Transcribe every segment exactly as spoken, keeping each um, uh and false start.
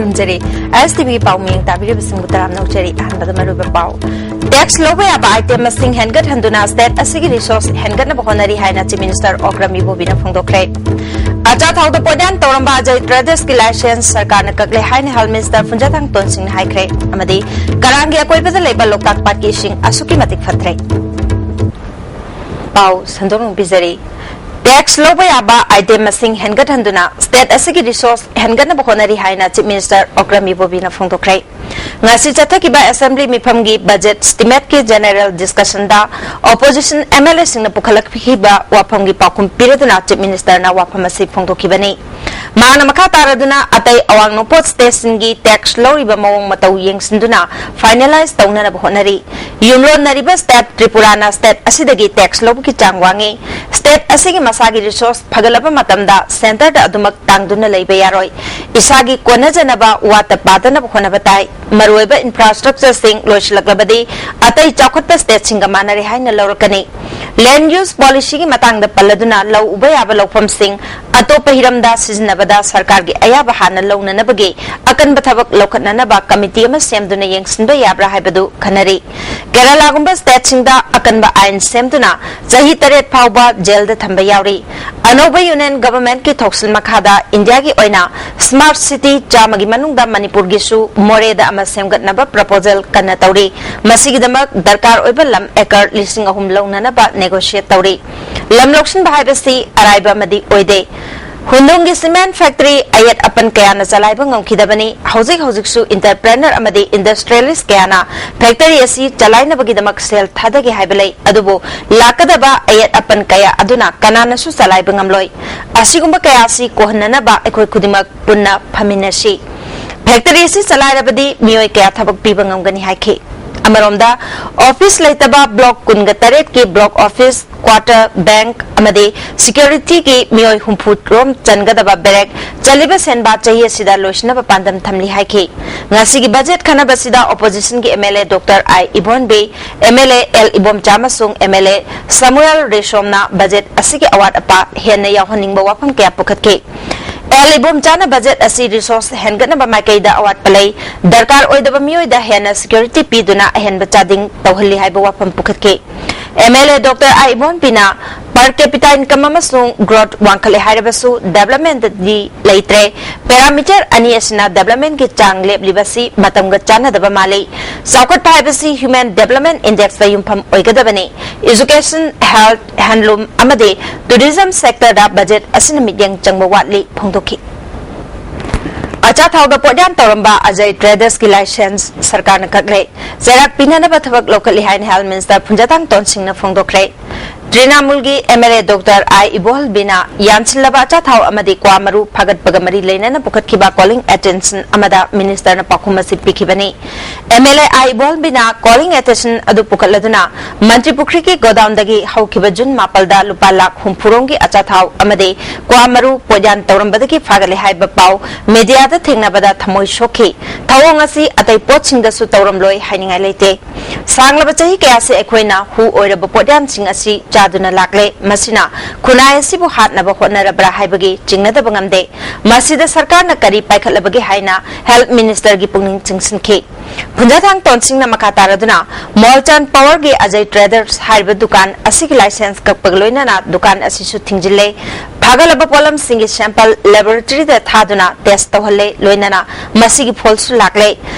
ꯈꯨꯔꯨꯝꯖꯔꯤ꯫ ꯑꯦꯁ T ꯚꯤꯒꯤ ꯄꯥꯎ ꯃꯤꯌꯦꯡ ꯇꯥꯕꯤꯔꯤꯕꯁꯤꯡꯕꯨ ꯇꯔꯥꯝꯅ ꯑꯣꯛꯆꯔꯤ꯫ ꯑꯍꯥꯟꯕꯗ ꯃꯔꯨꯑꯣꯏꯕ ꯄꯥꯎ꯫ ꯇꯦꯛꯁ ꯂꯧꯕ ꯌꯥꯕ ꯑꯥꯏꯇꯦꯝ ꯃꯁꯤꯡ ꯍꯦꯟꯒꯠꯍꯟꯗꯨꯅ ꯁ꯭ꯇꯦꯠ ꯑꯁꯤꯒꯤ ꯔꯤꯁꯣꯔꯁ ꯍꯦꯟꯒꯠꯅꯕ ꯍꯣꯠꯅꯔꯤ ꯍꯥꯏꯅ ꯆꯤꯐ ꯃꯤꯅꯤꯁꯇꯔ ꯑꯣꯀ꯭ꯔꯝ ꯏꯕꯣꯕꯤꯅ ꯐꯣꯡꯗꯣꯛꯈ꯭ꯔꯦ꯫ ꯑꯆꯥꯊꯥꯎꯗ ꯄꯣꯠꯌꯥꯟ ꯇꯧꯔꯝꯕ ꯑꯖꯌ ꯇ꯭ꯔꯦꯗꯔꯁꯀꯤ ꯂꯥꯏꯁꯦꯟꯁ ꯁꯔꯀꯥꯔꯅ ꯀꯛꯂꯦ ꯍꯥꯏꯅ ꯍꯦꯜꯊ ꯃꯤꯅꯤꯁꯇꯔ ꯐꯨꯟꯖꯥꯊꯥꯡ ꯇꯣꯟꯁꯤꯡꯅ ꯍꯥꯏꯈ꯭ꯔꯦ꯫ ꯑꯃꯗꯤ ꯀꯔꯥꯡꯒꯤ ꯑꯀꯣꯏꯕꯗ ꯂꯩꯕ ꯂꯣꯛꯇꯥꯛ ꯄꯥꯠꯀꯤ ꯏꯁꯤꯡ ꯑꯁꯨꯛꯀꯤ ꯃꯇꯤꯛ ꯐꯠꯇ꯭ꯔꯦ꯫ ꯄꯥꯎ ꯁꯟꯗꯣꯛꯅ ꯄꯤꯖꯔꯤ꯫ ꯇꯦꯛꯁ ꯂꯧꯕ ꯌꯥꯕ ꯑꯥꯏꯇꯦꯝ ꯃꯁꯤꯡ ꯍꯦꯟꯒꯠꯍꯟꯗꯨꯅ ꯁ꯭ꯇꯦꯠ ꯑꯁꯤꯒꯤ ꯔꯤꯁꯣꯔꯁ ꯍꯦꯟꯒꯠꯅꯕ ꯍꯣꯠꯅꯔꯤ ꯍꯥꯏꯅ ꯆꯤꯐ ꯃꯤꯅꯤꯁꯇꯔ ꯑꯣꯀ꯭ꯔꯝ ꯏꯕꯣꯕꯤꯅ ꯐꯣꯡꯗꯣꯛꯈ꯭ꯔꯦ꯫ ꯉꯁꯤ ꯆꯠꯊꯈꯤꯕ ꯑꯦꯁꯦꯝꯕ꯭ꯂꯤ ꯃꯤꯐꯝꯒꯤ ꯕꯖꯦꯠ ꯁ꯭ꯇꯤꯃꯦꯠꯀꯤ ꯖꯦꯅꯦꯔꯦꯜ ꯗꯤꯁꯀꯁꯟꯗ ꯑꯣꯄꯣꯖꯤꯁꯟ ꯑꯦꯝ ꯑꯦꯜ ꯑꯦꯁꯤꯡꯅ ꯄꯨꯈꯠꯂꯛꯈꯤꯕ ꯋꯥꯐꯝꯒꯤ ꯄꯥꯎꯈꯨꯝ ꯄꯤꯔꯗꯨꯅ ꯆꯤꯐ ꯃꯤꯅꯤꯁꯇꯔꯅ ꯋꯥꯐꯝ ꯑꯁꯤ ꯐꯣꯡꯗꯣꯛꯈꯤꯕꯅꯤ꯫ ꯃꯍꯥꯛꯅ ꯃꯈꯥ ꯇꯥꯔꯗꯨꯅ ꯑꯇꯩ ꯑꯋꯥꯡ ꯅꯣꯡꯄꯣꯛ ꯁ꯭ꯇꯦꯠꯁꯤꯡꯒꯤ ꯇꯦꯛꯁ ꯂꯧꯔꯤꯕ ꯃꯑꯣꯡ ꯃꯇꯧ ꯌꯦꯡꯁꯤꯟꯗꯨꯅ ꯐꯥꯏꯅꯦꯂꯥꯏꯖ ꯇꯧꯅꯅꯕ ꯍꯣꯠꯅꯔꯤ꯫ ꯌꯨꯝꯂꯣꯟꯅꯔꯤꯕ ꯁ꯭ꯇꯦꯠ ꯇ꯭ꯔꯤꯄꯨꯔꯥꯅ ꯁ꯭ꯇꯦꯠ ꯑꯁꯤꯗꯒꯤ ꯇꯦꯛꯁ ꯂꯧꯕꯒꯤ ꯆꯥꯡ ꯋꯥꯡꯉꯤ꯫ ꯁ꯭ꯇꯦꯠ ꯑꯁꯤꯒꯤ ꯃꯁꯥꯒꯤ ꯔꯤꯁꯣꯔꯁ ꯐꯒꯠꯂꯕ ꯃꯇꯝꯗ ꯁꯦꯟꯇꯔꯗ ꯑꯗꯨꯃꯛ ꯇꯥꯡꯗꯨꯅ ꯂꯩꯕ ꯌꯥꯔꯣꯏ꯫ ꯏꯁꯥꯒꯤ ꯀꯣꯟꯅꯖꯅꯕ ꯋꯥꯠꯇ ꯄꯥꯗꯅꯕ ꯍꯣꯠꯅꯕ ꯇꯥꯏ꯫ ꯃꯔꯨꯑꯣꯏꯕ ꯏꯟꯐ꯭ꯔꯥꯁ꯭ꯇ꯭ꯔꯛꯆꯔꯁꯤꯡ ꯂꯣꯏꯁꯤꯜꯂꯛꯂꯕꯗꯤ ꯑꯇꯩ ꯆꯥꯎꯈꯠꯄ ꯁ꯭ꯇꯦꯠꯁꯤꯡꯒ ꯃꯥꯟꯅꯔꯦ ꯍꯥꯏꯅ ꯂꯧꯔꯛꯀꯅꯤ꯫ ꯂꯦꯟꯗ ꯌꯨꯁ ꯄꯣꯂꯤꯁꯤꯒꯤ ꯃꯇꯥꯡꯗ ꯄꯜꯂꯗꯨꯅ ꯂꯧ ꯎꯕ ꯌꯥꯕ ꯂꯧꯐꯝꯁꯤꯡ ꯑꯇꯣꯞꯄ ꯍꯤꯔꯝꯗ ꯁꯤꯖꯤꯟꯅꯕꯗ ꯁꯔꯀꯥꯔꯒꯤ ꯑꯌꯥꯕ ꯍꯥꯟꯅ ꯂꯧꯅꯅꯕꯒꯤ ꯑꯀꯟꯕ ꯊꯕꯛ ꯂꯧꯈꯠꯅꯅꯕ ꯀꯃꯤꯇꯤ ꯑꯃ ꯁꯦꯝꯗꯨꯅ ꯌꯦꯡꯁꯤꯟꯕ ꯌꯥꯕ꯭ꯔꯥ ꯍꯥꯏꯕꯗꯨ ꯈꯟꯅꯔꯤ꯫ ꯀꯦꯔꯂꯥꯒꯨꯝꯕ ꯁ꯭ꯇꯦꯠꯁꯤꯡꯗ ꯑꯀꯟꯕ ꯑꯥꯏꯟ ꯁꯦꯝꯗꯨꯅ ꯆꯍꯤ ꯇꯔꯦꯠ ꯐꯥꯎꯕ ꯖꯦꯜꯗ ꯊꯝꯕ ꯌꯥꯎꯔꯤ꯫ ꯑꯅꯧꯕ ꯌꯨꯅꯤꯌꯟ ꯒꯚꯔꯟꯃꯦꯟꯠꯀꯤ ꯊꯧꯁꯤꯜ ꯃꯈꯥꯗ ꯏꯟꯗꯤꯌꯥꯒꯤ ꯑꯣꯏꯅ ꯁ꯭ꯃꯥꯔꯠ ꯁꯤꯇꯤ ꯆꯥꯝꯃꯒꯤ ꯃꯅꯨꯡꯗ ꯃꯅꯤꯄꯨꯔꯒꯤꯁꯨ ꯃꯣꯔꯦꯗ ꯑꯃ ꯁꯦꯝꯒꯠꯅꯕ ꯄ꯭ꯔꯄꯣꯖꯦꯜ ꯀꯟꯅ ꯇꯧꯔꯤ꯫ ꯃꯁꯤꯒꯤꯗꯃꯛ ꯗꯔꯀꯥꯔ ꯑꯣꯏꯕ ꯂꯝ ꯑꯦꯀꯔ ꯂꯤꯁꯤꯡ ꯑꯍꯨꯝ ꯂꯧꯅꯅꯕ ꯅꯦꯒꯣꯁꯤꯌꯦꯠ ꯇꯧꯔꯤ꯫ ꯂꯝ ꯂꯧꯁꯤꯟꯕ ꯍꯥꯏꯕꯁꯤ ꯑꯔꯥꯏꯕ ꯑꯃꯗꯤ ꯑꯣꯏꯗꯦ꯫ ꯍꯨꯟꯗꯨꯡꯒꯤ ꯁꯤꯃꯦꯟꯠ ꯐꯦꯛꯇꯔꯤ ꯑꯌꯦꯠ ꯑꯄꯟ ꯀꯌꯥꯅ ꯆꯂꯥꯏꯕ ꯉꯝꯈꯤꯗꯕꯅꯤ꯫ ꯍꯧꯖꯤꯛ ꯍꯧꯖꯤꯛꯁꯨ ꯏꯟꯇꯔꯄ꯭ꯔꯦꯅꯔ ꯑꯃꯗꯤ ꯏꯟꯗꯁꯇ꯭ꯔꯤꯌꯦꯂꯤꯁ꯭ꯠ ꯀꯌꯥꯅ ꯐꯦꯛꯇꯔꯤ ꯑꯁꯤ ꯆꯂꯥꯏꯅꯕꯒꯤꯗꯃꯛ ꯁꯦꯜ ꯊꯥꯗꯒꯦ ꯍꯥꯏꯕ ꯂꯩ, ꯑꯗꯨꯕꯨ ꯂꯥꯛꯀꯗꯕ ꯑꯌꯦꯠ ꯑꯄꯟ ꯀꯌꯥ ꯑꯗꯨꯅ ꯀꯅꯥꯅꯁꯨ ꯆꯂꯥꯏꯕ ꯉꯝꯂꯣꯏ꯫ ꯑꯁꯤꯒꯨꯝꯕ ꯀꯌꯥ ꯑꯁꯤ ꯀꯣꯛꯍꯟꯅꯅꯕ ꯑꯩꯈꯣꯏ ꯈꯨꯗꯤꯡꯃꯛ ꯄꯨꯟꯅ ꯐꯝꯃꯤꯟꯅꯁꯤ꯫ ꯐꯦꯛꯇꯔꯤ ꯑꯁꯤ ꯆꯂꯥꯏꯔꯕꯗꯤ ꯃꯤꯑꯣꯏ ꯀꯌꯥ ꯊꯕꯛ ꯄꯤꯕ ꯉꯝꯒꯅꯤ ꯍꯥꯏꯈꯤ꯫ ꯑꯃꯔꯣꯝꯗ, ꯑꯣꯐꯤꯁ ꯂꯩꯇꯕ ꯕ꯭ꯂꯣꯛ ꯀꯨꯟꯒ ꯇꯔꯦꯠꯀꯤ ꯕ꯭ꯂꯣꯛ ꯑꯣꯐꯤꯁ, ꯀ꯭ꯋꯥꯇꯔ, ꯕꯦꯡꯛ ꯑꯃꯗꯤ ꯁꯦꯀ꯭ꯌꯨꯔꯤꯇꯤꯒꯤ ꯃꯤꯑꯣꯏ ꯍꯨꯝꯐꯨ ꯔꯣꯝ ꯆꯟꯒꯗꯕ ꯕꯦꯔꯦꯛ ꯆꯜꯂꯤꯕ ꯁꯦꯟꯕꯥ ꯆꯍꯤ ꯑꯁꯤꯗ ꯂꯣꯏꯁꯤꯟꯅꯕ ꯄꯥꯟꯗꯝ ꯊꯝꯂꯤ ꯍꯥꯏꯈꯤ꯫ ꯉꯁꯤꯒꯤ ꯕꯖꯦꯠ ꯈꯟꯅꯕꯁꯤꯗ ꯑꯣꯄꯣꯖꯤꯁꯟꯒꯤ M L A doctor I Ibonbi, M L A L Ibomcha ꯑꯃꯁꯨꯡ ꯑꯦꯝ ꯑꯦꯜ ꯑꯦ ꯁꯃꯨꯑꯦꯜ ꯔꯦꯁꯣꯝꯅ ꯕꯖꯦꯠ ꯑꯁꯤꯒꯤ ꯑꯋꯥꯠ ꯑꯄꯥ ꯍꯦꯟꯅ ꯌꯥꯎꯍꯟꯅꯤꯡꯕ ꯋꯥꯐꯝ ꯀꯌꯥ ꯄꯨꯈꯠꯈꯤ꯫ ꯑꯦꯜ ꯏꯕꯣꯝꯆꯥꯅ ꯕꯖꯦꯠ ꯑꯁꯤ ꯔꯤꯁꯣꯔꯁ ꯍꯦꯟꯒꯠꯅꯕ ꯃꯥꯏꯀꯩꯗ ꯑꯋꯥꯠꯄ ꯂꯩ, ꯗꯔꯀꯥꯔ ꯑꯣꯏꯗꯕ ꯃꯤꯑꯣꯏꯗ ꯍꯦꯟꯅ ꯁꯦꯀ꯭ꯌꯨꯔꯤꯇꯤ ꯄꯤꯗꯨꯅ ꯑꯍꯦꯟꯕ ꯆꯥꯗꯤꯡ ꯇꯧꯍꯜꯂꯤ ꯍꯥꯏꯕ ꯋꯥꯐꯝ ꯄꯨꯈꯠꯈꯤ꯫ M L A doctor I ꯏꯕꯣꯝꯕꯤꯅ per capita income ꯑꯃꯁꯨꯡ growth ꯋꯥꯡꯈꯠꯂꯦ ꯍꯥꯏꯔꯕꯁꯨ developmentꯗꯤ ꯂꯩꯇ꯭ꯔꯦ꯫ Parameter ꯑꯅꯤ ꯑꯁꯤꯅ developmentꯀꯤ ꯆꯥꯡ ꯂꯦꯞꯂꯤꯕꯁꯤ ꯃꯇꯝꯒ ꯆꯥꯟꯅꯗꯕ ꯃꯥꯜꯂꯤ꯫ ꯆꯥꯎꯈꯠꯄ ꯍꯥꯏꯕꯁꯤ Human Development Indexꯇ ꯌꯨꯝꯐꯝ ꯑꯣꯏꯒꯗꯕꯅꯤ꯫ Education, health, handloom ꯑꯃꯗꯤ tourism sectorꯗ ꯕꯖꯦꯠ ꯑꯁꯤꯅ ꯃꯤꯠꯌꯦꯡ ꯆꯪꯕ ꯋꯥꯠꯂꯤ ꯐꯣꯡꯗꯣꯛꯈꯤ꯫ ꯑꯆꯥꯊꯥꯎꯗ ꯄꯣꯠꯌꯥꯟ ꯇꯧꯔꯝꯕ ꯑꯖꯌ ꯇ꯭ꯔꯦꯗꯔꯁꯀꯤ ꯂꯥꯏꯁꯦꯟꯁ ꯁꯔꯀꯥꯔꯅ ꯀꯛꯂꯦ꯫ ꯆꯩꯔꯥꯛ ꯄꯤꯅꯅꯕ ꯊꯕꯛ ꯂꯧꯈꯠꯂꯤ ꯍꯥꯏꯅ ꯍꯦꯜꯊ ꯃꯤꯅꯤꯁꯇꯔ ꯐꯨꯟꯖꯥꯊꯥꯡ ꯇꯣꯟꯁꯤꯡꯅ ꯐꯣꯡꯗꯣꯛꯈ꯭ꯔꯦ꯫ ꯇ꯭ꯔꯤꯅꯥꯃꯨꯜꯒꯤ M L A doctor I ꯏꯕꯣꯍꯜꯕꯤꯅ ꯌꯥꯟꯁꯤꯜꯂꯕ ꯑꯆꯥꯊꯥꯎ ꯑꯃꯗꯤ ꯀ꯭ꯋꯥ ꯃꯔꯨ ꯐꯥꯒꯠꯄꯒ ꯃꯔꯤ ꯂꯩꯅꯅ ꯄꯨꯈꯠꯈꯤꯕ calling attention ꯑꯃꯗ ꯃꯤꯅꯤꯁꯇꯔꯅ ꯄꯥꯎꯈꯨꯝ ꯑꯁꯤ ꯄꯤꯈꯤꯕꯅꯤ꯫ ꯑꯦꯝ ꯑꯦꯜ ꯑꯦ ꯑꯥꯏ ꯏꯕꯣꯍꯜꯕꯤꯅ calling attention ꯑꯗꯨ ꯄꯨꯈꯠꯂꯗꯨꯅ ꯃꯟꯇ꯭ꯔꯤ ꯄꯨꯈ꯭ꯔꯤꯒꯤ ꯒꯣꯗꯥꯎꯟꯗꯒꯤ ꯍꯧꯈꯤꯕ ꯖꯨꯟ ꯃꯥꯄꯜꯗ ꯂꯨꯄꯥ ꯂꯥꯈ ꯍꯨꯝꯐꯨ ꯔꯣꯝꯒꯤ ꯑꯆꯥꯊꯥꯎ ꯑꯃꯗꯤ ꯀ꯭ꯋꯥ ꯃꯔꯨ ꯄꯣꯠꯌꯥꯟ ꯇꯧꯔꯝꯕꯗꯒꯤ ꯐꯥꯒꯠꯂꯦ ꯍꯥꯏꯕ ꯄꯥꯎ ꯃꯦꯗꯤꯌꯥꯗ ꯊꯦꯡꯅꯕꯗ ꯊꯃꯣꯏ ꯁꯣꯛꯈꯤ꯫ ꯊꯧꯑꯣꯡ ꯑꯁꯤ ꯑꯇꯩ ꯄꯣꯠꯁꯤꯡꯗꯁꯨ ꯇꯧꯔꯝꯂꯣꯏ ꯍꯥꯏꯅꯤꯡꯉꯥꯏ ꯂꯩꯇꯦ꯫ ꯁꯥꯡꯂꯕ ꯆꯍꯤ ꯀꯌꯥꯁꯦ ꯑꯩꯈꯣꯏꯅ ꯍꯨ ꯑꯣꯏꯔꯕ ꯄꯣꯠꯌꯥꯟꯁꯤꯡ ꯑꯁꯤ ꯆꯥꯗꯨꯅ ꯂꯥꯛꯂꯦ꯫ ꯃꯁꯤꯅ ꯈꯨꯟꯅꯥꯏ ꯑꯁꯤꯕꯨ ꯍꯥꯠꯅꯕ ꯍꯣꯠꯅꯔꯕ꯭ꯔꯥ ꯍꯥꯏꯕꯒꯤ ꯆꯤꯡꯅꯗꯕ ꯉꯝꯗꯦ꯫ ꯃꯁꯤꯗ ꯁꯔꯀꯥꯔꯅ ꯀꯔꯤ ꯄꯥꯏꯈꯠꯂꯕꯒꯦ ꯍꯥꯏꯅ ꯍꯦꯜꯊ ꯃꯤꯅꯤꯁꯇꯔꯒꯤ ꯄꯨꯛꯅꯤꯡ ꯆꯤꯡꯁꯤꯟꯈꯤ꯫ ꯐꯨꯟꯖꯥꯊꯥꯡ ꯇꯣꯟꯁꯤꯡꯅ ꯃꯈꯥ ꯇꯥꯔꯗꯨꯅ ꯃꯣꯜꯆꯥꯟ ꯄꯋꯔꯒꯤ ꯑꯖꯌ ꯇ꯭ꯔꯦꯗꯔꯁ ꯍꯥꯏꯔꯤꯕ ꯗꯨꯀꯥꯟ ꯑꯁꯤꯒꯤ ꯂꯥꯏꯁꯦꯟꯁ ꯀꯛꯄꯒ ꯂꯣꯏꯅꯅ ꯗꯨꯀꯥꯟ ꯑꯁꯤꯁꯨ ꯊꯤꯡꯖꯤꯜꯂꯦ꯫ ꯐꯥꯒꯠꯂꯕ ꯄꯣꯠꯂꯝꯁꯤꯡꯒꯤ sample laboratoryꯗ ꯊꯥꯗꯨꯅ test ꯇꯧꯍꯜꯂꯦ, ꯂꯣꯏꯅꯅ ꯃꯁꯤꯒꯤ ꯐꯣꯜꯁꯨ ꯂꯥꯛꯂꯦ꯫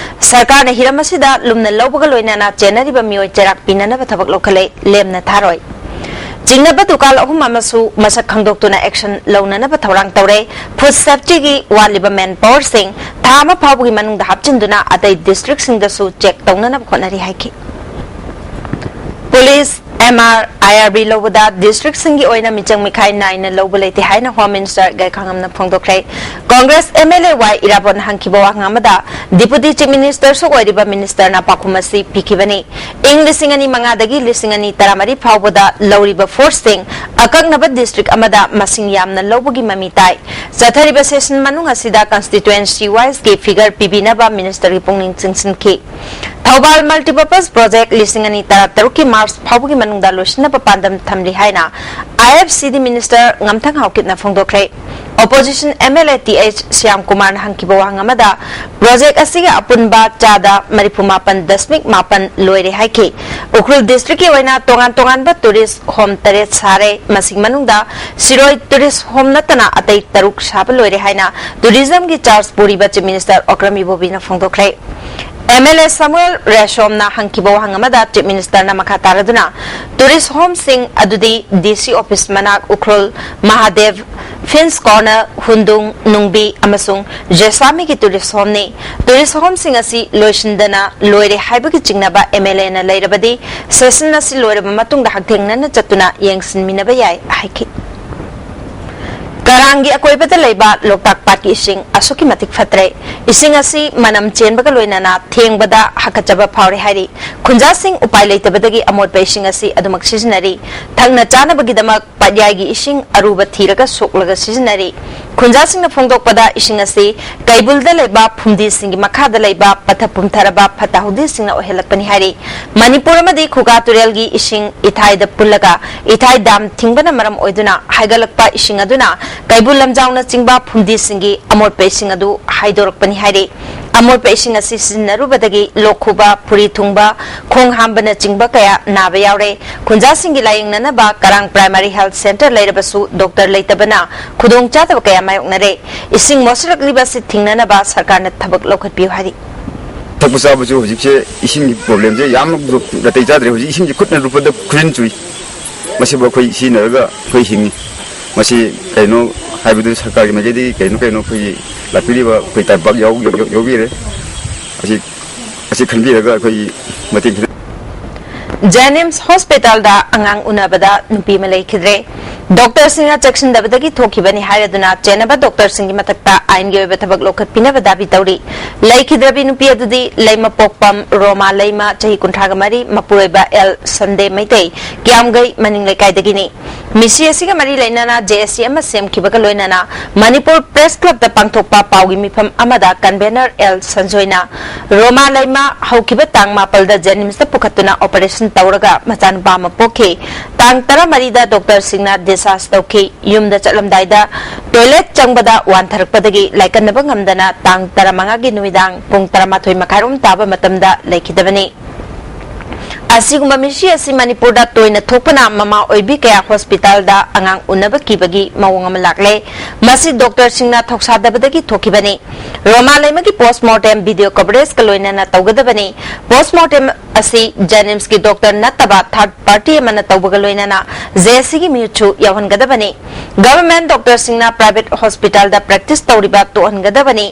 ꯁꯔꯀꯥꯔꯅ ꯍꯤꯔꯝ ꯑꯁꯤꯗ ꯂꯨꯝꯅ ꯂꯧꯕꯒ ꯂꯣꯏꯅꯅ ꯆꯦꯟꯅꯔꯤꯕ ꯃꯤꯑꯣꯏ ꯆꯩꯔꯥꯛ ꯄꯤꯅꯅꯕ ꯊꯕꯛ ꯂꯧꯈꯠꯂꯦ, ꯂꯦꯝꯅ ꯊꯥꯔꯣꯏ꯫ ꯆꯤꯡꯅꯕ ꯗꯨꯀꯥꯟ ꯑꯍꯨꯝ ꯑꯃꯁꯨ ꯃꯁꯛ ꯈꯪꯗꯣꯛꯇꯨꯅ action ꯂꯧꯅꯅꯕ ꯊꯧꯔꯥꯡ ꯇꯧꯔꯦ꯫ Food safetyꯒꯤ ꯋꯥꯠꯂꯤꯕ manpowerꯁꯤꯡ ꯊꯥ ꯑꯃ ꯐꯥꯎꯕꯒꯤ ꯃꯅꯨꯡꯗ ꯍꯥꯞꯆꯤꯟꯗꯨꯅ ꯑꯇꯩ districtꯁꯤꯡꯗꯁꯨ check ꯇꯧꯅꯅꯕ ꯍꯣꯠꯅꯔꯤ ꯍꯥꯏꯈꯤ꯫ ꯄꯨꯂꯤꯁ, ꯑꯦꯝ ꯑꯥꯔ, ꯑꯥꯏ ꯑꯥꯔ ꯕꯤ ꯂꯧꯕꯗ districtꯁꯤꯡꯒꯤ ꯑꯣꯏꯅ ꯃꯤꯆꯪ ꯃꯤꯈꯥꯏ ꯅꯥꯏꯅ ꯂꯧꯕ ꯂꯩꯇꯦ ꯍꯥꯏꯅ Home Minister ꯒꯥꯏꯈꯥꯉꯝꯅ ꯐꯣꯡꯗꯣꯛꯈ꯭ꯔꯦ꯫ Congress M L A Y ꯏꯔꯥꯕꯣꯠꯅ ꯍꯪꯈꯤꯕ ꯋꯥꯍꯪ ꯑꯃꯗ Deputy Chief Ministerꯁꯨ ꯑꯣꯏꯔꯤꯕ Ministerꯅ ꯄꯥꯎꯈꯨꯝ ꯑꯁꯤ ꯄꯤꯈꯤꯕꯅꯤ꯫ ꯏꯪ ꯂꯤꯁꯤꯡ ꯑꯅꯤ ꯃꯉꯥꯗꯒꯤ ꯂꯤꯁꯤꯡ ꯑꯅꯤ ꯇꯔꯥꯃꯔꯤ ꯐꯥꯎꯕꯗ ꯂꯧꯔꯤꯕ forceꯁꯤꯡ ꯑꯀꯛꯅꯕ district ꯑꯃꯗ ꯃꯁꯤꯡ ꯌꯥꯝꯅ ꯂꯧꯕꯒꯤ ꯃꯃꯤ ꯇꯥꯏ꯫ ꯆꯠꯊꯔꯤꯕ session ꯃꯅꯨꯡ ꯑꯁꯤꯗ constituency wiseꯀꯤ figure ꯄꯤꯕꯤꯅꯕ Ministerꯒꯤ ꯄꯨꯛꯅꯤꯡ ꯆꯤꯡꯁꯤꯟꯈꯤ꯫ ꯊꯧꯕꯥꯜ Multipurpose Project ꯂꯤꯁꯤꯡ ꯑꯅꯤ ꯇꯔꯥꯇꯔꯨꯛꯀꯤ March ꯐꯥꯎꯕꯒꯤ ꯃꯅꯨꯡꯗ ꯂꯣꯏꯁꯤꯟꯅꯕ ꯄꯥꯟꯗꯝ ꯊꯝꯂꯤ ꯍꯥꯏꯅ I F C D Minister ꯉꯝꯊꯪ ꯍꯥꯎꯀꯤꯞꯅ ꯐꯣꯡꯗꯣꯛꯈ꯭ꯔꯦ꯫ Opposition M L A T H Shyam ꯀꯨꯃꯥꯔꯅ ꯍꯪꯈꯤꯕ ꯋꯥꯍꯪ ꯑꯃꯗ project ꯑꯁꯤꯒꯤ ꯑꯄꯨꯟꯕ ꯆꯥꯗ ꯃꯔꯤꯐꯨ ꯃꯥꯄꯟ ꯗꯁꯃꯤꯛ ꯃꯥꯄꯟ ꯂꯣꯏꯔꯦ ꯍꯥꯏꯈꯤ꯫ ꯎꯈ꯭ꯔꯨꯜ district ꯀꯤ ꯑꯣꯏꯅ ꯇꯣꯉꯥꯟ ꯇꯣꯉꯥꯟꯕ tourist home ꯇꯔꯦꯠ ꯁꯥꯔꯦ꯫ ꯃꯁꯤꯒꯤ ꯃꯅꯨꯡꯗ ꯁꯤꯔꯣꯏ tourist home ꯅꯠꯇꯅ ꯑꯇꯩ ꯇꯔꯨꯛ ꯁꯥꯕ ꯂꯣꯏꯔꯦ ꯍꯥꯏꯅ tourism ꯒꯤ charge ꯄꯨꯔꯤꯕ Chief Minister ꯑꯣꯀ꯭ꯔꯝ ꯏꯕꯣꯕꯤꯅ ꯐꯣꯡꯗꯣꯛꯈ꯭ꯔꯦ꯫ M L A Samuel ꯔꯦꯁꯣꯝꯅ ꯍꯪꯈꯤꯕ ꯋꯥꯍꯪ ꯑꯃꯗ Chief Minister ꯅ ꯃꯈꯥ ꯇꯥꯔꯗꯨꯅ tourist home ꯁꯤꯡ ꯑꯗꯨꯗꯤ D C office ꯃꯅꯥꯛ ꯎꯈ꯭ꯔꯨꯜ, ꯃꯍꯥꯗꯦꯕ, Phoenix Corner, ꯍꯨꯟꯗꯨꯡ, ꯅꯨꯡꯕꯤ ꯑꯃꯁꯨꯡ ꯖꯦꯁꯥꯃꯤꯒꯤ tourist home ꯅꯤ꯫ Tourist home ꯁꯤꯡ ꯑꯁꯤ ꯂꯣꯏꯁꯤꯟꯗꯅ ꯂꯣꯏꯔꯦ ꯍꯥꯏꯕꯒꯤ ꯆꯤꯡꯅꯕ M L A ꯅ ꯂꯩꯔꯕꯗꯤ session ꯑꯁꯤ ꯂꯣꯏꯔꯕ ꯃꯇꯨꯡꯗ ꯍꯛꯊꯦꯡꯅꯅ ꯆꯠꯇꯨꯅ ꯌꯦꯡꯁꯤꯟꯃꯤꯟꯅꯕ ꯌꯥꯏ ꯍꯥꯏꯈꯤ꯫ ꯀꯔꯥꯡꯒꯤ ꯑꯀꯣꯏꯕꯗ ꯂꯩꯕ ꯂꯣꯛꯇꯥꯛ ꯄꯥꯠꯀꯤ ꯏꯁꯤꯡ ꯑꯁꯨꯛꯀꯤ ꯃꯇꯤꯛ ꯐꯠꯇ꯭ꯔꯦ꯫ ꯏꯁꯤꯡ ꯑꯁꯤ ꯃꯅꯝ ꯆꯦꯟꯕꯒ ꯂꯣꯏꯅꯅ ꯊꯦꯡꯕꯗ ꯍꯥꯀꯠꯆꯕ ꯐꯥꯎꯔꯦ ꯍꯥꯏꯔꯤ꯫ ꯈꯨꯟꯖꯥꯁꯤꯡ ꯎꯄꯥꯏ ꯂꯩꯇꯕꯗꯒꯤ ꯑꯃꯣꯠꯄ ꯏꯁꯤꯡ ꯑꯁꯤ ꯑꯗꯨꯃꯛ ꯁꯤꯖꯤꯟꯅꯔꯤ꯫ ꯊꯛꯅ ꯆꯥꯅꯕꯒꯤꯗꯃꯛ ꯄꯥꯠꯌꯥꯏꯒꯤ ꯏꯁꯤꯡ ꯑꯔꯨꯕ ꯊꯤꯔꯒ ꯁꯣꯛꯂꯒ ꯁꯤꯖꯤꯟꯅꯔꯤ꯫ ꯈꯨꯟꯖꯥꯁꯤꯡꯅ ꯐꯣꯡꯗꯣꯛꯄꯗ ꯏꯁꯤꯡ ꯑꯁꯤ ꯀꯩꯕꯨꯜꯗ ꯂꯩꯕ ꯐꯨꯝꯗꯤꯁꯤꯡꯒꯤ ꯃꯈꯥꯗ ꯂꯩꯕ ꯄꯠꯊ ꯄꯨꯝꯊꯔꯕ ꯐꯠꯇ ꯍꯥꯎꯗꯤꯁꯤꯡꯅ ꯑꯣꯏꯍꯜꯂꯛꯄꯅꯤ ꯍꯥꯏꯔꯤ꯫ ꯃꯅꯤꯄꯨꯔ ꯑꯃꯗꯤ ꯈꯨꯒꯥ ꯇꯨꯔꯦꯜꯒꯤ ꯏꯁꯤꯡ ꯏꯊꯥꯏꯗ ꯄꯨꯜꯂꯒ ꯏꯊꯥꯏ dam ꯊꯤꯡꯕꯅ ꯃꯔꯝ ꯑꯣꯏꯗꯨꯅ ꯍꯥꯏꯒꯠꯂꯛꯄ ꯏꯁꯤꯡ ꯑꯗꯨꯅ ꯀꯩꯕꯨꯜ ꯂꯝꯖꯥꯎꯅꯆꯤꯡꯕ ꯐꯨꯝꯗꯤꯁꯤꯡꯒꯤ ꯑꯃꯣꯠꯄ ꯏꯁꯤꯡ ꯑꯗꯨ ꯍꯥꯏꯗꯣꯔꯛꯄꯅꯤ ꯍꯥꯏꯔꯤ꯫ ꯑꯃꯣꯠꯄ ꯏꯁꯤꯡ ꯑꯁꯤ ꯁꯤꯖꯤꯟꯅꯔꯨꯕꯗꯒꯤ ꯂꯣꯛ ꯈꯨꯕ, ꯐꯨꯔꯤ ꯊꯨꯡꯕ, ꯈꯣꯡ ꯍꯥꯝꯕꯅꯆꯤꯡꯕ ꯀꯌꯥ ꯅꯥꯕ ꯌꯥꯎꯔꯦ꯫ ꯈꯨꯟꯖꯥꯁꯤꯡꯒꯤ ꯂꯥꯌꯦꯡꯅꯅꯕ ꯀꯔꯥꯡ Primary Health Centre ꯂꯩꯔꯕꯁꯨ doctor ꯂꯩꯇꯕꯅ ꯈꯨꯗꯣꯡꯆꯥꯗꯕ ꯀꯌꯥ ꯃꯥꯌꯣꯛꯅꯔꯦ꯫ ꯏꯁꯤꯡ ꯃꯣꯠꯁꯤꯜꯂꯛꯂꯤꯕ ꯑꯁꯤ ꯊꯤꯡꯅꯅꯕ ꯁꯔꯀꯥꯔꯅ ꯊꯕꯛ ꯂꯧꯈꯠꯄꯤꯌꯨ ꯍꯥꯏꯔꯤ꯫ ꯊꯛꯄ ꯆꯥꯕꯁꯨ ꯍꯧꯖꯤꯛꯁꯦ ꯏꯁꯤꯡꯒꯤ problemꯁꯦ ꯌꯥꯝꯅ ꯅꯥꯇꯩ ꯆꯥꯗ꯭ꯔꯦ꯫ ꯍꯧꯖꯤꯛ ꯏꯁꯤꯡꯁꯦ ꯈꯨꯠꯅ ꯂꯨꯞꯄꯗ ꯈꯨꯖꯤꯟ ꯆꯨꯏ꯫ ꯃꯁꯤꯕꯨ ꯑꯩꯈꯣꯏ ꯁꯤꯖꯤꯟꯅꯔꯒ ꯑꯩꯈꯣꯏ ꯍꯤꯡꯉꯤ꯫ ꯃꯁꯤ ꯀꯩꯅꯣ ꯍꯥꯏꯕꯗꯨ ꯁꯔꯀꯥꯔꯒꯤ ꯃꯥꯏꯀꯩꯗꯒꯤ ꯀꯩꯅꯣ ꯀꯩꯅꯣ ꯑꯩꯈꯣꯏꯒꯤ ꯂꯥꯛꯄꯤꯔꯤꯕ ꯑꯩꯈꯣꯏ ꯇꯥꯏꯕꯥꯛ ꯌꯥꯎ-, ꯌꯥꯎ-, ꯌꯥꯎꯕꯤꯔꯦ꯫ ꯑꯁꯤ, ꯑꯁꯤ ꯈꯟꯕꯤꯔꯒ ꯑꯩꯈꯣꯏꯒꯤ ꯃꯇꯦꯡ ꯈꯤꯇꯪ JNIMS hospitalꯗ ꯑꯉꯥꯡ ꯎꯅꯕꯗ ꯅꯨꯄꯤ ꯑꯃ ꯂꯩꯈꯤꯗ꯭ꯔꯦ꯫ ꯗꯣꯛꯇꯔꯁꯤꯡꯅ ꯆꯦꯛꯁꯤꯟꯗꯕꯗꯒꯤ ꯊꯣꯛꯈꯤꯕꯅꯤ ꯍꯥꯏꯔꯗꯨꯅ ꯆꯦꯟꯅꯕ ꯗꯣꯛꯇꯔꯁꯤꯡꯒꯤ ꯃꯊꯛꯇ ꯑꯥꯏꯟꯒꯤ ꯑꯣꯏꯕ ꯊꯕꯛ ꯂꯧꯈꯠꯄꯤꯅꯕ ꯗꯥꯕꯤ ꯇꯧꯔꯤ꯫ ꯂꯩꯈꯤꯗ꯭ꯔꯕꯤ ꯅꯨꯄꯤ ꯑꯗꯨꯗꯤ ꯂꯩꯃꯄꯣꯛꯄꯝ ꯔꯣꯃꯥ ꯂꯩꯃ, ꯆꯍꯤ ꯀꯨꯟꯊ꯭ꯔꯥꯒ ꯃꯔꯤ, ꯃꯄꯨꯔꯣꯏꯕ ꯑꯦꯜ ꯁꯟꯗꯦ ꯃꯩꯇꯩ, ꯀꯤꯌꯥꯝꯒꯩ ꯃꯅꯤꯡ ꯂꯩꯀꯥꯏꯗꯒꯤꯅꯤ꯫ ꯃꯤꯁꯤ ꯑꯁꯤꯒ ꯃꯔꯤ ꯂꯩꯅꯅ ꯖꯦ ꯑꯦꯁ ꯁꯤ ꯑꯃ ꯁꯦꯝꯈꯤꯕꯒ ꯂꯣꯏꯅꯅ ꯃꯅꯤꯄꯨꯔ ꯄ꯭ꯔꯦꯁ ꯀ꯭ꯂꯕꯇ ꯄꯥꯡꯊꯣꯛꯄ ꯄꯥꯎꯒꯤ ꯃꯤꯐꯝ ꯑꯃꯗ ꯀꯟꯚꯦꯅꯔ ꯑꯦꯜ ꯁꯟꯖꯣꯏꯅ ꯔꯣꯃꯥ ꯂꯩꯃ ꯍꯧꯈꯤꯕ ꯇꯥꯡ ꯃꯥꯄꯜꯗ ꯖꯦꯅꯤꯝꯁꯇ ꯄꯨꯈꯠꯇꯨꯅ ꯑꯣꯄꯔꯦꯁꯟ ꯇꯧꯔꯒ ꯃꯆꯥꯅꯨꯄꯥ ꯑꯃ ꯄꯣꯛꯈꯤ꯫ ꯇꯥꯡ ꯇꯔꯥꯃꯔꯤꯗ ꯗꯣꯛꯇꯔꯁꯤꯡꯅ ꯗꯤꯁꯆꯥꯔꯖ ꯇꯧꯈꯤ꯫ ꯌꯨꯝꯗ ꯆꯠꯂꯝꯗꯥꯏꯗ ꯇꯣꯏꯂꯦꯠ ꯆꯪꯕꯗ ꯋꯥꯟꯊꯔꯛꯄꯗꯒꯤ ꯂꯥꯏꯀꯠꯅꯕ ꯉꯝꯗꯅ ꯇꯥꯡ ꯇꯔꯥꯃꯉꯥꯒꯤ ꯅꯨꯃꯤꯗꯥꯡ ꯄꯨꯡ ꯇꯔꯥꯃꯥꯊꯣꯏ ꯃꯈꯥꯏꯔꯣꯝ ꯇꯥꯕ ꯃꯇꯝꯗ ꯂꯩꯈꯤꯗꯕꯅꯤ꯫ ꯑꯁꯤꯒꯨꯝꯕ ꯃꯤꯁꯤ ꯑꯁꯤ ꯃꯅꯤꯄꯨꯔꯗ ꯇꯣꯏꯅ ꯊꯣꯛꯄꯅ ꯃꯃꯥ ꯑꯣꯏꯕꯤ ꯀꯌꯥ ꯍꯣꯁꯄꯤꯇꯥꯜꯗ ꯑꯉꯥꯡ ꯎꯅꯕ ꯀꯤꯕꯒꯤ ꯃꯑꯣꯡ ꯑꯃ ꯂꯥꯛꯂꯦ꯫ ꯃꯁꯤ ꯗꯣꯛꯇꯔꯁꯤꯡꯅ ꯊꯧꯁꯥꯗꯕꯗꯒꯤ ꯊꯣꯛꯈꯤꯕꯅꯤ꯫ ꯔꯣꯃꯥ ꯂꯩꯃꯒꯤ ꯄꯣꯁꯃꯣꯔꯇꯦꯝ ꯚꯤꯗꯤꯑꯣ ꯀꯚꯔꯦꯖꯀ ꯂꯣꯏꯅꯅ ꯇꯧꯒꯗꯕꯅꯤ꯫ ꯄꯣꯁꯃꯣꯔꯇꯦꯝ ꯑꯁꯤ ꯖꯦꯅꯤꯝꯁꯀꯤ ꯗꯣꯛꯇꯔ ꯅꯠꯇꯕ ꯊꯥꯔꯗ ꯄꯥꯔꯇꯤ ꯑꯃꯅ ꯇꯧꯕꯒ ꯂꯣꯏꯅꯅ ꯖꯦ ꯑꯦꯁ ꯁꯤꯒꯤ ꯃꯤꯍꯨꯠꯁꯨ ꯌꯥꯎꯍꯟꯒꯗꯕꯅꯤ꯫ ꯒꯚꯔꯟꯃꯦꯟꯠ ꯗꯣꯛꯇꯔꯁꯤꯡꯅ ꯄ꯭ꯔꯥꯏꯚꯦꯠ ꯍꯣꯁꯄꯤꯇꯥꯜꯗ ꯄ꯭ꯔꯦꯛꯇꯤꯁ ꯇꯧꯔꯤꯕ ꯇꯣꯛꯍꯟꯒꯗꯕꯅꯤ꯫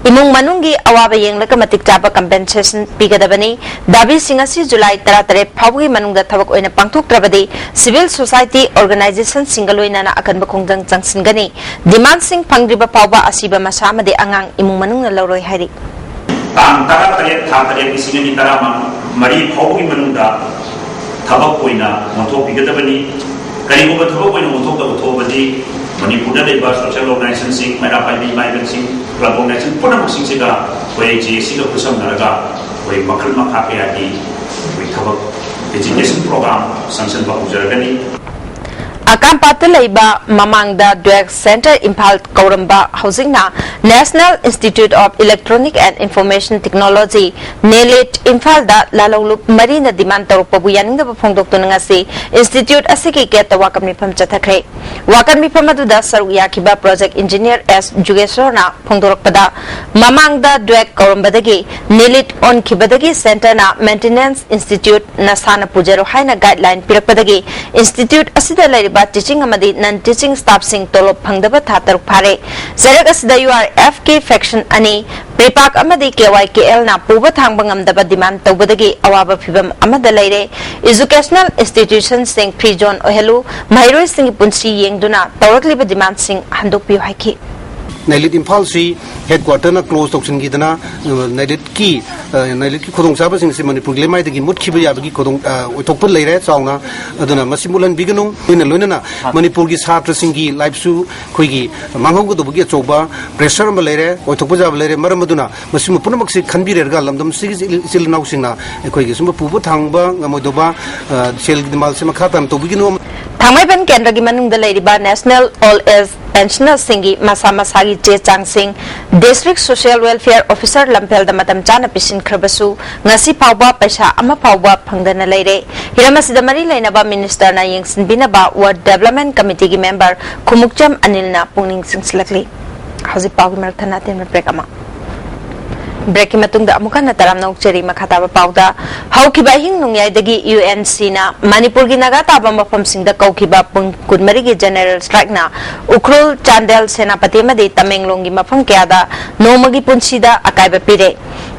ꯏꯃꯨꯡ ꯃꯅꯨꯡꯒꯤ ꯑꯋꯥꯕ ꯌꯦꯡꯂꯒ ꯃꯇꯤꯛ ꯆꯥꯕ ꯀꯝꯄꯦꯟꯁꯦꯁꯟ ꯄꯤꯒꯗꯕꯅꯤ꯫ ꯗꯥꯕꯤꯁꯤꯡ ꯑꯁꯤ ꯖꯨꯂꯥꯏ ꯇꯔꯥꯇꯔꯦꯠ ꯐꯥꯎꯕꯒꯤ ꯃꯅꯨꯡꯗ ꯊꯕꯛ ꯑꯣꯏꯅ ꯄꯥꯡꯊꯣꯛꯇ꯭ꯔꯕꯗꯤ ꯁꯤꯚꯤꯜ ꯁꯣꯁꯥꯏꯇꯤ ꯑꯣꯔꯒꯅꯥꯏꯖꯦꯁꯟꯁꯤꯡꯒ ꯂꯣꯏꯅꯅ ꯑꯀꯟꯕ ꯈꯣꯡꯖꯪ ꯆꯪꯁꯤꯟꯒꯅꯤ꯫ ꯗꯤꯃꯥꯟꯁꯤꯡ ꯐꯪꯗ꯭ꯔꯤꯕ ꯐꯥꯎꯕ ꯑꯁꯤꯕ ꯃꯁꯥ ꯑꯃꯗꯤ ꯑꯉꯥꯡ ꯏꯃꯨꯡ ꯃꯅꯨꯡꯅ ꯂꯧꯔꯣꯏ ꯍꯥꯏꯔꯤ꯫ ꯇꯥꯡ ꯇꯔꯥꯇꯔꯦꯠ, ꯊꯥ ꯇꯔꯦꯠ, ꯂꯤꯁꯤꯡ ꯑꯅꯤ ꯇꯔꯥꯃꯔꯤ ꯐꯥꯎꯕꯒꯤ ꯃꯅꯨꯡꯗ ꯊꯕꯛ ꯑꯣꯏꯅ ꯑꯣꯟꯊꯣꯛꯄꯤꯒꯗꯕꯅꯤ꯫ ꯀꯔꯤꯒꯨꯝꯕ ꯊꯕꯛ ꯑꯣꯏꯅ ꯑꯣꯟꯊꯣꯛꯇꯕ ꯊꯣꯛꯑꯕꯗꯤ ꯃꯅꯤꯄꯨꯔꯗ ꯂꯩꯕ ꯁꯣꯁꯤꯌꯦꯜ ꯑꯣꯔꯒꯅꯥꯏꯖꯦꯁꯟꯁꯤꯡ, ꯃꯩꯔꯥ ꯄꯥꯏꯕꯤ ꯏꯃꯥ ꯏꯕꯦꯟꯁꯤꯡ, ꯀ꯭ꯂꯕ ꯑꯣꯔꯒꯅꯥꯏꯖꯦꯁꯟ ꯄꯨꯝꯅꯃꯛꯁꯤꯡꯁꯤꯒ ꯑꯩꯈꯣꯏ ꯖꯦ ꯑꯦꯁ ꯁꯤꯒ ꯈꯨꯠꯁꯝꯅꯔꯒ ꯑꯩꯈꯣꯏ ꯃꯈꯜ ꯃꯈꯥ ꯀꯌꯥꯒꯤ ꯑꯩꯈꯣꯏ ꯊꯕꯛ ꯑꯦꯖꯤꯇꯦꯁꯟ ꯄ꯭ꯔꯣꯒ꯭ꯔꯥꯝ ꯁꯪꯁꯟꯕ ꯍꯧꯖꯔꯒꯅꯤ꯫ ꯑꯀꯥꯝꯄꯥꯠꯇ ꯂꯩꯕ ꯃꯃꯥꯡꯗ ꯗ꯭ꯋꯦꯛ ꯁꯦꯟꯇꯔ ꯏꯝꯐꯥꯜ ꯀꯧꯔꯝꯕ ꯍꯧꯖꯤꯛꯅ National Institute of Electronic and Information Technology, ꯅꯦꯂꯤꯠ, ꯏꯝꯐꯥꯜꯗ ꯂꯥꯂꯧꯂꯨꯞ ꯃꯔꯤꯅ ꯗꯤꯃꯥꯟ ꯇꯧꯔꯛꯄꯕꯨ ꯌꯥꯅꯤꯡꯗꯕ ꯐꯣꯡꯗꯣꯛꯇꯨꯅ ꯉꯁꯤ ꯏꯟꯁꯇꯤꯇ꯭ꯌꯨꯠ ꯑꯁꯤꯒꯤ ꯒꯦꯠꯇ ꯋꯥꯀꯠ ꯃꯤꯐꯝ ꯆꯠꯊꯈ꯭ꯔꯦ꯫ ꯋꯥꯀꯠ ꯃꯤꯐꯝ ꯑꯗꯨꯗ ꯁꯔꯨꯛ ꯌꯥꯈꯤꯕ ꯄ꯭ꯔꯣꯖꯦꯛ ꯏꯟꯖꯤꯅꯤꯌꯔ ꯑꯦꯁ ꯖꯨꯒꯦꯁꯣꯔꯅ ꯐꯣꯡꯗꯣꯔꯛꯄꯗ, ꯃꯃꯥꯡꯗ ꯗ꯭ꯋꯦꯛ ꯀꯧꯔꯝꯕꯗꯒꯤ ꯅꯦꯂꯤꯠ ꯑꯣꯟꯈꯤꯕꯗꯒꯤ ꯁꯦꯟꯇꯔꯅ ꯃꯦꯟꯇꯦꯅꯦꯟꯁ ꯏꯟꯁꯇꯤꯇ꯭ꯌꯨꯠ ꯅꯁꯥꯅ ꯄꯨꯖꯔꯣ ꯍꯥꯏꯅ ꯒꯥꯏꯗꯂꯥꯏꯟ ꯄꯤꯔꯛꯄꯗꯒꯤ ꯏꯟꯁꯇꯤꯇ꯭ꯌꯨꯠ ꯑꯁꯤꯗ ꯂꯩꯔꯤꯕ ꯇꯤꯆꯤꯡ ꯑꯃꯗꯤ ꯅꯟ ꯇꯤꯆꯤꯡ ꯁ꯭ꯇꯥꯐꯁꯤꯡ ꯇꯣꯂꯣꯞ ꯐꯪꯗꯕ ꯊꯥ ꯇꯔꯨꯛ ꯐꯥꯔꯦ꯫ ꯖꯦꯔꯛ ꯑꯁꯤꯗ ꯌꯨ ꯑꯥꯔ ꯑꯦꯐ ꯀꯦ ꯐꯦꯛꯁꯟ ꯑꯅꯤ, ꯄ꯭ꯔꯤꯄꯥꯛ ꯑꯃꯗꯤ ꯀꯦ ꯋꯥꯏ ꯀꯦ ꯑꯦꯜꯅ ꯄꯨꯕ ꯊꯥꯡꯕ ꯉꯝꯗꯕ ꯗꯤꯃꯥꯟ ꯇꯧꯕꯗꯒꯤ ꯑꯋꯥꯕ ꯐꯤꯚꯝ ꯑꯃꯗ ꯂꯩꯔꯦ꯫ ꯏꯖꯨꯀꯦꯁꯅꯦꯜ ꯏꯟꯁꯇꯤꯇ꯭ꯌꯨꯁꯟꯁꯤꯡ ꯐ꯭ꯔꯤ ꯖꯣꯟ ꯑꯣꯏꯍꯜꯂꯨ, ꯃꯍꯩꯔꯣꯏꯁꯤꯡꯒꯤ ꯄꯨꯟꯁꯤ ꯌꯦꯡꯗꯨꯅ ꯇꯧꯔꯛꯂꯤꯕ ꯗꯤꯃꯥꯟꯁꯤꯡ ꯍꯟꯗꯣꯛꯄꯤꯌꯨ ꯍꯥꯏꯈꯤ꯫ ꯅꯥꯏꯂꯤꯠ ꯏꯝꯐꯥꯜꯁꯤ ꯍꯦꯗ ꯀ꯭ꯋꯥꯇꯔꯅ ꯀ꯭ꯂꯣꯖ ꯇꯧꯁꯤꯟꯈꯤꯗꯅ, ꯑ, ꯅꯥꯏꯂꯤꯠꯀꯤ, ꯑ, ꯅꯥꯏꯂꯤꯠꯀꯤ ꯈꯨꯗꯣꯡꯆꯥꯕꯁꯤꯡ ꯑꯁꯤ ꯃꯅꯤꯄꯨꯔꯒꯤ ꯂꯩꯃꯥꯏꯗꯒꯤ ꯃꯨꯠꯈꯤꯕ ꯌꯥꯕꯒꯤ ꯈꯨꯗꯣꯡ, ꯑ, ꯑꯣꯏꯊꯣꯛꯄ ꯂꯩꯔꯦ ꯆꯥꯎꯅ꯫ ꯑꯗꯨꯅ ꯃꯁꯤ ꯃꯨꯠꯍꯟꯕꯤꯒꯅꯨ꯫ ꯂꯣꯏꯅ ꯂꯣꯏꯅꯅ ꯃꯅꯤꯄꯨꯔꯒꯤ ꯁꯥꯇ꯭ꯔꯁꯤꯡꯒꯤ ꯂꯥꯏꯐꯁꯨ ꯑꯩꯈꯣꯏꯒꯤ ꯃꯥꯡꯍꯧꯒꯗꯧꯕꯒꯤ ꯑꯆꯧꯕ ꯄ꯭ꯔꯦꯁꯔ ꯑꯃ ꯂꯩꯔꯦ, ꯑꯣꯏꯊꯣꯛꯄ ꯌꯥꯕ ꯂꯩꯔꯦ꯫ ꯃꯔꯝ ꯑꯗꯨꯅ ꯃꯁꯤꯒꯨꯝꯕ ꯄꯨꯝꯅꯃꯛꯁꯤ ꯈꯟꯕꯤꯔꯒ ꯂꯝꯗꯝꯁꯤꯒꯤ ꯏꯆꯤꯜ, ꯏꯆꯤꯜ ꯏꯅꯥꯎꯁꯤꯡꯅ ꯑꯩꯈꯣꯏꯒꯤ ꯁꯨꯝꯕ ꯄꯨꯕ ꯊꯥꯡꯕ ꯉꯝꯃꯣꯏꯗꯧꯕ, ꯑ, ꯁꯦꯜꯒꯤ ꯗꯤꯃꯥꯟꯁꯦ ꯃꯈꯥ ꯇꯥꯅ ꯇꯧꯕꯤꯒꯅꯨ꯫ ꯊꯥꯡꯃꯩꯕꯟ ꯀꯦꯟꯗ꯭ꯔꯒꯤ ꯃꯅꯨꯡꯗ ꯂꯩꯔꯤꯕ ꯅꯦꯁꯅꯦꯜ ꯑꯣꯜ ꯑꯦꯖ ꯄꯦꯟꯁꯅꯔꯁꯤꯡꯒꯤ ꯃꯁꯥ ꯃꯁꯥꯒꯤ ꯆꯦ ꯆꯥꯡꯁꯤꯡ ꯗꯤꯁꯇ꯭ꯔꯤꯛ ꯁꯣꯁꯤꯌꯦꯜ ꯋꯦꯜꯐꯤꯌꯔ ꯑꯣꯐꯤꯁꯥꯔ ꯂꯝꯐꯦꯜꯗ ꯃꯇꯝ ꯆꯥꯅ ꯄꯤꯁꯤꯟꯈ꯭ꯔꯕꯁꯨ ꯉꯁꯤ ꯐꯥꯎꯕ ꯄꯩꯁꯥ ꯑꯃ ꯐꯥꯎꯕ ꯐꯪꯗꯅ ꯂꯩꯔꯦ꯫ ꯍꯤꯔꯝ ꯑꯁꯤꯗ ꯃꯔꯤ ꯂꯩꯅꯕ ꯃꯤꯅꯤꯁꯇꯔꯅ ꯌꯦꯡꯁꯤꯟꯕꯤꯅꯕ ꯋꯥꯔꯗ ꯗꯦꯕꯂꯞꯃꯦꯟ ꯀꯃꯤꯇꯤꯒꯤ ꯃꯦꯝꯕꯔ ꯈꯨꯃꯨꯛꯆꯝ ꯑꯅꯤꯜꯅ ꯄꯨꯛꯅꯤꯡ ꯆꯤꯡꯁꯤꯜꯂꯛꯂꯤ꯫ ꯍꯧꯖꯤꯛ ꯄꯥꯎꯒꯤ ꯃꯔꯛ ꯊꯟꯅ ꯑꯇꯦꯟꯕ ꯕ꯭ꯔꯦꯛ ꯑꯃ꯫ ꯕ꯭ꯔꯦꯛꯀꯤ ꯃꯇꯨꯡꯗ ꯑꯃꯨꯛ ꯍꯟꯅ ꯇꯔꯥꯝꯅ ꯑꯣꯛꯆꯔꯤ꯫ ꯃꯈꯥ ꯇꯥꯕ ꯄꯥꯎꯗ, ꯍꯧꯈꯤꯕ ꯑꯍꯤꯡ ꯅꯣꯡꯌꯥꯏꯗꯒꯤ ꯌꯨ ꯑꯦꯟ ꯁꯤꯅ ꯃꯅꯤꯄꯨꯔꯒꯤ ꯅꯥꯒꯥ ꯇꯥꯕ ꯃꯐꯝꯁꯤꯡꯗ ꯀꯧꯈꯤꯕ ꯄꯨꯡ ꯀꯨꯟꯃꯔꯤꯒꯤ ꯖꯦꯅꯔꯦꯜ ꯁ꯭ꯇ꯭ꯔꯥꯏꯛꯅ ꯎꯈ꯭ꯔꯨꯜ, ꯆꯥꯟꯗꯦꯜ, ꯁꯦꯅꯥꯄꯇꯤ ꯑꯃꯗꯤ ꯇꯃꯦꯡꯂꯣꯡꯒꯤ ꯃꯐꯝ ꯀꯌꯥꯗ ꯅꯣꯡꯃꯒꯤ ꯄꯨꯟꯁꯤꯗ ꯑꯀꯥꯏꯕ ꯄꯤꯔꯦ꯫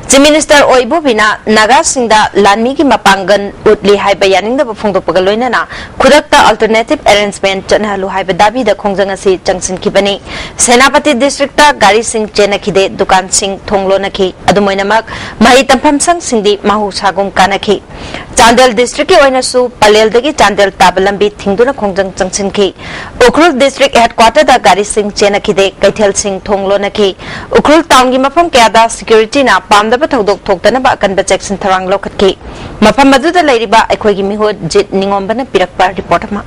ꯆꯤꯐ ꯃꯤꯅꯤꯁꯇꯔ ꯑꯣꯏ ꯏꯕꯣꯕꯤꯅ ꯅꯥꯒꯥꯁꯤꯡꯗ ꯂꯥꯟꯃꯤꯒꯤ ꯃꯄꯥꯡꯒꯜ ꯎꯠꯂꯤ ꯍꯥꯏꯕ ꯌꯥꯅꯤꯡꯗꯕ ꯐꯣꯡꯗꯣꯛꯄꯒ ꯂꯣꯏꯅꯅ ꯈꯨꯗꯛꯇ ꯑꯜꯇꯔꯅꯦꯇꯤꯚ ꯑꯦꯔꯦꯟꯖꯃꯦꯟꯠ ꯆꯠꯅꯍꯜꯂꯨ ꯍꯥꯏꯕ ꯗꯥꯕꯤꯗ ꯈꯣꯡꯖꯪ ꯑꯁꯤ ꯆꯪꯁꯤꯟꯈꯤꯕꯅꯤ꯫ ꯁꯦꯅꯥꯄꯇꯤ ꯗꯤꯁꯇ꯭ꯔꯤꯛꯇ ꯒꯥꯔꯤꯁꯤꯡ ꯆꯦꯟꯅꯈꯤꯗꯦ, ꯗꯨꯀꯥꯟꯁꯤꯡ ꯊꯣꯡ ꯂꯣꯟꯅꯈꯤ꯫ ꯑꯗꯨꯝ ꯑꯣꯏꯅꯃꯛ, ꯃꯍꯩ ꯇꯝꯐꯝ ꯁꯪꯁꯤꯡꯗꯤ ꯃꯍꯧꯁꯥꯒꯨꯝ ꯀꯥꯟꯅꯈꯤ꯫ ꯆꯥꯟꯗꯦꯜ ꯗꯤꯁꯇ꯭ꯔꯤꯛꯀꯤ ꯑꯣꯏꯅꯁꯨ ꯄꯂꯦꯜꯗꯒꯤ ꯆꯥꯟꯗꯦꯜ ꯇꯥꯕ ꯂꯝꯕꯤ ꯊꯤꯡꯗꯨꯅ ꯈꯣꯡꯖꯪ ꯆꯪꯁꯤꯟꯈꯤ꯫ ꯎꯈ꯭ꯔꯨꯜ ꯗꯤꯁꯇ꯭ꯔꯤꯛ ꯍꯦꯗꯀ꯭ꯋꯥꯇꯔꯗ ꯒꯥꯔꯤꯁꯤꯡ ꯆꯦꯟꯅꯈꯤꯗꯦ, ꯀꯩꯊꯦꯜꯁꯤꯡ ꯊꯣꯡ ꯂꯣꯟꯅꯈꯤ꯫ ꯎꯈ꯭ꯔꯨꯜ ꯇꯥꯎꯟꯒꯤ ꯃꯐꯝ ꯀꯌꯥꯗ ꯁꯦꯀ꯭ꯌꯨꯔꯤꯇꯤꯅ ꯄꯥꯝꯗꯕ ꯊꯧꯗꯣꯛ ꯊꯣꯛꯇꯅꯕ ꯑꯀꯟꯕ ꯆꯦꯛꯁꯤꯟ ꯊꯧꯔꯥꯡ ꯂꯧꯈꯠꯈꯤ꯫ ꯃꯐꯝ ꯑꯗꯨꯗ ꯂꯩꯔꯤꯕ ꯑꯩꯈꯣꯏꯒꯤ ꯃꯤꯍꯨꯠ ꯖꯤꯠ ꯅꯤꯉꯣꯝꯕꯅ ꯄꯤꯔꯛꯄ ꯔꯤꯄꯣꯔꯠ ꯑꯃ꯫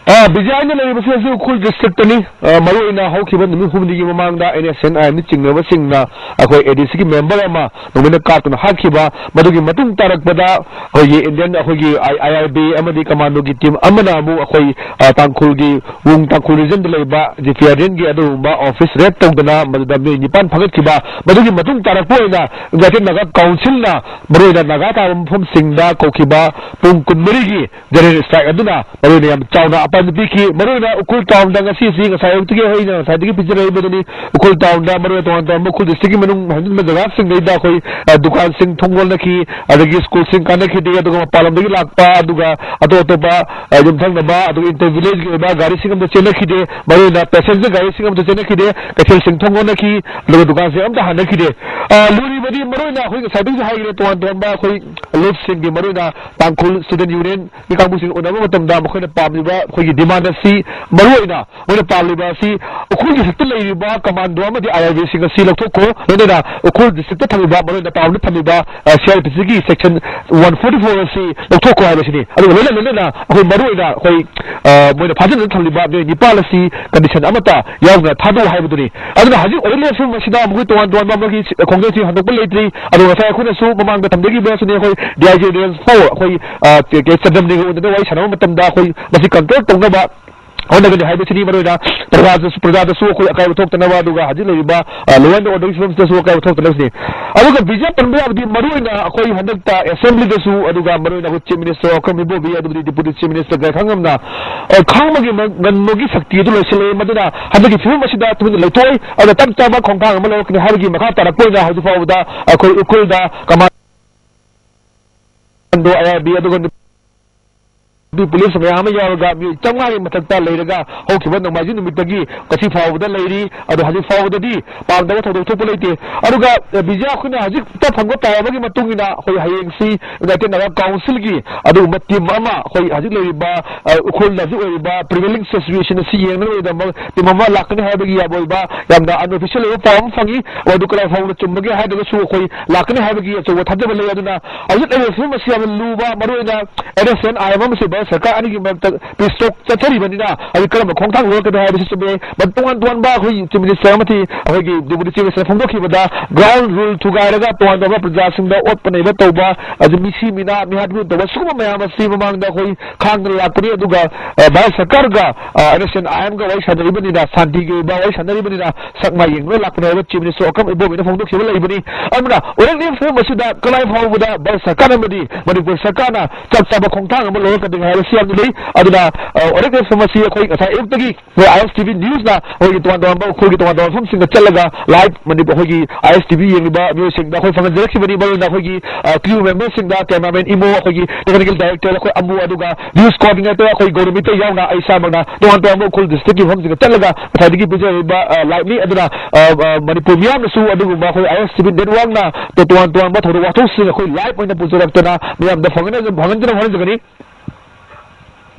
ꯑ, ꯕꯤꯖꯌ, ꯑꯩꯅ ꯂꯩꯔꯤꯕꯁꯤ ꯍꯧꯖꯤꯛ ꯎꯈ꯭ꯔꯨꯜ district ꯇꯅꯤ꯫ ꯑ, ꯃꯔꯨꯑꯣꯏꯅ ꯍꯧꯈꯤꯕ ꯅꯨꯃꯤꯠ ꯍꯨꯝꯅꯤꯒꯤ ꯃꯃꯥꯡꯗ N S N I M ꯅ ꯆꯤꯡꯅꯕꯁꯤꯡꯅ ꯑꯩꯈꯣꯏ A D C ꯒꯤ member ꯑꯃ ꯅꯣꯡꯃꯩꯅ ꯀꯥꯞꯇꯨꯅ ꯍꯥꯠꯈꯤꯕ, ꯃꯗꯨꯒꯤ ꯃꯇꯨꯡ ꯇꯥꯔꯛꯄꯗ ꯑꯩꯈꯣꯏꯒꯤ Indian, ꯑꯩꯈꯣꯏꯒꯤ I-, I R B ꯑꯃꯗꯤ commando ꯒꯤ team ꯑꯃꯅ ꯑꯃꯨꯛ ꯑꯩꯈꯣꯏ, ꯑ, ꯇꯥꯡꯈꯨꯜꯒꯤ ꯋꯨꯡ ꯇꯥꯡꯈꯨꯜ region ꯗ ꯂꯩꯕ G P R D N ꯒꯤ ꯑꯗꯨꯒꯨꯝꯕ office raid ꯇꯧꯗꯅ ꯃꯗꯨꯗ ꯃꯤꯑꯣꯏ ꯅꯤꯄꯥꯟ ꯐꯥꯒꯠꯈꯤꯕ, ꯃꯗꯨꯒꯤ ꯃꯇꯨꯡ ꯇꯥꯔꯛꯄ ꯑꯣꯏꯅ United Naga Council ꯅ ꯃꯔꯨꯑꯣꯏꯅ ꯅꯥꯒꯥ ꯇꯥꯕ ꯃꯐꯝꯁꯤꯡꯗ ꯀꯧꯈꯤꯕ ꯄꯨꯡ ꯀꯨꯟꯃꯔꯤꯒꯤ general strike ꯑꯗꯨꯅ ꯃꯔꯨꯑꯣꯏꯅ ꯌꯥꯝ ꯆꯥꯎꯅ ꯑꯄꯥꯟꯕ ꯄꯤꯈꯤ꯫ ꯃꯔꯨꯑꯣꯏꯅ ꯎꯈ꯭ꯔꯨꯜ town ꯗ ꯉꯁꯤꯁꯤ, ꯉꯁꯥꯏ ꯑꯌꯨꯛꯇꯒꯤ ꯑꯩꯅ ꯉꯁꯥꯏꯗꯒꯤ ꯄꯤꯖꯔꯛꯏꯕꯗꯨꯅꯤ, ꯎꯈ꯭ꯔꯨꯜ town ꯗ ꯃꯔꯨꯑꯣꯏꯅ ꯇꯣꯉꯥꯟ ꯇꯣꯉꯥꯟꯕ ꯎꯈ꯭ꯔꯨꯜ district ꯀꯤ ꯃꯅꯨꯡ ꯍꯟꯖꯤꯟꯕ ꯖꯒꯥꯁꯤꯡꯗꯩꯗ ꯑꯩꯈꯣꯏ, ꯑ, ꯗꯨꯀꯥꯟꯁꯤꯡ ꯊꯣꯡ ꯂꯣꯟꯅꯈꯤ, ꯑꯗꯒꯤ school ꯁꯤꯡ ꯀꯥꯟꯅꯈꯤꯗꯦ, ꯑꯗꯨꯒ ꯃꯄꯥꯟ ꯂꯝꯗꯒꯤ ꯂꯥꯛꯄ, ꯑꯗꯨꯒ ꯑꯇꯣꯞ ꯑꯇꯣꯞꯄ, ꯑ, ꯌꯨꯝꯊꯪꯅꯕ, ꯑꯗꯨꯒ inter village ꯀꯤ ꯑꯣꯏꯕ ꯒꯥꯔꯤꯁꯤꯡ ꯑꯃꯠꯇ ꯆꯦꯟꯅꯈꯤꯗꯦ, ꯃꯔꯨꯑꯣꯏꯅ passenger ꯒꯥꯔꯤꯁꯤꯡ ꯑꯃꯠꯇ ꯆꯦꯟꯅꯈꯤꯗꯦ, ꯀꯩꯊꯦꯜꯁꯤꯡ ꯊꯣꯡ ꯂꯣꯟꯅꯈꯤ, ꯑꯗꯨꯒ ꯗꯨꯀꯥꯟꯁꯤꯡ ꯑꯃꯠꯇ ꯍꯥꯡꯅꯈꯤꯗꯦ꯫ ꯑ, ꯂꯨꯔꯤꯕꯗꯤ ꯃꯔꯨꯑꯣꯏꯅ ꯑꯩꯈꯣꯏ ꯉꯁꯥꯏꯗꯒꯤꯁꯨ ꯍꯥꯏꯈ꯭ꯔꯦ, ꯇꯣꯉꯥꯟ ꯇꯣꯉꯥꯟꯕ ꯑꯩꯈꯣꯏ ꯂꯨꯞꯁꯤꯡꯒꯤ, ꯃꯔꯨꯑꯣꯏꯅ ꯇꯥꯡꯈꯨꯜ Student Union ꯒꯤ ꯀꯥꯡꯕꯨꯁꯤꯡ ꯎꯅꯕ ꯃꯇꯝꯗ ꯃꯈꯣꯏꯅ ꯄꯥꯝꯂꯤꯕ ꯑꯩꯈꯣꯏꯒꯤ demand ꯑꯁꯤ, ꯃꯔꯨꯑꯣꯏꯅ ꯃꯣꯏꯅ ꯄꯥꯝꯂꯤꯕ ꯑꯁꯤ ꯎꯈ꯭ꯔꯨꯜ district ꯇ ꯂꯩꯔꯤꯕ commando ꯑꯃꯗꯤ I R B ꯁꯤꯡ ꯑꯁꯤ ꯂꯧꯊꯣꯛꯈꯣ, ꯂꯣꯏꯅꯅ ꯎꯈ꯭ꯔꯨꯜ district ꯇ ꯊꯝꯂꯤꯕ, ꯃꯔꯨꯑꯣꯏꯅ ꯄꯥꯎꯅ ꯊꯝꯂꯤꯕ, ꯑ, C R P C ꯒꯤ section one forty four ꯑꯁꯤ ꯂꯧꯊꯣꯛꯈꯣ ꯍꯥꯏꯕꯁꯤꯅꯤ꯫ ꯑꯗꯨꯒ ꯂꯣꯏꯅ ꯂꯣꯏꯅꯅ ꯑꯩꯈꯣꯏ ꯃꯔꯨꯑꯣꯏꯅ ꯑꯩꯈꯣꯏ, ꯑ, ꯃꯣꯏꯅ ꯐꯥꯖꯤꯟꯗꯨꯅ ꯊꯝꯂꯤꯕ ꯃꯤꯑꯣꯏ ꯅꯤꯄꯥꯜ ꯑꯁꯤ condition ꯑꯃꯠꯇ ꯌꯥꯎꯗꯅ ꯊꯥꯗꯣꯛꯎ ꯍꯥꯏꯕꯗꯨꯅꯤ꯫ ꯑꯗꯨꯅ ꯍꯧꯖꯤꯛ ꯑꯣꯏꯔꯤꯕ ꯐꯤꯕꯝ ꯑꯁꯤꯗ ꯃꯈꯣꯏ ꯇꯣꯉꯥꯟ ꯇꯣꯉꯥꯟꯕ ꯑꯃꯒꯤ ꯈꯣꯡꯖꯪꯁꯤꯡ ꯍꯟꯗꯣꯛꯄ ꯂꯩꯇ꯭ꯔꯤ꯫ ꯑꯗꯨꯒ ꯉꯁꯥꯏ ꯑꯩꯈꯣꯏꯅꯁꯨ ꯃꯃꯥꯡꯗ ꯊꯝꯖꯈꯤꯕꯁꯨꯅꯤ, ꯑꯩꯈꯣꯏ D I G Range four, ꯑꯩꯈꯣꯏ, ꯑ, ꯀꯦ, ꯀꯦ ꯆꯟꯗ꯭ꯔꯝꯅꯤꯒ ꯎꯅꯗꯨꯅ ꯋꯥꯔꯤ ꯁꯥꯟꯅꯕ ꯃꯇꯝꯗ ꯑꯩꯈꯣꯏ ꯃꯁꯤ control ꯇꯧꯅꯕ ꯍꯣꯠꯅꯒꯅꯤ ꯍꯥꯏꯕꯁꯤꯅꯤ꯫ ꯃꯔꯨꯑꯣꯏꯅ ꯄ꯭ꯔꯖꯥꯗꯁꯨ, ꯄ꯭ꯔꯖꯥꯗꯁꯨ ꯑꯩꯈꯣꯏ ꯑꯀꯥꯏꯕ ꯊꯣꯛꯇꯅꯕ, ꯑꯗꯨꯒ ꯍꯧꯖꯤꯛ ꯂꯩꯔꯤꯕ, ꯑ, law and order ꯒꯤ ꯐꯤꯕꯝꯁꯤꯗꯁꯨ ꯑꯀꯥꯏꯕ ꯊꯣꯛꯇꯅꯕꯁꯤꯅꯤ꯫ ꯑꯗꯨꯒ ꯕꯤꯖꯦ ꯄꯟꯕ ꯌꯥꯕꯗꯤ ꯃꯔꯨꯑꯣꯏꯅ ꯑꯩꯈꯣꯏ ꯍꯟꯗꯛꯇ assembly ꯗꯁꯨ, ꯑꯗꯨꯒ ꯃꯔꯨꯑꯣꯏꯅ ꯑꯩꯈꯣꯏ Chief Minister ꯑꯣꯀ꯭ꯔꯝ ꯏꯕꯣꯕꯤ, ꯑꯗꯨꯕꯨꯗꯤ Deputy Chief Minister ꯒꯥꯏꯈꯥꯡꯉꯝꯅ, ꯑ, ꯈꯥꯡꯕꯒꯤ ꯃ-, ꯉꯝꯕꯒꯤ ꯁꯛꯇꯤ ꯑꯗꯨ ꯂꯣꯏꯁꯤꯜꯂꯛꯑꯦ꯫ ꯃꯗꯨꯅ ꯍꯟꯗꯛꯀꯤ ꯐꯤꯕꯝ ꯑꯁꯤꯗ ꯇꯨꯃꯤꯟꯅ ꯂꯩꯊꯣꯛꯑꯣꯏ꯫ ꯑꯗꯨꯅ ꯇꯞ ꯇꯞꯅ ꯈꯣꯡꯊꯥꯡ ꯑꯃ ꯂꯧꯔꯛꯀꯅꯤ ꯍꯥꯏꯕꯒꯤ ꯃꯈꯥ ꯇꯥꯔꯛꯄ ꯑꯣꯏꯅ ꯍꯧꯖꯤꯛ ꯐꯥꯎꯕꯗ ꯑꯩꯈꯣꯏ ꯎꯈ꯭ꯔꯨꯜꯗ commando, I R B, ꯑꯗꯨꯒ ꯅꯨꯄꯤ police ꯃꯌꯥꯝ ꯑꯃ ꯌꯥꯎꯔꯒ ꯃꯤꯑꯣꯏ ꯆꯥꯝꯃꯉꯥꯒꯤ ꯃꯊꯛꯇ ꯂꯩꯔꯒ ꯍꯧꯈꯤꯕ ꯅꯣꯡꯃꯥꯏꯖꯤꯡ ꯅꯨꯃꯤꯠꯇꯒꯤ ꯉꯁꯤ ꯐꯥꯎꯕꯗ ꯂꯩꯔꯤ꯫ ꯑꯗꯣ ꯍꯧꯖꯤꯛ ꯐꯥꯎꯕꯗꯗꯤ ꯄꯥꯝꯗꯕ ꯊꯧꯗꯣꯛ ꯊꯣꯛꯄ ꯂꯩꯇꯦ꯫ ꯑꯗꯨꯒ, ꯑ, ꯕꯤꯖꯦ, ꯑꯩꯈꯣꯏꯅ ꯍꯧꯖꯤꯛꯇ ꯐꯪꯕ ꯄꯥꯎ ꯑꯃꯒꯤ ꯃꯇꯨꯡ ꯏꯟꯅ ꯑꯩꯈꯣꯏ ꯍꯌꯦꯡꯁꯤ United Naga Council ꯒꯤ ꯑꯗꯨꯒꯨꯝꯕ team ꯑꯃ ꯑꯩꯈꯣꯏ ꯍꯧꯖꯤꯛ ꯂꯩꯔꯤꯕ, ꯑ, ꯎꯈ꯭ꯔꯨꯜꯗ ꯍꯧꯖꯤꯛ ꯑꯣꯏꯔꯤꯕ prevailing situation ꯑꯁꯤ ꯌꯦꯡꯅꯕꯒꯤꯗꯃꯛ team ꯑꯃ ꯂꯥꯛꯀꯅꯤ ꯍꯥꯏꯕꯒꯤ ꯌꯥꯕ ꯑꯣꯏꯕ ꯌꯥꯝꯅ unofficial ꯑꯣꯏꯕ ꯄꯥꯎ ꯑꯃ ꯐꯪꯉꯤ꯫ ꯑꯗꯨ ꯀꯗꯥꯏ ꯐꯥꯎꯕꯗ ꯆꯨꯝꯕꯒꯦ ꯍꯥꯏꯗ꯭ꯔꯒꯁꯨ ꯑꯩꯈꯣꯏ ꯂꯥꯛꯀꯅꯤ ꯍꯥꯏꯕꯒꯤ ꯑꯆꯧꯕ ꯊꯥꯖꯕ ꯂꯩ꯫ ꯑꯗꯨꯅ ꯍꯧꯖꯤꯛ ꯂꯩꯔꯤꯕ ꯐꯤꯕꯝ ꯑꯁꯤ ꯌꯥꯝꯅ ꯂꯨꯕ, ꯃꯔꯨꯑꯣꯏꯅ N S N I M ꯑꯃꯁꯨ ꯁꯔꯀꯥꯔ ꯑꯅꯤꯒꯤ ꯃꯔꯛꯇ ꯄꯤꯁ ꯇꯣꯛ ꯆꯠꯊꯔꯤꯕꯅꯤꯅ, ꯑꯩ ꯀꯔꯝꯕ ꯈꯣꯡꯊꯥꯡ ꯂꯧꯔꯛꯀꯅꯤ ꯍꯥꯏꯕꯁꯤ ꯆꯨꯝꯃꯦ꯫ ꯃ-, ꯇꯣꯉꯥꯟ ꯇꯣꯉꯥꯟꯕ ꯑꯩꯈꯣꯏ Chief Minister ꯑꯃꯗꯤ ꯑꯩꯈꯣꯏꯒꯤ Deputy Chief Minister ꯐꯣꯡꯗꯣꯛꯈꯤꯕꯗ ground rule ꯊꯨꯒꯥꯏꯔꯒ ꯇꯣꯉꯥꯟ ꯇꯣꯉꯥꯟꯕ ꯄ꯭ꯔꯖꯥꯁꯤꯡꯗ ꯑꯣꯠꯄ ꯅꯩꯕ ꯇꯧꯕ, ꯑꯗꯨ ꯃꯤꯁꯤ ꯃꯤꯅꯥ ꯃꯤꯍꯥꯠ ꯃꯤꯍꯨꯠ ꯇꯧꯕ, ꯁꯤꯒꯨꯝꯕ ꯃꯌꯥꯝ ꯑꯁꯤ ꯃꯃꯥꯡꯗ ꯑꯩꯈꯣꯏ ꯈꯥꯡꯗꯅ ꯂꯥꯛꯄꯅꯤ꯫ ꯑꯗꯨꯒ, ꯑ, ꯚꯥꯔꯠ ꯁꯔꯀꯥꯔꯒ, ꯑ, N S C N I M ꯒ ꯋꯥꯔꯤ ꯁꯥꯟꯅꯔꯤꯕꯅꯤꯅ, ꯁꯥꯟꯇꯤꯒꯤ ꯑꯣꯏꯕ ꯋꯥꯔꯤ ꯁꯥꯟꯅꯔꯤꯕꯅꯤꯅ, ꯁꯛ ꯃꯥꯏ ꯌꯦꯡꯗꯨꯅ ꯂꯥꯛꯄꯅꯤ ꯍꯥꯏꯕ Chief Minister ꯑꯣꯀꯝ ꯏꯕꯣꯕꯤꯅ ꯐꯣꯡꯗꯣꯛꯈꯤꯕ ꯂꯩꯕꯅꯤ꯫ ꯑꯗꯨꯅ ꯑꯣꯔꯛꯂꯤꯕ ꯐꯤꯕꯝ ꯑꯁꯤꯗ ꯀꯗꯥꯏ ꯐꯥꯎꯕꯗ ꯚꯥꯔꯠ ꯁꯔꯀꯥꯔ ꯑꯃꯗꯤ ꯃꯅꯤꯄꯨꯔ ꯁꯔꯀꯥꯔꯅ ꯆꯞ ꯆꯥꯕ ꯈꯣꯡꯊꯥꯡ ꯑꯃ ꯂꯧꯔꯛꯀꯗꯒꯦ ꯍꯥꯏꯕꯁꯤ ꯌꯥꯝꯅ ꯂꯨꯏ꯫ ꯑꯗꯨꯅ, ꯑ, ꯑꯣꯔꯛꯂꯤꯕ ꯐꯤꯕꯝ ꯑꯁꯤ ꯑꯩꯈꯣꯏ ꯉꯁꯥꯏ ꯑꯌꯨꯛꯇꯒꯤ ꯑꯩꯈꯣꯏ I S T V News ꯅ ꯑꯩꯈꯣꯏꯒꯤ ꯇꯣꯉꯥꯟ ꯇꯣꯉꯥꯟꯕ ꯎꯈ꯭ꯔꯨꯜꯒꯤ ꯇꯣꯉꯥꯟ ꯇꯣꯉꯥꯟꯕ ꯃꯐꯝꯁꯤꯡꯗ ꯆꯠꯂꯒ live ꯃꯅꯤꯄꯨꯔ ꯑꯩꯈꯣꯏꯒꯤ I S T V ꯌꯦꯡꯂꯤꯕ ꯃꯤꯑꯣꯏꯁꯤꯡꯗ ꯑꯩꯈꯣꯏ ꯐꯪꯍꯟꯖꯔꯛꯈꯤꯕꯅꯤ꯫ ꯃꯔꯨꯑꯣꯏꯅ ꯑꯩꯈꯣꯏꯒꯤ, ꯑ, crew member ꯁꯤꯡꯗ, cameraman ꯏꯃꯣ, ꯑꯩꯈꯣꯏꯒꯤ technical director ꯑꯩꯈꯣꯏ ꯑꯃꯨ, ꯑꯗꯨꯒ news coordinator ꯑꯩꯈꯣꯏ ꯒꯧꯔꯃꯤꯇ ꯌꯥꯎꯅ ꯑꯩ ꯏꯁꯥꯃꯛꯅ ꯇꯣꯉꯥꯟ ꯇꯣꯉꯥꯟꯕ ꯎꯈ꯭ꯔꯨꯜ district ꯀꯤ ꯃꯐꯝꯁꯤꯡꯗ ꯆꯠꯂꯒ ꯉꯁꯥꯏꯗꯒꯤ ꯄꯤꯖꯔꯤꯕ, ꯑ, live ꯅꯤ꯫ ꯑꯗꯨꯅ, ꯑ, ꯑ, ꯃꯅꯤꯄꯨꯔ ꯃꯤꯌꯥꯝꯅꯁꯨ ꯑꯗꯨꯒꯨꯝꯕ ꯑꯩꯈꯣꯏ I S T V network ꯅ ꯇꯣ-, ꯇꯣꯉꯥꯟ ꯇꯣꯉꯥꯟꯕ ꯊꯧꯗꯣꯛ ꯋꯥꯊꯣꯛꯁꯤꯡ ꯑꯩꯈꯣꯏ live ꯑꯣꯏꯅ ꯄꯨꯖꯔꯛꯇꯅ ꯃꯤꯌꯥꯝꯗ ꯐꯪꯍꯟ-, ꯐꯪꯍꯟꯖꯅꯕ ꯍꯣꯠꯅꯖꯒꯅꯤ꯫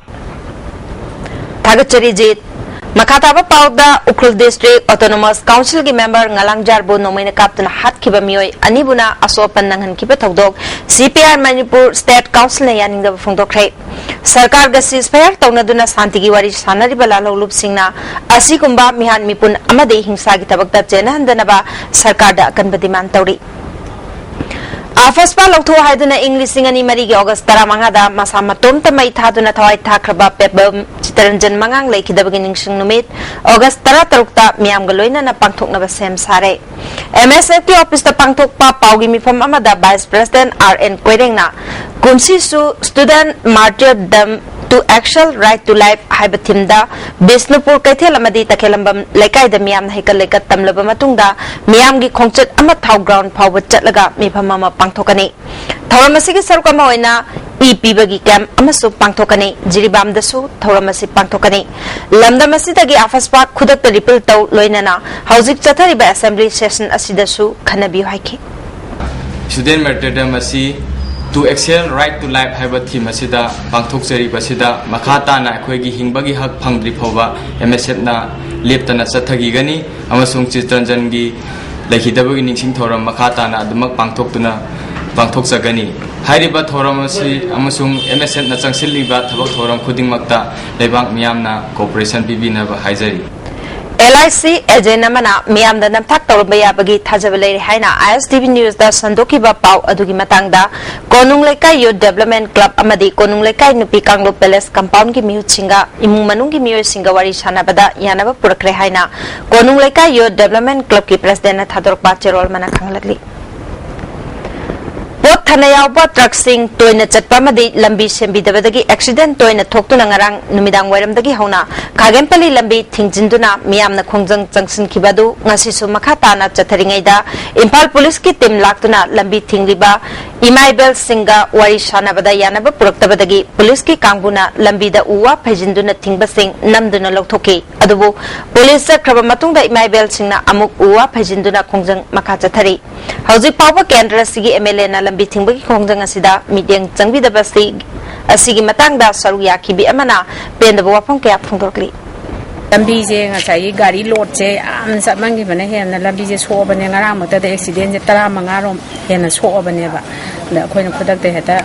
ꯊꯥꯒꯠꯆꯔꯤ ꯖꯤꯠ꯫ ꯃꯈꯥ ꯇꯥꯕ ꯄꯥꯎꯗ, ꯎꯈ꯭ꯔꯨꯜ District Autonomous Council ꯒꯤ member ꯉꯂꯥꯡꯖꯥꯔꯕꯨ ꯅꯣꯡꯃꯩꯅ ꯀꯥꯞꯇꯨꯅ ꯍꯥꯠꯈꯤꯕ ꯃꯤꯑꯣꯏ ꯑꯅꯤꯕꯨꯅ ꯑꯁꯣꯛ ꯑꯄꯟ ꯅꯪꯍꯟꯈꯤꯕ ꯊꯧꯗꯣꯛ C P I Manipur State Council ꯅ ꯌꯥꯅꯤꯡꯗꯕ ꯐꯣꯡꯗꯣꯛꯈ꯭ꯔꯦ꯫ ꯁꯔꯀꯥꯔꯒ ceasefire ꯇꯧꯅꯗꯨꯅ ꯁꯥꯟꯇꯤꯒꯤ ꯋꯥꯔꯤ ꯁꯥꯟꯅꯔꯤꯕ ꯂꯥꯜꯍꯧꯂꯨꯞꯁꯤꯡꯅ ꯑꯁꯤꯒꯨꯝꯕ ꯃꯤꯍꯥꯠ ꯃꯤꯄꯨꯟ ꯑꯃꯗꯤ ꯍꯤꯡꯁꯥꯒꯤ ꯊꯕꯛꯇ ꯆꯦꯟꯅꯍꯟꯗꯅꯕ ꯁꯔꯀꯥꯔꯗ ꯑꯀꯟꯕ demand ꯇꯧꯔꯤ꯫ ꯑꯐꯁꯄꯥ ꯂꯧꯊꯣꯛ ꯍꯥꯏꯗꯨꯅ ꯏꯪ ꯂꯤꯁꯤꯡ ꯑꯅꯤ ꯃꯔꯤꯒꯤ August ꯇꯔꯥꯃꯉꯥꯗ ꯃꯁꯥ ꯃꯇꯣꯝꯇ ꯃꯩ ꯊꯥꯗꯨꯅ ꯊꯋꯥꯏ ꯊꯥꯈ꯭ꯔꯕ ꯄꯦꯕꯝ ꯆꯤꯇꯔꯟꯖꯟ ꯃꯉꯥꯡ ꯂꯩꯈꯤꯗꯕꯒꯤ ꯅꯤꯡꯁꯤꯡ ꯅꯨꯃꯤꯠ August ꯇꯔꯥꯇꯔꯨꯛꯇ ꯃꯤꯌꯥꯝꯒ ꯂꯣꯏꯅꯅ ꯄꯥꯡꯊꯣꯛꯅꯕ ꯁꯦꯝ ꯁꯥꯔꯦ꯫ M S F ꯀꯤ office ꯇ ꯄꯥꯡꯊꯣꯛꯄ ꯄꯥꯎꯒꯤ ꯃꯤꯐꯝ ꯑꯃꯗ Vice President R N ꯀꯣꯏꯔꯦꯡꯅ ꯀꯨꯝꯁꯤꯁꯨ Student Martyrdom to Actual Right to Life ꯍꯥꯏꯕ theme ꯗ ꯕꯤꯁꯅꯨꯄꯨꯔ ꯀꯩꯊꯦꯜ ꯑꯃꯗꯤ ꯇꯈꯦꯜꯂꯝꯕꯝ ꯂꯩꯀꯥꯏꯗ ꯃꯤꯌꯥꯝꯅ ꯍꯩꯀꯠ ꯂꯩꯀꯠ ꯇꯝꯂꯕ ꯃꯇꯨꯡꯗ ꯃꯤꯌꯥꯝꯒꯤ ꯈꯣꯡꯆꯠ ꯑꯃ ꯊꯥꯎ ground ꯐꯥꯎꯕ ꯆꯠꯂꯒ ꯃꯤꯐꯝ ꯑꯃ ꯄꯥꯡꯊꯣꯛꯀꯅꯤ꯫ ꯊꯧꯔꯝ ꯑꯁꯤꯒꯤ ꯁꯔꯨꯛ ꯑꯃ ꯑꯣꯏꯅ ꯏ ꯄꯤꯕꯒꯤ camp ꯑꯃꯁꯨ ꯄꯥꯡꯊꯣꯛꯀꯅꯤ꯫ ꯖꯤꯔꯤꯕꯥꯝꯗꯁꯨ ꯊꯧꯔꯝ ꯑꯁꯤ ꯄꯥꯡꯊꯣꯛꯀꯅꯤ꯫ ꯂꯝꯗꯝ ꯑꯁꯤꯗꯒꯤ ꯑꯐꯁꯄꯥ ꯈꯨꯗꯛꯇ repeal ꯇꯧ ꯂꯣꯏꯅꯅ ꯍꯧꯖꯤꯛ ꯆꯠꯊꯔꯤꯕ assembly session ꯑꯁꯤꯗꯁꯨ ꯈꯟꯅꯕꯤꯌꯨ ꯍꯥꯏꯈꯤ꯫ Student Martyrdom ꯑꯁꯤ To Actual Right to Life ꯍꯥꯏꯕ theme ꯑꯁꯤꯗ ꯄꯥꯡꯊꯣꯛꯆꯔꯤꯕꯁꯤꯗ ꯃꯈꯥ ꯇꯥꯅ ꯑꯩꯈꯣꯏꯒꯤ ꯍꯤꯡꯕꯒꯤ ꯍꯛ ꯐꯪꯗ꯭ꯔꯤ ꯐꯥꯎꯕ M S F ꯅ ꯂꯦꯞꯇꯅ ꯆꯠꯊꯈꯤꯒꯅꯤ ꯑꯃꯁꯨꯡ ꯆꯤꯇꯔꯟꯖꯟꯒꯤ ꯂꯩꯈꯤꯗꯕꯒꯤ ꯅꯤꯡꯁꯤꯡ ꯊꯧꯔꯝ ꯃꯈꯥ ꯇꯥꯅ ꯑꯗꯨꯃꯛ ꯄꯥꯡꯊꯣꯛꯇꯨꯅ, ꯄꯥꯡꯊꯣꯛꯆꯒꯅꯤ꯫ ꯍꯥꯏꯔꯤꯕ ꯊꯧꯔꯝ ꯑꯁꯤ ꯑꯃꯁꯨꯡ MSFꯅ ꯆꯪꯁꯤꯜꯂꯤꯕ ꯊꯕꯛ ꯊꯧꯔꯝ ꯈꯨꯗꯤꯡꯃꯛꯇ ꯂꯩꯕꯥꯛ ꯃꯤꯌꯥꯝꯅ cooperation ꯄꯤꯕꯤꯅꯕ ꯍꯥꯏꯖꯔꯤ꯫ LIC agent ꯑꯃꯅ ꯃꯤꯌꯥꯝꯗ ꯅꯝꯊꯥꯛ ꯇꯧꯔꯝꯕ ꯌꯥꯕꯒꯤ ꯊꯥꯖꯕ ꯂꯩꯔꯦ ꯍꯥꯏꯅ ISTV Newsꯗ ꯁꯟꯗꯣꯛꯈꯤꯕ ꯄꯥꯎ ꯑꯗꯨꯒꯤ ꯃꯇꯥꯡꯗ ꯀꯣꯅꯨꯡ ꯂꯩꯀꯥꯏ Youth Development Club ꯑꯃꯗꯤ ꯀꯣꯅꯨꯡ ꯂꯩꯀꯥꯏ ꯅꯨꯄꯤ ꯀꯥꯡꯂꯨꯞ Palace Compoundꯒꯤ ꯃꯤꯍꯨꯠꯁꯤꯡꯒ ꯏꯃꯨꯡ ꯃꯅꯨꯡꯒꯤ ꯃꯤꯑꯣꯏꯁꯤꯡꯒ ꯋꯥꯔꯤ ꯁꯥꯟꯅꯕꯗ ꯌꯥꯅꯕ ꯄꯨꯔꯛꯈ꯭ꯔꯦ ꯍꯥꯏꯅ ꯀꯣꯅꯨꯡ ꯂꯩꯀꯥꯏ Youth Development Clubꯀꯤ Presidentꯅ ꯊꯥꯗꯣꯔꯛꯄ ꯆꯦꯔꯣꯜ ꯑꯃꯅ ꯈꯪꯍꯜꯂꯛꯂꯤ꯫ ꯄꯣꯠ ꯊꯥꯅ ꯌꯥꯎꯕ ꯇ꯭ꯔꯛꯁꯤꯡ ꯇꯣꯏꯅ ꯆꯠꯄ ꯑꯃꯗꯤ ꯂꯝꯕꯤ ꯁꯦꯝꯕꯤꯗꯕꯗꯒꯤ accident ꯇꯣꯏꯅ ꯊꯣꯛꯇꯨꯅ ꯉꯔꯥꯡ ꯅꯨꯃꯤꯗꯥꯡ ꯋꯥꯏꯔꯝꯗꯒꯤ ꯍꯧꯅ ꯈꯥꯒꯦꯝꯄꯜꯂꯤ ꯂꯝꯕꯤ ꯊꯤꯡꯖꯤꯟꯗꯨꯅ ꯃꯤꯌꯥꯝꯅ ꯈꯣꯡꯖꯪ ꯆꯪꯁꯤꯟꯈꯤꯕ ꯑꯗꯨ ꯉꯁꯤꯁꯨ ꯃꯈꯥ ꯇꯥꯅ ꯆꯠꯊꯔꯤꯉꯩꯗ ꯏꯝꯐꯥꯜ ꯄꯨꯂꯤꯁꯀꯤ team ꯂꯥꯛꯇꯨꯅ ꯂꯝꯕꯤ ꯊꯤꯡꯂꯤꯕ ꯏꯃꯥ ꯏꯕꯦꯜꯁꯤꯡꯒ ꯋꯥꯔꯤ ꯁꯥꯟꯅꯕꯗ ꯌꯥꯅꯕ ꯄꯨꯔꯛꯇꯕꯗꯒꯤ ꯄꯨꯂꯤꯁꯀꯤ ꯀꯥꯡꯕꯨꯅ ꯂꯝꯕꯤꯗ ꯎ ꯋꯥ ꯐꯩꯖꯤꯟꯗꯨꯅ ꯊꯤꯡꯕꯁꯤꯡ ꯅꯝꯗꯨꯅ ꯂꯧꯊꯣꯛꯈꯤ꯫ ꯑꯗꯨꯕꯨ ꯄꯨꯂꯤꯁ ꯆꯠꯈ꯭ꯔꯕ ꯃꯇꯨꯡꯗ ꯏꯃꯥ ꯏꯕꯦꯜꯁꯤꯡꯅ ꯑꯃꯨꯛ ꯎ ꯋꯥ ꯐꯩꯖꯤꯟꯗꯨꯅ ꯈꯣꯡꯖꯪ ꯃꯈꯥ ꯆꯠꯊꯔꯤ꯫ ꯍꯧꯖꯤꯛ ꯐꯥꯎꯕ ꯀꯦꯟꯗ꯭ꯔ ꯑꯁꯤꯒꯤ MLAꯅ ꯂꯝꯕꯤ ꯊꯤꯡꯕꯒꯤ ꯈꯣꯡꯖꯪ ꯑꯁꯤꯗ ꯃꯤꯠꯌꯦꯡ ꯆꯪꯕꯤꯗꯕ ꯑꯁꯤ, ꯑꯁꯤꯒꯤ ꯃꯇꯥꯡꯗ ꯁꯔꯨꯛ ꯌꯥꯈꯤꯕꯤ ꯑꯃꯅ ꯄꯦꯟꯗꯕ ꯋꯥꯐꯝ ꯀꯌꯥ ꯐꯣꯡꯗꯣꯔꯛꯂꯤ꯫ ꯂꯝꯕꯤꯁꯦ ꯉꯁꯥꯏꯒꯤ ꯒꯥꯔꯤ loadꯁꯦ ꯌꯥꯝꯅ ꯆꯠꯃꯟꯈꯤꯕꯅ ꯍꯦꯟꯅ ꯂꯝꯕꯤꯁꯦ ꯁꯣꯛꯑꯕꯅꯦ꯫ ꯉꯔꯥꯡꯃꯛꯇꯗ accidentꯁꯦ ꯇꯔꯥꯃꯉꯥꯔꯣꯝ ꯍꯦꯟꯅ ꯁꯣꯛꯑꯕꯅꯦꯕ꯫ ꯑꯗ ꯑꯩꯈꯣꯏꯅ ꯈꯨꯗꯛꯇ ꯍꯦꯛꯇ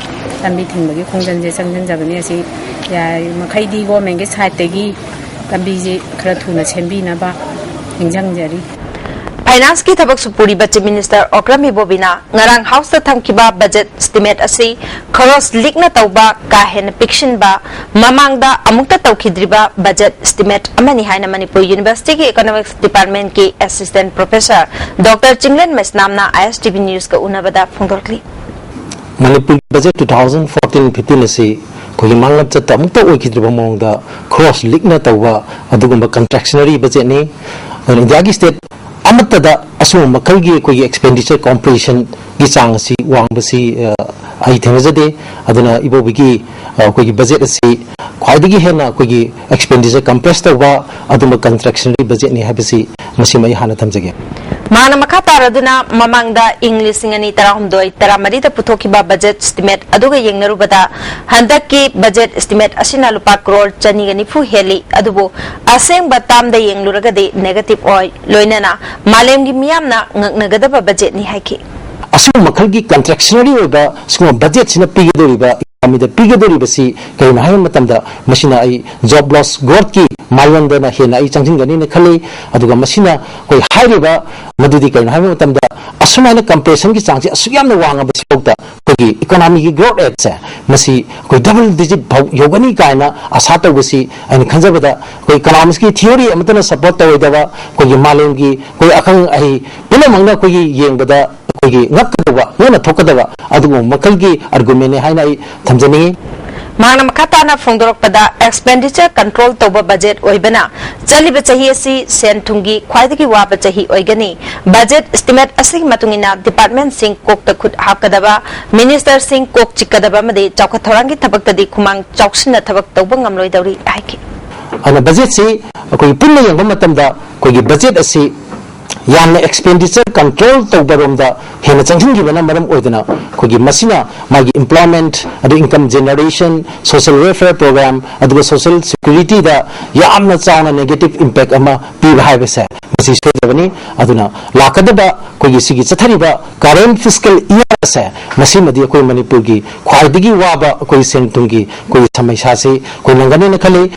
ꯂꯝꯕꯤ ꯊꯤꯡꯕꯒꯤ ꯈꯣꯡꯖꯪꯁꯦ ꯆꯪꯁꯤꯟꯖꯕꯅꯦ꯫ ꯑꯁꯤ ꯌꯥꯔꯤꯃꯈꯩꯗꯤ governmentꯀꯤ sideꯇꯒꯤ ꯂꯝꯕꯤꯁꯦ ꯈꯔ ꯊꯨꯅ ꯁꯦꯝꯕꯤꯅꯕ ꯅꯤꯡꯁꯤꯡꯖꯔꯤ꯫ Financeꯀꯤ ꯊꯕꯛꯁꯨ ꯄꯨꯔꯤꯕ Chief Minister ꯑꯣꯀ꯭ꯔꯝ ꯏꯕꯣꯕꯤꯅ ꯉꯔꯥꯡ Houseꯇ ꯊꯝꯈꯤꯕ budget estimate ꯑꯁꯤ ꯈꯣꯔꯣꯁ ꯂꯤꯛꯅ ꯇꯧꯕ, ꯀꯥ ꯍꯦꯟꯅ ꯄꯤꯛꯁꯤꯟꯕ, ꯃꯃꯥꯡꯗ ꯑꯃꯨꯛꯇ ꯇꯧꯈꯤꯗ꯭ꯔꯤꯕ budget estimate ꯑꯃꯅꯤ ꯍꯥꯏꯅ Manipur Universityꯒꯤ Economics Departmentꯀꯤ Assistant Professor Doctor Chinglen ꯃꯩꯁꯅꯥꯝꯅ ISTV Newsꯀ ꯎꯅꯕꯗ ꯐꯣꯡꯗꯣꯔꯛꯂꯤ꯫ ꯃꯅꯤꯄꯨꯔꯒꯤ budget two thousand fourteen fifteen ꯑꯁꯤ ꯑꯩꯈꯣꯏꯒꯤ ꯃꯥꯡꯂꯞ ꯆꯠꯇ ꯑꯃꯨꯛꯇ ꯑꯣꯏꯈꯤꯗ꯭ꯔꯤꯕ ꯃꯑꯣꯡꯗ ꯈꯣꯔꯣꯁ ꯂꯤꯛꯅ ꯇꯧꯕ ꯑꯗꯨꯒꯨꯝꯕ contractionary budgetꯅꯤ꯫ ꯑꯗꯨꯅ ꯏꯟꯗꯤꯌꯥꯒꯤ state ꯑꯃꯠꯇꯗ ꯑꯁꯨꯝꯕ ꯃꯈꯜꯒꯤ ꯑꯩꯈꯣꯏꯒꯤ expenditure compositionꯒꯤ ꯆꯥꯡ ꯑꯁꯤ ꯋꯥꯡꯕꯁꯤ, ꯑ, ꯑꯩ ꯊꯦꯡꯅꯖꯗꯦ꯫ ꯑꯗꯨꯅ ꯏꯕꯣꯕꯤꯒꯤ, ꯑ, ꯑꯩꯈꯣꯏꯒꯤ budget ꯑꯁꯤ ꯈ꯭ꯋꯥꯏꯗꯒꯤ ꯍꯦꯟꯅ ꯑꯩꯈꯣꯏꯒꯤ expenditure compress ꯇꯧꯕ ꯑꯗꯨꯝꯕ contractionary budgetꯅꯤ ꯍꯥꯏꯕꯁꯤ ꯃꯁꯤꯃ ꯑꯩ ꯍꯥꯟꯅ ꯊꯝꯖꯒꯦ꯫ ꯃꯍꯥꯛꯅ ꯃꯈꯥ ꯇꯥꯔꯗꯨꯅ ꯃꯃꯥꯡꯗ ꯏꯪ ꯂꯤꯁꯤꯡ ꯑꯅꯤ ꯇꯔꯥꯍꯨꯝꯗꯣꯏ ꯇꯔꯥꯃꯔꯤꯗ ꯄꯨꯊꯣꯛꯈꯤꯕ budget estimate ꯑꯗꯨꯒ ꯌꯦꯡꯅꯔꯨꯕꯗ ꯍꯟꯗꯛꯀꯤ budget estimate ꯑꯁꯤꯅ ꯂꯨꯄꯥ ꯀ꯭ꯔꯣꯔ ꯆꯅꯤꯒ ꯅꯤꯐꯨ ꯍꯦꯜꯂꯤ꯫ ꯑꯗꯨꯕꯨ ꯑꯁꯦꯡꯕ termꯗ ꯌꯦꯡꯂꯨꯔꯒꯗꯤ negative ꯑꯣꯏ꯫ ꯂꯣꯏꯅꯅ ꯃꯥꯂꯦꯝꯒꯤ ꯃꯤꯌꯥꯝꯅ ꯉꯛꯅꯒꯗꯕ budgetꯅꯤ ꯍꯥꯏꯈꯤ꯫ ꯑꯁꯤꯒꯨꯝꯕ ꯃꯈꯜꯒꯤ ꯀꯟꯇ꯭ꯔꯦꯛꯁꯅꯔꯤ ꯑꯣꯏꯕ ꯁꯤꯒꯨꯝꯕ ꯕꯖꯦꯠꯁꯤꯅ ꯄꯤꯒꯗꯧꯔꯤꯕ ꯏꯀꯣꯅꯣꯃꯤꯗ ꯄꯤꯒꯗꯧꯔꯤꯕꯁꯤ ꯀꯩꯅꯣ ꯍꯥꯏꯕ ꯃꯇꯝꯗ, ꯃꯁꯤꯅ ꯑꯩ ꯖꯣꯕ ꯂꯣꯁ ꯒ꯭ꯔꯣꯠꯀꯤ ꯃꯥꯏꯌꯣꯟꯗꯅ ꯍꯦꯟꯅ ꯑꯩ ꯆꯪꯁꯤꯟꯒꯅꯤꯅ ꯈꯜꯂꯤ꯫ ꯑꯗꯨꯒ ꯃꯁꯤꯅ ꯑꯩꯈꯣꯏ ꯍꯥꯏꯔꯤꯕ ꯃꯗꯨꯗꯤ ꯀꯩꯅꯣ ꯍꯥꯏꯕ ꯃꯇꯝꯗ, ꯑꯁꯨꯃꯥꯏꯅ ꯀꯝꯄ꯭ꯔꯦꯁꯟꯒꯤ ꯆꯥꯡꯁꯤ ꯑꯁꯨꯛ ꯌꯥꯝꯅ ꯋꯥꯡꯉꯕꯁꯤꯐꯥꯎꯗ ꯑꯩꯈꯣꯏꯒꯤ ꯏꯀꯣꯅꯣꯃꯤꯒꯤ ꯒ꯭ꯔꯣꯠ ꯔꯦꯠꯁꯦ ꯃꯁꯤ ꯑꯩꯈꯣꯏ ꯗꯕꯜ ꯗꯤꯖꯤꯠ ꯐꯥꯎ ꯌꯧꯒꯅꯤ ꯀꯥꯏꯅ ꯑꯁꯥ ꯇꯧꯕꯁꯤ ꯑꯩꯅ ꯈꯟꯖꯕꯗ, ꯑꯩꯈꯣꯏ ꯏꯀꯣꯅꯣꯃꯤꯛꯁꯀꯤ ꯊꯤꯑꯣꯔꯤ ꯑꯃꯠꯇꯅ ꯁꯄꯣꯔꯠ ꯇꯧꯔꯣꯏꯗꯕ, ꯑꯩꯈꯣꯏꯒꯤ ꯃꯥꯂꯦꯝꯒꯤ ꯑꯩꯈꯣꯏ ꯑꯈꯪ ꯑꯍꯩ ꯄꯨꯝꯅꯃꯛꯅ ꯑꯩꯈꯣꯏꯒꯤ ꯌꯦꯡꯕꯗ ꯑꯩꯈꯣꯏꯒꯤ ꯉꯛꯀꯗꯧꯕ, ꯉꯛꯅ ꯊꯣꯛꯀꯗꯕ ꯑꯗꯨꯒꯨꯝꯕ ꯃꯈꯜꯒꯤ ꯑꯥꯔꯒꯨꯃꯦꯟꯅꯤ ꯍꯥꯏꯅ ꯑꯩ ꯊꯝꯖꯅꯤꯡꯏ꯫ ꯃꯍꯥꯛꯅ ꯃꯈꯥ ꯇꯥꯅ ꯐꯣꯡꯗꯣꯔꯛꯄꯗ, expenditure control ꯇꯧꯕ ꯕꯖꯦꯠ ꯑꯣꯏꯕꯅ ꯆꯠꯂꯤꯕ ꯆꯍꯤ ꯑꯁꯤ ꯁꯦꯟ ꯊꯨꯝꯒꯤ ꯈ꯭ꯋꯥꯏꯗꯒꯤ ꯋꯥꯕ ꯆꯍꯤ ꯑꯣꯏꯒꯅꯤ꯫ ꯕꯖꯦꯠ estimate ꯑꯁꯤꯒꯤ ꯃꯇꯨꯡ ꯏꯟꯅ departmentꯁꯤꯡ ꯀꯣꯛꯇ ꯈꯨꯠ ꯍꯥꯞꯀꯗꯕ, ministerꯁꯤꯡ ꯀꯣꯛ ꯆꯤꯛꯀꯗꯕ ꯑꯃꯗꯤ ꯆꯥꯎꯈꯠ ꯊꯧꯔꯥꯡꯒꯤ ꯊꯕꯛꯇꯗꯤ ꯈꯨꯃꯥꯡ ꯆꯥꯎꯁꯤꯟꯅ ꯊꯕꯛ ꯇꯧꯕ ꯉꯝꯂꯣꯏꯗꯧꯔꯤ ꯍꯥꯏꯈꯤ꯫ ꯑꯗꯨꯅ ꯕꯖꯦꯠꯁꯤ ꯑꯩꯈꯣꯏꯒꯤ ꯄꯨꯟꯅ ꯌꯦꯡꯕ ꯃꯇꯝꯗ ꯑꯩꯈꯣꯏꯒꯤ ꯕꯖꯦꯠ ꯑꯁꯤ ꯌꯥꯝꯅ expenditure control ꯇꯧꯕꯔꯣꯝꯗ ꯍꯦꯟꯅ ꯆꯪꯁꯤꯟꯈꯤꯕꯅ ꯃꯔꯝ ꯑꯣꯏꯗꯅ, ꯑꯩꯈꯣꯏꯒꯤ ꯃꯁꯤꯅ ꯃꯥꯒꯤ employment, ꯑꯗꯨ income generation, social welfare program, ꯑꯗꯨꯒ social securityꯗ ꯌꯥꯝꯅ ꯆꯥꯎꯅ negative impact ꯑꯃ ꯄꯤꯕ ꯍꯥꯏꯕꯁꯦ ꯃꯁꯤ ꯁꯣꯏꯗ꯭ꯔꯕꯅꯤ꯫ ꯑꯗꯨꯅ ꯂꯥꯛꯀꯗꯕ ꯑꯩꯈꯣꯏꯒꯤ ꯁꯤꯒꯤ ꯆꯠꯊꯔꯤꯕ current fiscal year ꯑꯁꯦ, ꯃꯁꯤꯃꯗꯤ ꯑꯩꯈꯣꯏ ꯃꯅꯤꯄꯨꯔꯒꯤ ꯈ꯭ꯋꯥꯏꯗꯒꯤ ꯋꯥꯕ ꯑꯩꯈꯣꯏ ꯁꯦꯟ ꯊꯨꯝꯒꯤ ꯑꯩꯈꯣꯏꯒꯤ ꯁꯃꯁ꯭ꯌꯥꯁꯤ ꯑꯩꯈꯣꯏ ꯅꯪꯒꯅꯦꯅ ꯈꯜꯂꯤ꯫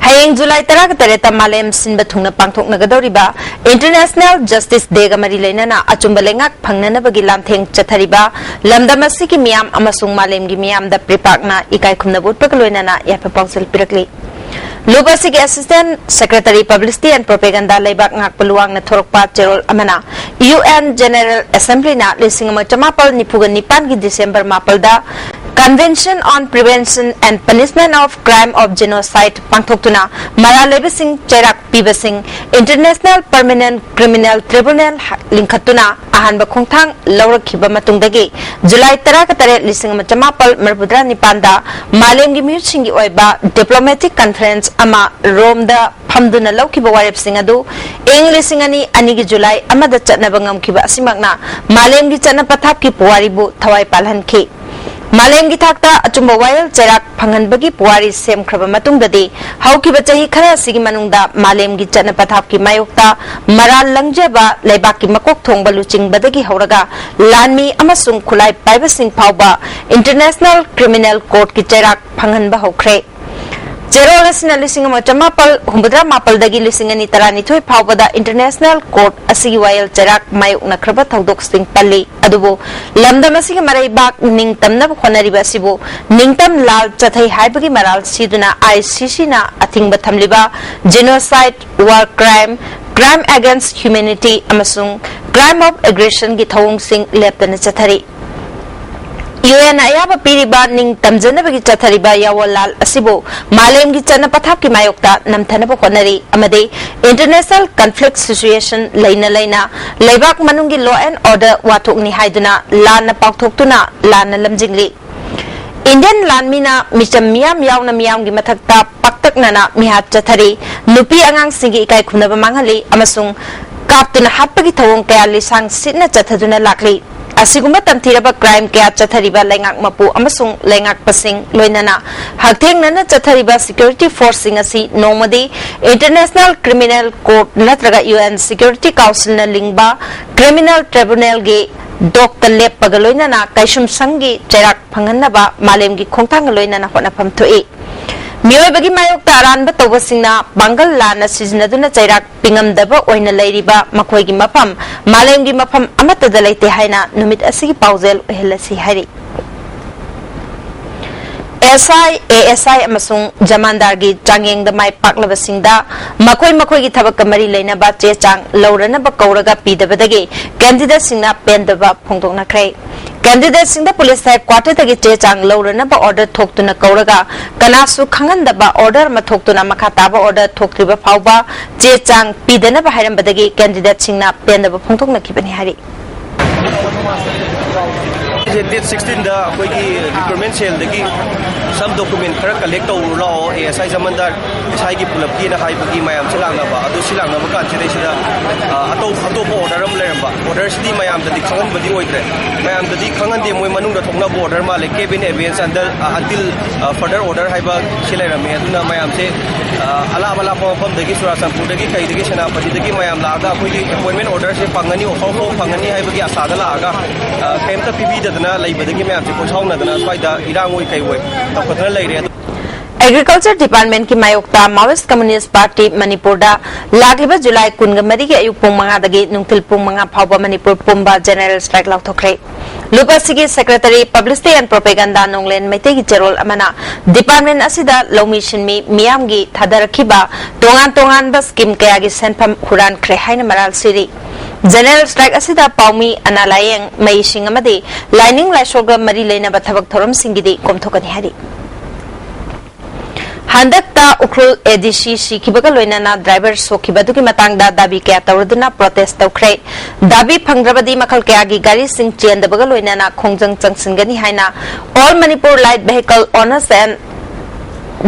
ꯍꯌꯦꯡ ꯖꯨꯂꯥꯏ ꯇꯔꯥꯒ ꯇꯔꯦꯠꯇ ꯃꯥꯂꯦꯝ ꯁꯤꯟꯕ ꯊꯨꯡꯅ ꯄꯥꯡꯊꯣꯛꯅꯒꯗꯧꯔꯤꯕ International Justice Dayꯒ ꯃꯔꯤ ꯂꯩꯅꯅ ꯑꯆꯨꯝꯕ ꯂꯩꯉꯥꯛ ꯐꯪꯅꯅꯕꯒꯤ ꯂꯥꯟꯊꯦꯡ ꯆꯠꯊꯔꯤꯕ ꯂꯝꯗꯝ ꯑꯁꯤꯒꯤ ꯃꯤꯌꯥꯝ ꯑꯃꯁꯨꯡ ꯃꯥꯂꯦꯝꯒꯤ ꯃꯤꯌꯥꯝꯗ ꯄ꯭ꯔꯤꯄꯥꯛꯅ ꯏꯀꯥꯏ ꯈꯨꯝꯅꯕ ꯎꯠꯄꯒ ꯂꯣꯏꯅꯅ ꯌꯥꯏꯐ ꯄꯥꯎꯖꯦꯜ ꯄꯤꯔꯛꯂꯤ꯫ ꯂꯨꯞ ꯑꯁꯤꯒꯤ Assistant Secretary Publicity and Propaganda ꯂꯩꯕꯥꯛ ꯉꯥꯛꯄ ꯂꯨꯋꯥꯡꯅ ꯊꯣꯔꯛꯄ ꯆꯦꯔꯣꯜ ꯑꯃꯅ, UN General Assemblyꯅ ꯂꯤꯁꯤꯡ ꯑꯃ ꯆꯃꯥꯄꯜ ꯅꯤꯐꯨꯒ ꯅꯤꯄꯥꯟꯒꯤ December ꯃꯥꯄꯜꯗ Convention on Prevention and Punishment of Crime of Genocide ꯄꯥꯡꯊꯣꯛꯇꯨꯅ ꯃꯔꯥꯜ ꯂꯩꯕꯁꯤꯡ ꯆꯩꯔꯥꯛ ꯄꯤꯕꯁꯤꯡ International Permanent Criminal Tribunal ꯂꯤꯡꯈꯠꯇꯨꯅ ꯑꯍꯥꯟꯕ ꯈꯣꯡꯊꯥꯡ ꯂꯧꯔꯛꯈꯤꯕ ꯃꯇꯨꯡꯗꯒꯤ, ꯖꯨꯂꯥꯏ ꯇꯔꯥꯒ ꯇꯔꯦꯠ, ꯂꯤꯁꯤꯡ ꯑꯃ ꯆꯃꯥꯄꯜ ꯃꯔꯤꯐꯨꯇꯔꯥ ꯅꯤꯄꯥꯟꯗ ꯃꯥꯂꯦꯝꯒꯤ ꯃꯤꯍꯨꯠꯁꯤꯡꯒꯤ ꯑꯣꯏꯕ diplomatic conference ꯑꯃ ꯔꯣꯝꯗ ꯐꯝꯗꯨꯅ ꯂꯧꯈꯤꯕ ꯋꯥꯔꯦꯞꯁꯤꯡ ꯑꯗꯨ ꯏꯪ ꯂꯤꯁꯤꯡ ꯑꯅꯤ ꯑꯅꯤꯒꯤ ꯖꯨꯂꯥꯏ ꯑꯃꯗ ꯆꯠꯅꯕ ꯉꯝꯈꯤꯕ ꯑꯁꯤꯃꯛꯅ ꯃꯥꯂꯦꯝꯒꯤ ꯆꯠꯅ ꯄꯊꯥꯞꯀꯤ ꯄꯨꯋꯥꯔꯤꯕꯨ ꯊꯋꯥꯏ ꯄꯥꯜꯍꯟꯈꯤ꯫ ꯃꯥꯂꯦꯝꯒꯤ ꯊꯥꯛꯇ ꯑꯆꯨꯝꯕ ꯋꯥꯌꯦꯜ ꯆꯩꯔꯥꯛ ꯐꯪꯍꯟꯕꯒꯤ ꯄꯨꯋꯥꯔꯤ ꯁꯦꯝꯈ꯭ꯔꯕ ꯃꯇꯨꯡꯗꯗꯤ, ꯍꯧꯈꯤꯕ ꯆꯍꯤ ꯈꯔ ꯑꯁꯤꯒꯤ ꯃꯅꯨꯡꯗ ꯃꯥꯂꯦꯝꯒꯤ ꯆꯠꯅ ꯄꯊꯥꯞꯀꯤ ꯃꯥꯌꯣꯛꯇ ꯃꯔꯥꯜ ꯂꯪꯖꯕ ꯂꯩꯕꯥꯛꯀꯤ ꯃꯀꯣꯛ ꯊꯣꯡꯕ ꯂꯨꯆꯤꯡꯕꯗꯒꯤ ꯍꯧꯔꯒ ꯂꯥꯟꯃꯤ ꯑꯃꯁꯨꯡ ꯈꯨꯠꯂꯥꯏ ꯄꯥꯏꯕꯁꯤꯡ ꯐꯥꯎꯕ International Criminal Courtꯀꯤ ꯆꯩꯔꯥꯛ ꯐꯪꯍꯟꯕ ꯍꯧꯈ꯭ꯔꯦ꯫ ꯆꯦꯔꯣꯜ ꯑꯁꯤꯅ ꯂꯤꯁꯤꯡ ꯑꯃ ꯆꯃꯥꯄꯜ ꯍꯨꯝꯐꯨꯇꯔꯥ ꯃꯥꯄꯜꯗꯒꯤ ꯂꯤꯁꯤꯡ ꯑꯅꯤ ꯇꯔꯥꯅꯤꯊꯣꯏ ꯐꯥꯎꯕꯗ International Court ꯑꯁꯤꯒꯤ ꯋꯥꯌꯦꯜ ꯆꯩꯔꯥꯛ ꯃꯥꯌꯣꯛꯅꯈ꯭ꯔꯕ ꯊꯧꯗꯣꯛꯁꯤꯡ ꯄꯜꯂꯤ꯫ ꯑꯗꯨꯕꯨ ꯂꯝꯗꯝ ꯑꯁꯤꯒꯤ ꯃꯔꯩꯕꯥꯛ ꯅꯤꯡꯇꯝꯅꯕ ꯍꯣꯠꯅꯔꯤꯕ ꯑꯁꯤꯕꯨ ꯅꯤꯡꯇꯝ ꯂꯥꯜ ꯆꯠꯊꯩ ꯍꯥꯏꯕꯒꯤ ꯃꯔꯥꯜ ꯁꯤꯗꯨꯅ ICCꯅ ꯑꯊꯤꯡꯕ ꯊꯝꯂꯤꯕ genocide, war crime, crime against humanity ꯑꯃꯁꯨꯡ crime of aggressionꯒꯤ ꯊꯧꯑꯣꯡꯁꯤꯡ ꯂꯦꯞꯇꯅ ꯆꯠꯊꯔꯤ꯫ UNꯅ ꯑꯌꯥꯕ ꯄꯤꯔꯤꯕ ꯅꯤꯡ ꯇꯝꯖꯅꯕꯒꯤ ꯆꯠꯊꯔꯤꯕ ꯌꯥꯋꯣꯜ ꯂꯥꯜ ꯑꯁꯤꯕꯨ ꯃꯥꯂꯦꯝꯒꯤ ꯆꯠꯅ ꯄꯊꯥꯞꯀꯤ ꯃꯥꯌꯣꯛꯇ ꯅꯝꯊꯅꯕ ꯍꯣꯠꯅꯔꯤ ꯑꯃꯗꯤ International Conflict Situation ꯂꯩꯅ ꯂꯩꯅ ꯂꯩꯕꯥꯛ ꯃꯅꯨꯡꯒꯤ law and order ꯋꯥꯊꯣꯛꯅꯤ ꯍꯥꯏꯗꯨꯅ ꯂꯥꯟꯅ ꯄꯥꯎꯊꯣꯛꯇꯨꯅ ꯂꯥꯟꯅ ꯂꯝꯖꯤꯡꯂꯤ꯫ Indian ꯂꯥꯟꯃꯤꯅ ꯃꯤꯆꯝ ꯃꯤꯌꯥꯝ ꯌꯥꯎꯅ ꯃꯤꯌꯥꯝꯒꯤ ꯃꯊꯛꯇ ꯄꯥꯛꯇꯛꯅꯅ ꯃꯤꯍꯥꯠ ꯆꯠꯊꯔꯤ, ꯅꯨꯄꯤ ꯑꯉꯥꯡꯁꯤꯡꯒꯤ ꯏꯀꯥꯏ ꯈꯨꯝꯅꯕ ꯃꯥꯡꯍꯜꯂꯤ ꯑꯃꯁꯨꯡ ꯀꯥꯞꯇꯨꯅ ꯍꯥꯠꯄꯒꯤ ꯊꯧꯑꯣꯡ ꯀꯌꯥ ꯂꯤꯁꯥꯡ ꯁꯤꯠꯅ ꯆꯠꯊꯗꯨꯅ ꯂꯥꯛꯂꯤ꯫ ꯑꯁꯤꯒꯨꯝꯕ ꯇꯝꯊꯤꯔꯕ crime ꯀꯌꯥ ꯆꯠꯊꯔꯤꯕ ꯂꯩꯉꯥꯛ ꯃꯄꯨ ꯑꯃꯁꯨꯡ ꯂꯩꯉꯥꯛꯄꯁꯤꯡ, ꯂꯣꯏꯅꯅ ꯍꯛꯊꯦꯡꯅꯅ ꯆꯠꯊꯔꯤꯕ security forceꯁꯤꯡ ꯑꯁꯤ ꯅꯣꯡꯃꯗꯤ International Criminal Court ꯅꯠꯇ꯭ꯔꯒ UN Security Councilꯅ ꯂꯤꯡꯕ Criminal Tribunalꯒꯤ ꯗꯣꯛꯇ ꯂꯦꯞꯄꯒ ꯂꯣꯏꯅꯅ ꯀꯩꯁꯨꯝꯁꯪꯒꯤ ꯆꯩꯔꯥꯛ ꯐꯪꯍꯟꯅꯕ ꯃꯥꯂꯦꯝꯒꯤ ꯈꯣꯡꯊꯥꯡꯒ ꯂꯣꯏꯅꯅ ꯍꯣꯠꯅꯐꯝ ꯊꯣꯛꯏ꯫ ꯃꯤꯑꯣꯏꯕꯒꯤ ꯃꯥꯌꯣꯛꯇ ꯑꯔꯥꯟꯕ ꯇꯧꯕꯁꯤꯡꯅ ꯄꯥꯡꯒꯜ ꯂꯥꯟꯅ ꯁꯤꯖꯤꯟꯅꯗꯨꯅ ꯆꯩꯔꯥꯛ ꯄꯤꯉꯝꯗꯕ ꯑꯣꯏꯅ ꯂꯩꯔꯤꯕ ꯃꯈꯣꯏꯒꯤ ꯃꯐꯝ ꯃꯥꯂꯦꯝꯒꯤ ꯃꯐꯝ ꯑꯃꯠꯇꯗ ꯂꯩꯇꯦ ꯍꯥꯏꯅ ꯅꯨꯃꯤꯠ ꯑꯁꯤꯒꯤ ꯄꯥꯎꯖꯦꯜ ꯑꯣꯏꯍꯜꯂꯁꯤ ꯍꯥꯏꯔꯤ꯫ SI, ASI ꯑꯃꯁꯨꯡ ꯖꯃꯥꯟꯗꯥꯔꯒꯤ ꯆꯥꯡꯌꯦꯡꯗ ꯃꯥꯏ ꯄꯥꯛꯂꯕꯁꯤꯡꯗ ꯃꯈꯣꯏ ꯃꯈꯣꯏꯒꯤ ꯊꯕꯛꯀ ꯃꯔꯤ ꯂꯩꯅꯕ ꯆꯦ ꯆꯥꯡ ꯂꯧꯔꯅꯕ ꯀꯧꯔꯒ ꯄꯤꯗꯕꯗꯒꯤ candidateꯁꯤꯡꯅ ꯄꯦꯟꯗꯕ ꯐꯣꯡꯗꯣꯛꯅꯈ꯭ꯔꯦ꯫ Candidateꯁꯤꯡꯗ police headquarterꯗꯒꯤ ꯆꯦ ꯆꯥꯡ ꯂꯧꯔꯅꯕ order ꯊꯣꯛꯇꯨꯅ ꯀꯧꯔꯒ ꯀꯅꯥꯁꯨ ꯈꯪꯍꯟꯗꯕ order ꯑꯃ ꯊꯣꯛꯇꯨꯅ ꯃꯈꯥ ꯇꯥꯕ order ꯊꯣꯛꯇ꯭ꯔꯤꯕ ꯐꯥꯎꯕ ꯆꯦ ꯆꯥꯡ ꯄꯤꯗꯅꯕ ꯍꯥꯏꯔꯝꯕꯗꯒꯤ candidateꯁꯤꯡꯅ ꯄꯦꯟꯗꯕ ꯐꯣꯡꯗꯣꯛꯅꯈꯤꯕꯅꯤ ꯍꯥꯏꯔꯤ꯫ ꯗꯦꯠ ꯁꯤꯛꯁꯇꯤꯟꯗ ꯑꯩꯈꯣꯏꯒꯤ ꯔꯤꯀ꯭ꯔꯨꯠꯃꯦꯟ ꯁꯦꯜꯗꯒꯤ ꯁꯝ ꯗꯣꯀꯨꯃꯦꯟ ꯈꯔ ꯀꯂꯦꯛ ꯇꯧꯔꯨ ꯂꯥꯛꯑꯣ, ꯑꯦ ꯑꯦꯁ ꯑꯥꯏ ꯖꯃꯟꯗꯥꯔ ꯏꯁꯥꯒꯤ ꯄꯨꯂꯞꯀꯤꯅ ꯍꯥꯏꯕꯒꯤ ꯃꯌꯥꯝꯁꯦ ꯂꯥꯛꯅꯕ꯫ ꯑꯗꯨ ꯁꯤ ꯂꯥꯛꯅꯕ ꯀꯥꯟꯁꯤꯗꯩꯁꯤꯗ, ꯑ, ꯑꯇꯧ-, ꯑꯇꯣꯞꯄ ꯑꯣꯔꯗꯔ ꯑꯃ ꯂꯩꯔꯝꯕ꯫ ꯑꯣꯔꯗꯔꯁꯤꯗꯤ ꯃꯌꯥꯝꯗꯗꯤ ꯈꯪꯍꯟꯕꯗꯤ ꯑꯣꯏꯗ꯭ꯔꯦ꯫ ꯃꯌꯥꯝꯗꯗꯤ ꯈꯪꯍꯟꯗꯦ, ꯃꯣꯏ ꯃꯅꯨꯡꯗ ꯊꯣꯛꯅꯕ ꯑꯣꯔꯗꯔ ꯃꯥꯜꯂꯦ, "Kept in abeyance until, ꯑ, until, ꯑ, further order" ꯍꯥꯏꯕ ꯁꯤ ꯂꯩꯔꯝꯃꯦ꯫ ꯑꯗꯨꯅ ꯃꯌꯥꯝꯁꯦ, ꯑ, ꯑꯂꯥꯞ ꯑꯂꯥꯞꯄ ꯃꯐꯝꯗꯒꯤ, ꯆꯨꯔꯥꯆꯥꯟꯄꯨꯔꯗꯒꯤ, ꯀꯩꯗꯒꯤ, ꯁꯦꯅꯥꯄꯇꯤꯗꯒꯤ ꯃꯌꯥꯝ ꯂꯥꯛꯑꯒ ꯑꯩꯈꯣꯏꯒꯤ ꯑꯦꯄꯣꯏꯟꯃꯦꯟ ꯑꯣꯔꯗꯔꯁꯦ ꯐꯪꯒꯅꯤ, ꯑꯣꯐꯔ ꯐꯪꯒꯅꯤ ꯍꯥꯏꯕꯒꯤ ꯑꯁꯥꯗ ꯂꯥꯛꯑꯒ, ꯑ, ꯀꯩꯝꯇ ꯄꯤꯕꯤꯗꯗꯅ ꯂꯩꯕꯗꯒꯤ ꯃꯌꯥꯝꯁꯦ ꯀꯣꯏꯁꯥꯎꯅꯗꯅ ꯁ꯭ꯋꯥꯏꯗ ꯏꯔꯥꯡ ꯑꯣꯏ ꯀꯩ ꯑꯣꯏ ꯇꯧꯈꯠꯇꯅ ꯂꯩꯔꯦ꯫ ꯑꯗꯨ ꯑꯦꯒ꯭ꯔꯤꯀꯜꯆꯔ ꯗꯤꯄꯥꯔꯠꯃꯦꯟꯠꯀꯤ ꯃꯥꯌꯣꯛꯇ ꯃꯥꯋꯣꯏꯁꯠ ꯀꯝꯃ꯭ꯌꯨꯅꯤꯁꯠ ꯄꯥꯔꯇꯤ ꯃꯅꯤꯄꯨꯔꯗ ꯂꯥꯛꯂꯤꯕ ꯖꯨꯂꯥꯏ ꯀꯨꯟꯒ ꯃꯔꯤꯒꯤ ꯑꯌꯨꯛ ꯄꯨꯡ ꯃꯉꯥꯗꯒꯤ ꯅꯨꯡꯊꯤꯜ ꯄꯨꯡ ꯃꯉꯥ ꯐꯥꯎꯕ ꯃꯅꯤꯄꯨꯔ ꯄꯨꯝꯕ ꯖꯦꯅꯔꯦꯜ ꯁ꯭ꯇ꯭ꯔꯥꯏꯛ ꯂꯥꯎꯊꯣꯛꯈ꯭ꯔꯦ꯫ ꯂꯨꯞ ꯑꯁꯤꯒꯤ ꯁꯦꯀ꯭ꯔꯦꯇꯔꯤ, ꯄꯕ꯭ꯂꯤꯁꯤꯇꯤ ꯑꯦꯟ ꯄ꯭ꯔꯣꯄꯦꯒꯟꯗꯥ ꯅꯣꯡꯂꯦꯟ ꯃꯩꯇꯩꯒꯤ ꯆꯦꯔꯣꯜ ꯑꯃꯅ ꯗꯤꯄꯥꯔꯠꯃꯦꯟꯠ ꯑꯁꯤꯗ ꯂꯧꯃꯤ ꯁꯤꯟꯃꯤ ꯃꯤꯌꯥꯝꯒꯤ ꯊꯥꯗꯔꯛꯈꯤꯕ ꯇꯣꯉꯥꯟ ꯇꯣꯉꯥꯟꯕ ꯁ꯭ꯀꯤꯝ ꯀꯌꯥꯒꯤ ꯁꯦꯟꯐꯝ ꯍꯨꯔꯥꯟꯈ꯭ꯔꯦ ꯍꯥꯏꯅ ꯃꯔꯥꯜ ꯁꯤꯔꯤ꯫ ꯖꯦꯅꯔꯦꯜ ꯁ꯭ꯇ꯭ꯔꯥꯏꯛ ꯑꯁꯤꯗ ꯄꯥꯎꯃꯤ, ꯑꯅꯥ ꯂꯥꯌꯦꯡ, ꯃꯍꯩꯁꯤꯡ ꯑꯃꯗꯤ ꯂꯥꯏꯅꯤꯡ ꯂꯥꯏꯁꯣꯜꯒ ꯃꯔꯤ ꯂꯩꯅꯕ ꯊꯕꯛ ꯊꯧꯔꯝꯁꯤꯡꯒꯤꯗꯤ ꯀꯣꯝꯊꯣꯛꯀꯅꯤ ꯍꯥꯏꯔꯤ꯫ ꯍꯟꯗꯛꯇ ꯎꯈ꯭ꯔꯨꯜ ꯑꯦ ꯗꯤ ꯁꯤ ꯁꯤꯈꯤꯕꯒ ꯂꯣꯏꯅꯅ ꯗ꯭ꯔꯥꯏꯚꯔ ꯁꯣꯛꯈꯤꯕ ꯑꯗꯨꯒꯤ ꯃꯇꯥꯡꯗ ꯗꯥꯕꯤ ꯀꯌꯥ ꯇꯧꯔꯗꯨꯅ ꯄ꯭ꯔꯣꯇꯦꯁ ꯇꯧꯈ꯭ꯔꯦ꯫ ꯗꯥꯕꯤ ꯐꯪꯗ꯭ꯔꯕꯗꯤ ꯃꯈꯜ ꯀꯌꯥꯒꯤ ꯒꯥꯔꯤꯁꯤꯡ ꯆꯦꯟꯗꯕꯒ ꯂꯣꯏꯅꯅ ꯈꯣꯡꯖꯪ ꯆꯪꯁꯤꯟꯒꯅꯤ ꯍꯥꯏꯅ All Manipur Light Vehicle Owners and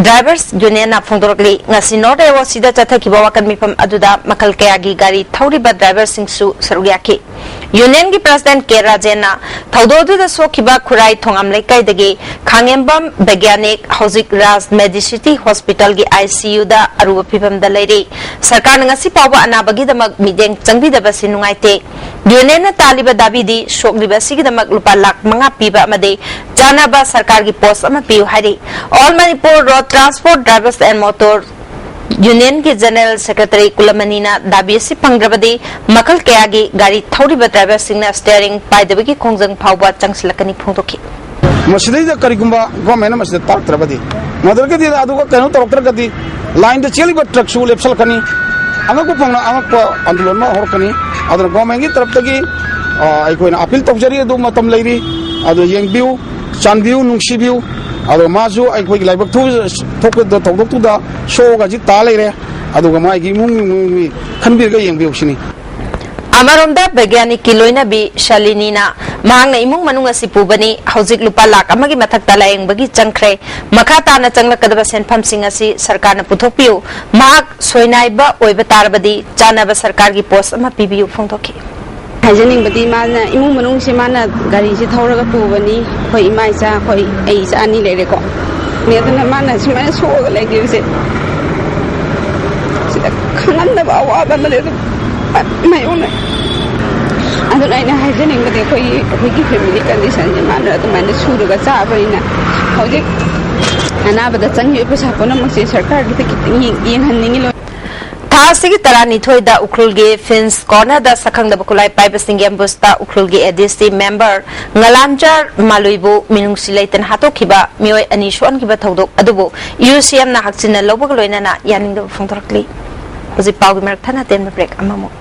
Drivers Unionꯅ ꯐꯣꯡꯗꯣꯔꯛꯂꯤ꯫ ꯉꯁꯤ ꯅꯣꯔꯠ ꯑꯦ ꯑꯣ ꯁꯤꯗ ꯆꯠꯊꯈꯤꯕ ꯋꯥꯀꯠ ꯃꯤꯐꯝ ꯑꯗꯨꯗ ꯃꯈꯜ ꯀꯌꯥꯒꯤ ꯒꯥꯔꯤ ꯊꯧꯔꯤꯕ ꯗ꯭ꯔꯥꯏꯚꯔꯁꯤꯡꯁꯨ ꯁꯔꯨꯛ ꯌꯥꯈꯤ꯫ ꯌꯨꯅꯤꯌꯟꯒꯤ ꯄ꯭ꯔꯁꯤꯗꯦꯟꯠ ꯀꯦ ꯔꯥꯖꯦꯟꯅ ꯊꯧꯗꯣꯛ ꯑꯗꯨꯗ ꯁꯣꯛꯈꯤꯕ ꯈꯨꯔꯥꯏ ꯊꯣꯉꯥꯝ ꯂꯩꯀꯥꯏꯗꯒꯤ ꯈꯥꯉꯦꯝꯕꯝ ꯕꯩꯒ꯭ꯌꯥꯅꯤꯛ ꯍꯧꯖꯤꯛ ꯔꯥꯖ ꯃꯦꯗꯤꯁꯤꯇꯤ ꯍꯣꯁꯄꯤꯇꯥꯜꯒꯤ ꯑꯥꯏ ꯁꯤ ꯌꯨꯗ ꯑꯔꯨꯕ ꯐꯤꯚꯝꯗ ꯂꯩꯔꯤ꯫ ꯁꯔꯀꯥꯔꯅ ꯉꯁꯤ ꯐꯥꯎꯕ ꯑꯅꯥꯕꯒꯤꯗꯃꯛ ꯃꯤꯠꯌꯦꯡ ꯆꯪꯕꯤꯗꯕꯁꯤ ꯅꯨꯡꯉꯥꯏꯇꯦ꯫ ꯌꯨꯅꯤꯌꯟꯅ ꯇꯥꯜꯂꯤꯕ ꯗꯥꯕꯤꯗꯤ ꯁꯣꯛꯂꯤꯕ ꯑꯁꯤꯒꯤꯗꯃꯛ ꯂꯨꯄꯥ ꯂꯥꯈ ꯃꯉꯥ ꯄꯤꯕ ꯑꯃꯗꯤ ꯆꯥꯅꯕ ꯁꯔꯀꯥꯔꯒꯤ ꯄꯣꯁ ꯑꯃ ꯄꯤꯌꯨ ꯍꯥꯏꯔꯤ꯫ All Manipur Road Transport Drivers and Motor ꯌꯨꯅꯤꯌꯟꯒꯤ ꯖꯦꯅꯔꯦꯜ ꯁꯦꯀ꯭ꯔꯦꯇꯔꯤ ꯀꯨꯂꯃꯅꯤꯅ ꯗꯥꯕꯤ ꯑꯁꯤ ꯐꯪꯗ꯭ꯔꯕꯗꯤ ꯃꯈꯜ ꯀꯌꯥꯒꯤ ꯒꯥꯔꯤ ꯊꯧꯔꯤꯕ ꯗ꯭ꯔꯥꯏꯚꯔꯁꯤꯡꯅ ꯁ꯭ꯇꯤꯌꯔꯤꯡ ꯄꯥꯏꯗꯕꯒꯤ ꯈꯣꯡꯖꯪ ꯐꯥꯎꯕ ꯆꯪꯁꯤꯜꯂꯛꯀꯅꯤ ꯐꯣꯡꯗꯣꯛꯈꯤ꯫ ꯃꯁꯤꯗꯩꯗ ꯀꯔꯤꯒꯨꯝꯕ ꯒꯣꯔꯃꯦꯟꯅ ꯃꯁꯤꯗ ꯇꯥꯔꯛꯇ꯭ꯔꯕꯗꯤ, ꯃꯗꯨꯗꯒꯤꯗꯤ ꯑꯗꯨꯒ ꯀꯩꯅꯣ ꯇꯧꯔꯛꯇ꯭ꯔꯒꯗꯤ ꯂꯥꯏꯟꯗ ꯆꯦꯜꯂꯤꯕ ꯇ꯭ꯔꯛꯁꯨ ꯂꯦꯞꯁꯤꯜꯂꯛꯀꯅꯤ꯫ ꯑꯉꯛꯄ ꯐꯪꯅ ꯑꯉꯛꯄ ꯑꯟꯗꯣꯂꯟ ꯑꯃ ꯍꯧꯔꯛꯀꯅꯤ꯫ ꯑꯗꯨꯅ ꯒꯣꯔꯃꯦꯟꯒꯤ ꯇꯔꯞꯇꯒꯤ, ꯑ, ꯑꯩꯈꯣꯏꯅ ꯑꯄꯤꯜ ꯇꯧꯖꯔꯤ, ꯑꯗꯨ ꯃꯇꯝ ꯂꯩꯔꯤ꯫ ꯑꯗꯨ ꯌꯦꯡꯕꯤꯌꯨ, ꯆꯥꯟꯕꯤꯌꯨ, ꯅꯨꯡꯁꯤꯕꯤꯌꯨ꯫ ꯑꯗꯣ ꯃꯥꯁꯨ ꯑꯩꯈꯣꯏꯒꯤ ꯂꯥꯏꯕꯛ ꯊꯣꯛ-, ꯊꯣꯛꯄꯗ ꯊꯧꯗꯣꯛꯇꯨꯗ ꯁꯣꯛꯑꯒ ꯍꯧꯖꯤꯛ ꯇꯥ ꯂꯩꯔꯦ꯫ ꯑꯗꯨꯒ ꯃꯥꯒꯤ ꯏꯃꯨꯡ ꯃꯤ ꯈꯟꯕꯤꯔꯒ ꯌꯦꯡꯕꯤꯌꯨ ꯁꯤꯅꯤ꯫ ꯑꯃꯔꯣꯝꯗ ꯕꯩꯒ꯭ꯌꯥꯅꯤꯛꯀꯤ ꯂꯣꯏꯅꯕꯤ ꯁꯥꯂꯤꯅꯤꯅ ꯃꯍꯥꯛꯅ ꯏꯃꯨꯡ ꯃꯅꯨꯡ ꯑꯁꯤ ꯄꯨꯕꯅꯤ꯫ ꯍꯧꯖꯤꯛ ꯂꯨꯄꯥ ꯂꯥꯈ ꯑꯃꯒꯤ ꯃꯊꯛꯇ ꯂꯥꯌꯦꯡꯕꯒꯤ ꯆꯪꯈ꯭ꯔꯦ꯫ ꯃꯈꯥ ꯇꯥꯅ ꯆꯪꯂꯛꯀꯗꯕ ꯁꯦꯟꯐꯝꯁꯤꯡ ꯑꯁꯤ ꯁꯔꯀꯥꯔꯅ ꯄꯨꯊꯣꯛꯄꯤꯌꯨ꯫ ꯃꯍꯥꯛ ꯁꯣꯏꯅꯥꯏꯕ ꯑꯣꯏꯕ ꯇꯥꯔꯕꯗꯤ ꯆꯥꯟꯅꯕ ꯁꯔꯀꯥꯔꯒꯤ ꯄꯣꯁ ꯑꯃ ꯄꯤꯕꯤꯌꯨ ꯐꯣꯡꯗꯣꯛꯈꯤ꯫ ꯍꯥꯏꯖꯅꯤꯡꯕꯗꯤ, ꯃꯥꯅ ꯏꯃꯨꯡ ꯃꯅꯨꯡꯁꯦ ꯃꯥꯅ ꯒꯥꯔꯤꯁꯦ ꯊꯧꯔꯒ ꯄꯨꯕꯅꯤ꯫ ꯑꯩꯈꯣꯏ ꯏꯃꯥ ꯏꯆꯥ, ꯑꯩꯈꯣꯏ, ꯑꯩ ꯏꯆꯥ ꯑꯅꯤ ꯂꯩꯔꯦꯀꯣ꯫ ꯑꯗꯨꯅ ꯃꯥꯅ ꯁꯨꯃꯥꯏꯅ ꯁꯣꯛꯑꯒ ꯂꯩꯈꯤꯕꯁꯦ, ꯁꯤꯗ ꯈꯪꯍꯟꯗꯕ ꯑꯋꯥꯕ ꯑꯃ ꯂꯩ꯫ ꯑꯗꯨꯝ ꯃꯥꯌꯣꯛꯅꯩ꯫ ꯑꯗꯨꯅ ꯑꯩꯅ ꯍꯥꯏꯖꯅꯤꯡꯕꯗꯤ, ꯑꯩꯈꯣꯏꯒꯤ, ꯑꯩꯈꯣꯏꯒꯤ ꯐꯦꯃꯤꯂꯤ ꯀꯟꯗꯤꯁꯟꯁꯦ, ꯃꯥꯅ ꯑꯗꯨꯃꯥꯏꯅ ꯁꯨꯔꯒ ꯆꯥꯕꯅꯤꯅ, ꯍꯧꯖꯤꯛ ꯑꯅꯥꯕꯗ ꯆꯪꯉꯤꯕ ꯄꯩꯁꯥ ꯄꯨꯝꯅꯃꯛꯁꯦ ꯁꯔꯀꯥꯔꯒꯤꯗ ꯈꯤꯇꯪ ꯌꯦꯡ-, ꯌꯦꯡꯍꯟꯅꯤꯡꯉꯤ꯫ ꯂꯣꯏ ꯊꯥ ꯑꯁꯤꯒꯤ ꯇꯔꯥꯅꯤꯊꯣꯏꯗ ꯎꯈ꯭ꯔꯨꯜꯒꯤ ꯐꯤꯟꯁ ꯀꯣꯔꯅꯔꯗ ꯁꯛꯈꯪꯗꯕ ꯈꯨꯠꯂꯥꯏ ꯄꯥꯏꯕꯁꯤꯡꯒꯤ ꯑꯦꯝꯕꯨꯁꯇ ꯎꯈ꯭ꯔꯨꯜꯒꯤ ꯑꯦꯗꯤꯁꯤ ꯃꯦꯝꯕꯔ ꯉꯂꯥꯝꯆꯥꯔ ꯃꯥꯂꯨꯏꯕꯨ ꯃꯤꯅꯨꯡꯁꯤ ꯂꯩꯇꯅ ꯍꯥꯠꯇꯣꯛꯈꯤꯕ ꯃꯤꯑꯣꯏ ꯑꯅꯤ ꯁꯣꯛꯍꯟꯈꯤꯕ ꯊꯧꯗꯣꯛ ꯑꯗꯨꯕꯨ ꯌꯨ ꯁꯤ ꯑꯦꯝꯅ ꯍꯛꯆꯤꯟꯅ ꯂꯧꯕꯒ ꯂꯣꯏꯅꯅ ꯌꯥꯅꯤꯡꯗꯕ ꯐꯣꯡꯗꯣꯔꯛꯂꯤ꯫ ꯍꯧꯖꯤꯛ ꯄꯥꯎꯒꯤ ꯃꯔꯛ ꯊꯠꯅ ꯇꯦꯟꯕ ꯕ꯭ꯔꯦꯛ ꯑꯃꯃꯨꯛ꯫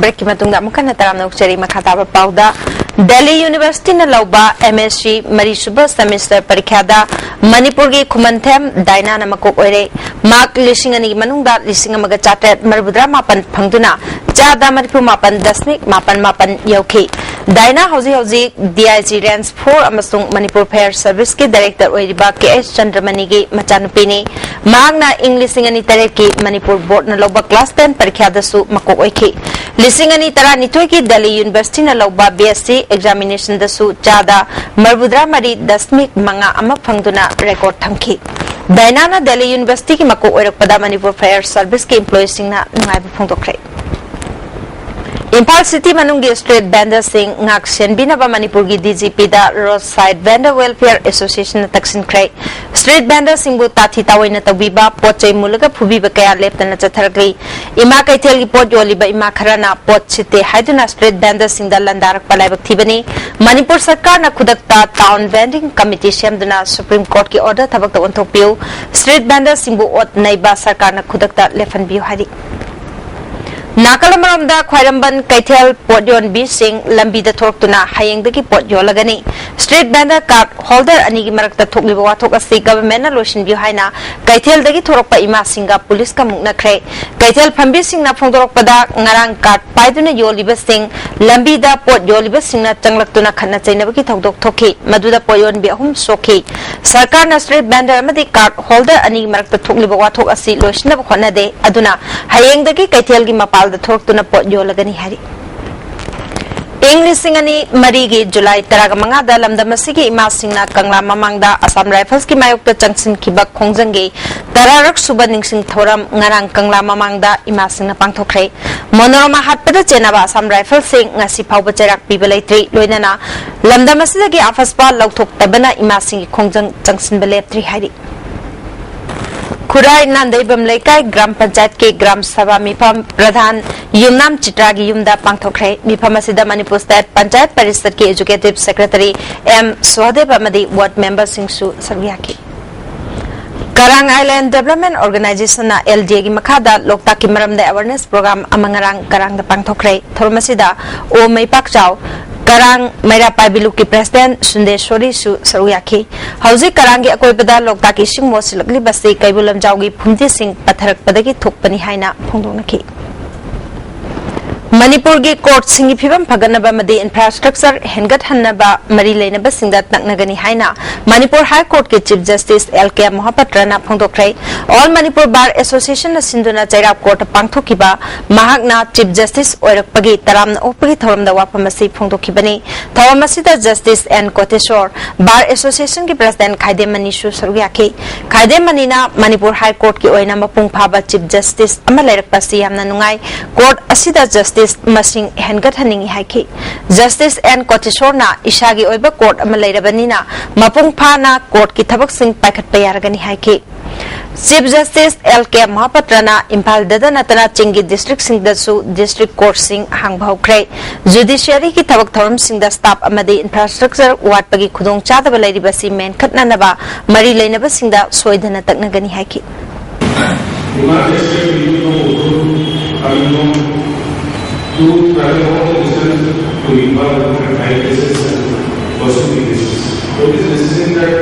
ꯕ꯭ꯔꯦꯛꯀꯤ ꯃꯇꯨꯡꯗ ꯑꯃꯨꯛ ꯍꯟꯅ ꯇꯔꯥꯝꯅ ꯑꯣꯛꯆꯔꯤ꯫ ꯃꯈꯥ ꯇꯥꯕ ꯄꯥꯎꯗ, ꯗꯦꯜꯂꯤ ꯌꯨꯅꯤꯚꯔꯁꯤꯇꯤꯅ ꯂꯧꯕ ꯑꯦꯝ ꯑꯦꯁ ꯁꯤ ꯃꯔꯤꯁꯨꯕ ꯁꯦꯃꯤꯁꯇꯔ ꯄꯔꯤꯈ꯭ꯌꯥꯗ ꯃꯅꯤꯄꯨꯔꯒꯤ ꯈꯨꯃꯟꯊꯦꯝ ꯗꯥꯏꯅꯥꯅ ꯃꯀꯣꯛ ꯑꯣꯏꯔꯦ꯫ ꯃꯥꯔꯛ ꯂꯤꯁꯤꯡ ꯑꯅꯤꯒꯤ ꯃꯅꯨꯡꯗ ꯂꯤꯁꯤꯡ ꯑꯃꯒ ꯆꯥꯇ꯭ꯔꯦꯠ ꯃꯔꯤꯐꯨꯇꯔꯥ ꯃꯥꯄꯟ ꯐꯪꯗꯨꯅ ꯆꯥꯗ ꯃꯔꯤꯐꯨ ꯃꯥꯄꯟ ꯗꯁꯃꯤꯛ ꯃꯥꯄꯟ ꯃꯥꯄꯟ ꯌꯧꯈꯤ꯫ ꯗꯥꯏꯅꯥ ꯍꯧꯖꯤꯛ ꯍꯧꯖꯤꯛ D I G range four ꯑꯃꯁꯨꯡ ꯃꯅꯤꯄꯨꯔ ꯐꯥꯌꯔ ꯁꯔꯚꯤꯁꯀꯤ ꯗꯥꯏꯔꯦꯛꯇꯔ ꯑꯣꯏꯔꯤꯕ ꯀꯦ ꯑꯦꯁ ꯆꯟꯗ꯭ꯔꯃꯅꯤꯒꯤ ꯃꯆꯥꯅꯨꯄꯤꯅꯤ꯫ ꯃꯍꯥꯛꯅ ꯏꯪ ꯂꯤꯁꯤꯡ ꯑꯅꯤ ꯇꯔꯦꯠꯀꯤ ꯃꯅꯤꯄꯨꯔ ꯕꯣꯔꯗꯅ ꯂꯧꯕ ꯀ꯭ꯂꯥꯁ ꯇꯦꯟ ꯄꯔꯤꯈ꯭ꯌꯥꯗꯁꯨ ꯃꯀꯣꯛ ꯑꯣꯏꯈꯤ꯫ ꯂꯤꯁꯤꯡ ꯑꯅꯤ ꯇꯔꯥꯅꯤꯊꯣꯏꯒꯤ ꯗꯦꯜꯂꯤ ꯌꯨꯅꯤꯚꯔꯁꯤꯇꯤꯅ ꯂꯧꯕ ꯕꯤ ꯑꯦꯁ ꯁꯤ ꯑꯦꯛꯖꯥꯃꯤꯅꯦꯁꯟꯗꯁꯨ ꯆꯥꯗ ꯃꯔꯤꯐꯨꯇꯔꯥ ꯃꯔꯤ ꯗꯁꯃꯤꯛ ꯃꯉꯥ ꯑꯃ ꯐꯪꯗꯨꯅ ꯔꯦꯀꯣꯔꯗ ꯊꯝꯈꯤ꯫ ꯗꯥꯏꯅꯥꯅ ꯗꯦꯜꯂꯤ ꯌꯨꯅꯤꯚꯔꯁꯤꯇꯤꯒꯤ ꯃꯀꯣꯛ ꯑꯣꯏꯔꯛꯄꯗ ꯃꯅꯤꯄꯨꯔ ꯐꯥꯌꯔ ꯁꯔꯚꯤꯁꯀꯤ ꯏꯝꯄ꯭ꯂꯣꯌꯤꯁꯤꯡꯅ ꯅꯨꯡꯉꯥꯏꯕ ꯐꯣꯡꯗꯣꯛꯈ꯭ꯔꯦ꯫ ꯏꯝꯐꯥꯜ ꯁꯤꯇꯤ ꯃꯅꯨꯡꯒꯤ ꯁ꯭ꯇ꯭ꯔꯤꯠ ꯚꯦꯟꯗꯔꯁꯤꯡ ꯉꯥꯛ ꯁꯦꯟꯕꯤꯅꯕ ꯃꯅꯤꯄꯨꯔꯒꯤ ꯗꯤ ꯖꯤ ꯄꯤꯗ ꯔꯣꯗ ꯁꯥꯏꯗ ꯚꯦꯟꯗꯔ ꯋꯦꯜꯐꯤꯌꯔ ꯑꯦꯁꯣꯁꯤꯌꯦꯁꯟꯅ ꯇꯛꯁꯤꯟꯈ꯭ꯔꯦ꯫ ꯁ꯭ꯇ꯭ꯔꯤꯠ ꯚꯦꯟꯗꯔꯁꯤꯡꯕꯨ ꯇꯥꯊꯤ ꯇꯥꯑꯣꯏꯅ ꯇꯧꯕꯤꯕ, ꯄꯣꯠ ꯆꯩ ꯃꯨꯜꯂꯒ ꯐꯨꯕꯤꯕ ꯀꯌꯥ ꯂꯦꯞꯇꯅ ꯆꯠꯊꯔꯛꯂꯤ꯫ ꯏꯃꯥ ꯀꯩꯊꯦꯜꯒꯤ ꯄꯣꯠ ꯌꯣꯜꯂꯤꯕ ꯏꯃꯥ ꯈꯔꯅ ꯄꯣꯠ ꯁꯤꯠꯇꯦ ꯍꯥꯏꯗꯨꯅ ꯁ꯭ꯇ꯭ꯔꯤꯠ ꯚꯦꯟꯗꯔꯁꯤꯡꯗ ꯂꯥꯟꯗꯥꯔꯛꯄ ꯂꯥꯏꯕꯛ ꯊꯤꯕꯅꯤ꯫ ꯃꯅꯤꯄꯨꯔ ꯁꯔꯀꯥꯔꯅ ꯈꯨꯗꯛꯇ ꯇꯥꯎꯟ ꯚꯦꯟꯗꯤꯡ ꯀꯃꯤꯇꯤ ꯁꯦꯝꯗꯨꯅ ꯁꯨꯄ꯭ꯔꯤꯝ ꯀꯣꯔꯠꯀꯤ ꯑꯣꯔꯗꯔ ꯊꯕꯛꯇ ꯑꯣꯟꯊꯣꯛꯄꯤꯌꯨ꯫ ꯁ꯭ꯇ꯭ꯔꯤꯠ ꯚꯦꯟꯗꯔꯁꯤꯡꯕꯨ ꯑꯣꯠ ꯅꯩꯕ ꯁꯔꯀꯥꯔꯅ ꯈꯨꯗꯛꯇ ꯂꯦꯞꯍꯟꯕꯤꯌꯨ ꯍꯥꯏꯔꯤ꯫ ꯅꯥꯀꯜ ꯑꯃꯔꯣꯝꯗ, ꯈ꯭ꯋꯥꯏꯔꯝꯕꯟ ꯀꯩꯊꯦꯜ ꯄꯣꯠ ꯌꯣꯟꯕꯤꯁꯤꯡ ꯂꯝꯕꯤꯗ ꯊꯣꯔꯛꯇꯨꯅ ꯍꯌꯦꯡꯗꯒꯤ ꯄꯣꯠ ꯌꯣꯜꯂꯒꯅꯤ꯫ Street vendor card holder ꯑꯅꯤꯒꯤ ꯃꯔꯛꯇ ꯊꯣꯛꯂꯤꯕ ꯋꯥꯊꯣꯛ ꯑꯁꯤ governmentꯅ ꯂꯣꯏꯁꯤꯟꯕꯤꯌꯨ ꯍꯥꯏꯅ ꯀꯩꯊꯦꯜꯗꯒꯤ ꯊꯣꯔꯛꯄ ꯏꯃꯥꯁꯤꯡꯒ ꯄꯨꯂꯤꯁꯀ ꯃꯨꯛꯅꯈ꯭ꯔꯦ꯫ ꯀꯩꯊꯦꯜ ꯐꯝꯕꯤꯁꯤꯡꯅ ꯐꯣꯡꯗꯣꯔꯛꯄꯗ, ꯉꯔꯥꯡ card ꯄꯥꯏꯗꯨꯅ ꯌꯣꯜꯂꯤꯕꯁꯤꯡ ꯂꯝꯕꯤꯗ ꯄꯣꯠ ꯌꯣꯜꯂꯤꯕꯁꯤꯡꯅ ꯆꯪꯂꯛꯇꯨꯅ ꯈꯠꯅ ꯆꯩꯅꯕꯒꯤ ꯊꯧꯗꯣꯛ ꯊꯣꯛꯈꯤ꯫ ꯃꯗꯨꯗ ꯄꯣꯠ ꯌꯣꯟꯕꯤ ꯑꯍꯨꯝ ꯁꯣꯛꯈꯤ꯫ ꯁꯔꯀꯥꯔꯅ street vendor ꯑꯃꯗꯤ card holder ꯑꯅꯤꯒꯤ ꯃꯔꯛꯇ ꯊꯣꯛꯂꯤꯕ ꯋꯥꯊꯣꯛ ꯑꯁꯤ ꯂꯣꯏꯁꯤꯟꯅꯕ ꯍꯣꯠꯅꯗꯦ꯫ ꯑꯗꯨꯅ ꯍꯌꯦꯡꯗꯒꯤ ꯀꯩꯊꯦꯜꯒꯤ ꯃꯄꯥꯜꯗ ꯊꯣꯔꯛꯇꯨꯅ ꯄꯣꯠ ꯌꯣꯜꯂꯒꯅꯤ ꯍꯥꯏꯔꯤ꯫ ꯏꯪ ꯂꯤꯁꯤꯡ ꯑꯅꯤ ꯃꯔꯤꯒꯤ ꯖꯨꯂꯥꯏ ꯇꯔꯥꯃꯉꯥꯗ ꯂꯝꯗꯝ ꯑꯁꯤꯒꯤ ꯏꯃꯥꯁꯤꯡꯅ ꯀꯪꯂꯥ ꯃꯃꯥꯡꯗ ꯑꯁꯥꯝ ꯔꯥꯏꯐꯜꯁꯀꯤ ꯃꯥꯌꯣꯛꯇ ꯆꯪꯁꯤꯟꯈꯤꯕ ꯈꯣꯡꯖꯪꯒꯤ ꯇꯔꯥꯔꯛ ꯁꯨꯕ ꯅꯤꯡꯁꯤꯡ ꯊꯧꯔꯝ ꯉꯔꯥꯡ ꯀꯪꯂꯥ ꯃꯃꯥꯡꯗ ꯏꯃꯥꯁꯤꯡꯅ ꯄꯥꯡꯊꯣꯛꯈ꯭ꯔꯦ꯫ ꯃꯣꯅꯣꯔꯃꯥ ꯍꯥꯠꯄꯗ ꯆꯦꯟꯅꯕ ꯑꯁꯥꯝ ꯔꯥꯏꯐꯜꯁꯤꯡ ꯉꯁꯤ ꯐꯥꯎꯕ ꯆꯩꯔꯥꯛ ꯄꯤꯕ ꯂꯩꯇ꯭ꯔꯤ꯫ ꯂꯣꯏꯅꯅ ꯂꯝꯗꯝ ꯑꯁꯤꯗꯒꯤ ꯑꯐꯁꯄꯥ ꯂꯧꯊꯣꯛꯇꯕꯅ ꯏꯃꯥꯁꯤꯡꯒꯤ ꯈꯣꯡꯖꯪ ꯆꯪꯁꯤꯟꯕ ꯂꯦꯞꯇ꯭ꯔꯤ ꯍꯥꯏꯔꯤ꯫ ꯈꯨꯔꯥꯏ ꯅꯥꯟꯗꯩꯕꯝ ꯂꯩꯀꯥꯏ ꯒ꯭ꯔꯥꯝ ꯄꯟꯆꯥꯌꯠꯀꯤ ꯒ꯭ꯔꯥꯝ ꯁꯚꯥ ꯃꯤꯐꯝ ꯄ꯭ꯔꯙꯥꯟ ꯌꯨꯝꯅꯥꯝ ꯆꯤꯇ꯭ꯔꯥꯒꯤ ꯌꯨꯝꯗ ꯄꯥꯡꯊꯣꯛꯈ꯭ꯔꯦ꯫ ꯃꯤꯐꯝ ꯑꯁꯤꯗ ꯃꯅꯤꯄꯨꯔ ꯁ꯭ꯇꯦꯠ ꯄꯟꯆꯥꯌꯠ ꯄꯔꯤꯁꯗꯀꯤ executive secretary ꯑꯦꯝ ꯁꯍꯗꯦꯕ ꯑꯃꯗꯤ ward memberꯁꯤꯡꯁꯨ ꯁꯔꯨꯛ ꯌꯥꯈꯤ꯫ ꯀꯔꯥꯡ Island Development Organizationꯅ L D Aꯒꯤ ꯃꯈꯥꯗ ꯂꯣꯛꯇꯥꯛꯀꯤ ꯃꯔꯝꯗ awareness program ꯑꯃ ꯉꯔꯥꯡ ꯀꯔꯥꯡꯗ ꯄꯥꯡꯊꯣꯛꯈ꯭ꯔꯦ꯫ ꯊꯧꯔꯝ ꯑꯁꯤꯗ ꯑꯣ ꯃꯩꯄꯥꯛꯆꯥꯎ, ꯀꯔꯥꯡ ꯃꯩꯔꯥ ꯄꯥꯏꯕꯤ ꯂꯨꯞꯀꯤ president ꯁꯨꯟꯗꯦꯁꯣꯔꯤꯁꯨ ꯁꯔꯨꯛ ꯌꯥꯈꯤ꯫ ꯍꯧꯖꯤꯛ ꯀꯔꯥꯡꯒꯤ ꯑꯀꯣꯏꯕꯗ ꯂꯣꯛꯇꯥꯛꯀꯤ ꯏꯁꯤꯡ ꯃꯣꯠꯁꯤꯜꯂꯛꯂꯤꯕꯁꯤ ꯀꯩꯕꯨꯜ ꯂꯝꯖꯥꯎꯒꯤ ꯐꯨꯝꯗꯤꯁꯤꯡ ꯄꯠꯊꯔꯛꯄꯗꯒꯤ ꯊꯣꯛꯄꯅꯤ ꯍꯥꯏꯅ ꯐꯣꯡꯗꯣꯛꯅꯈꯤ꯫ ꯃꯅꯤꯄꯨꯔꯒꯤ courtꯁꯤꯡꯒꯤ ꯐꯤꯕꯝ ꯐꯒꯠꯅꯕ ꯑꯃꯗꯤ infrastructure ꯍꯦꯟꯒꯠꯍꯟꯅꯕ ꯃꯔꯤ ꯂꯩꯅꯕꯁꯤꯡꯗ ꯇꯛꯅꯒꯅꯤ ꯍꯥꯏꯅ Manipur High Courtꯀꯤ Chief Justice L K ꯃꯣꯍꯥꯄꯥꯇ꯭ꯔꯅ ꯐꯣꯡꯗꯣꯛꯈ꯭ꯔꯦ꯫ All Manipur Bar Associationꯅ ꯁꯤꯟꯗꯨꯅ ꯆꯩꯔꯥꯎ court ꯄꯥꯡꯊꯣꯛꯈꯤꯕ ꯃꯍꯥꯛꯅ Chief Justice ꯑꯣꯏꯔꯛꯄꯒꯤ ꯇꯔꯥꯝꯅ ꯑꯣꯛꯄꯒꯤ ꯊꯧꯔꯝꯗ ꯋꯥꯐꯝ ꯑꯁꯤ ꯐꯣꯡꯗꯣꯛꯈꯤꯕꯅꯤ꯫ ꯊꯧꯔꯝ ꯑꯁꯤꯗ Justice N ꯀꯣꯇꯦꯁꯣꯔ, Bar Associationꯒꯤ president ꯈꯥꯏꯗꯦꯝ ꯃꯅꯤꯁꯨ ꯁꯔꯨꯛ ꯌꯥꯈꯤ꯫ ꯈꯥꯏꯗꯦꯝ ꯃꯅꯤꯅ ꯃꯅꯤꯄꯨꯔ High Courtꯀꯤ ꯑꯣꯏꯅ ꯃꯄꯨꯡ ꯐꯥꯕ Chief Justice ꯑꯃ ꯂꯩꯔꯛꯄ ꯑꯁꯤ ꯌꯥꯝꯅ ꯅꯨꯡꯉꯥꯏ꯫ Court ꯑꯁꯤꯗ justice ꯃꯁꯤꯡ ꯍꯦꯟꯒꯠꯍꯟꯅꯤꯡꯏ ꯍꯥꯏꯈꯤ꯫ Justice N ꯀꯣꯇꯦꯁꯣꯔꯅ ꯏꯁꯥꯒꯤ ꯑꯣꯏꯕ court ꯑꯃ ꯂꯩꯔꯕꯅꯤꯅ ꯃꯄꯨꯡ ꯐꯥꯅ courtꯀꯤ ꯊꯕꯛꯁꯤꯡ ꯄꯥꯏꯈꯠꯄ ꯌꯥꯔꯒꯅꯤ ꯍꯥꯏꯈꯤ꯫ Chief Justice L K ꯃꯣꯍꯥꯄꯥꯇ꯭ꯔꯅ ꯏꯝꯐꯥꯜꯗꯇ ꯅꯠꯇꯅ ꯆꯤꯡꯒꯤ districtꯁꯤꯡꯗꯁꯨ district courtꯁꯤꯡ ꯍꯥꯡꯕ ꯍꯧꯈ꯭ꯔꯦ꯫ Judiciaryꯒꯤ ꯊꯕꯛ ꯊꯧꯔꯝꯁꯤꯡꯗ staff ꯑꯃꯗꯤ infrastructure ꯋꯥꯠꯄꯒꯤ ꯈꯨꯗꯣꯡꯆꯥꯗꯕ ꯂꯩꯔꯤꯕꯁꯤ ꯃꯦꯟꯈꯠꯅꯅꯕ ꯃꯔꯤ ꯂꯩꯅꯕꯁꯤꯡꯗ ꯁꯣꯏꯗꯅ ꯇꯛꯅꯒꯅꯤ ꯍꯥꯏꯈꯤ꯫ To travel all the distance to involve in high places and pursue business. For this decision that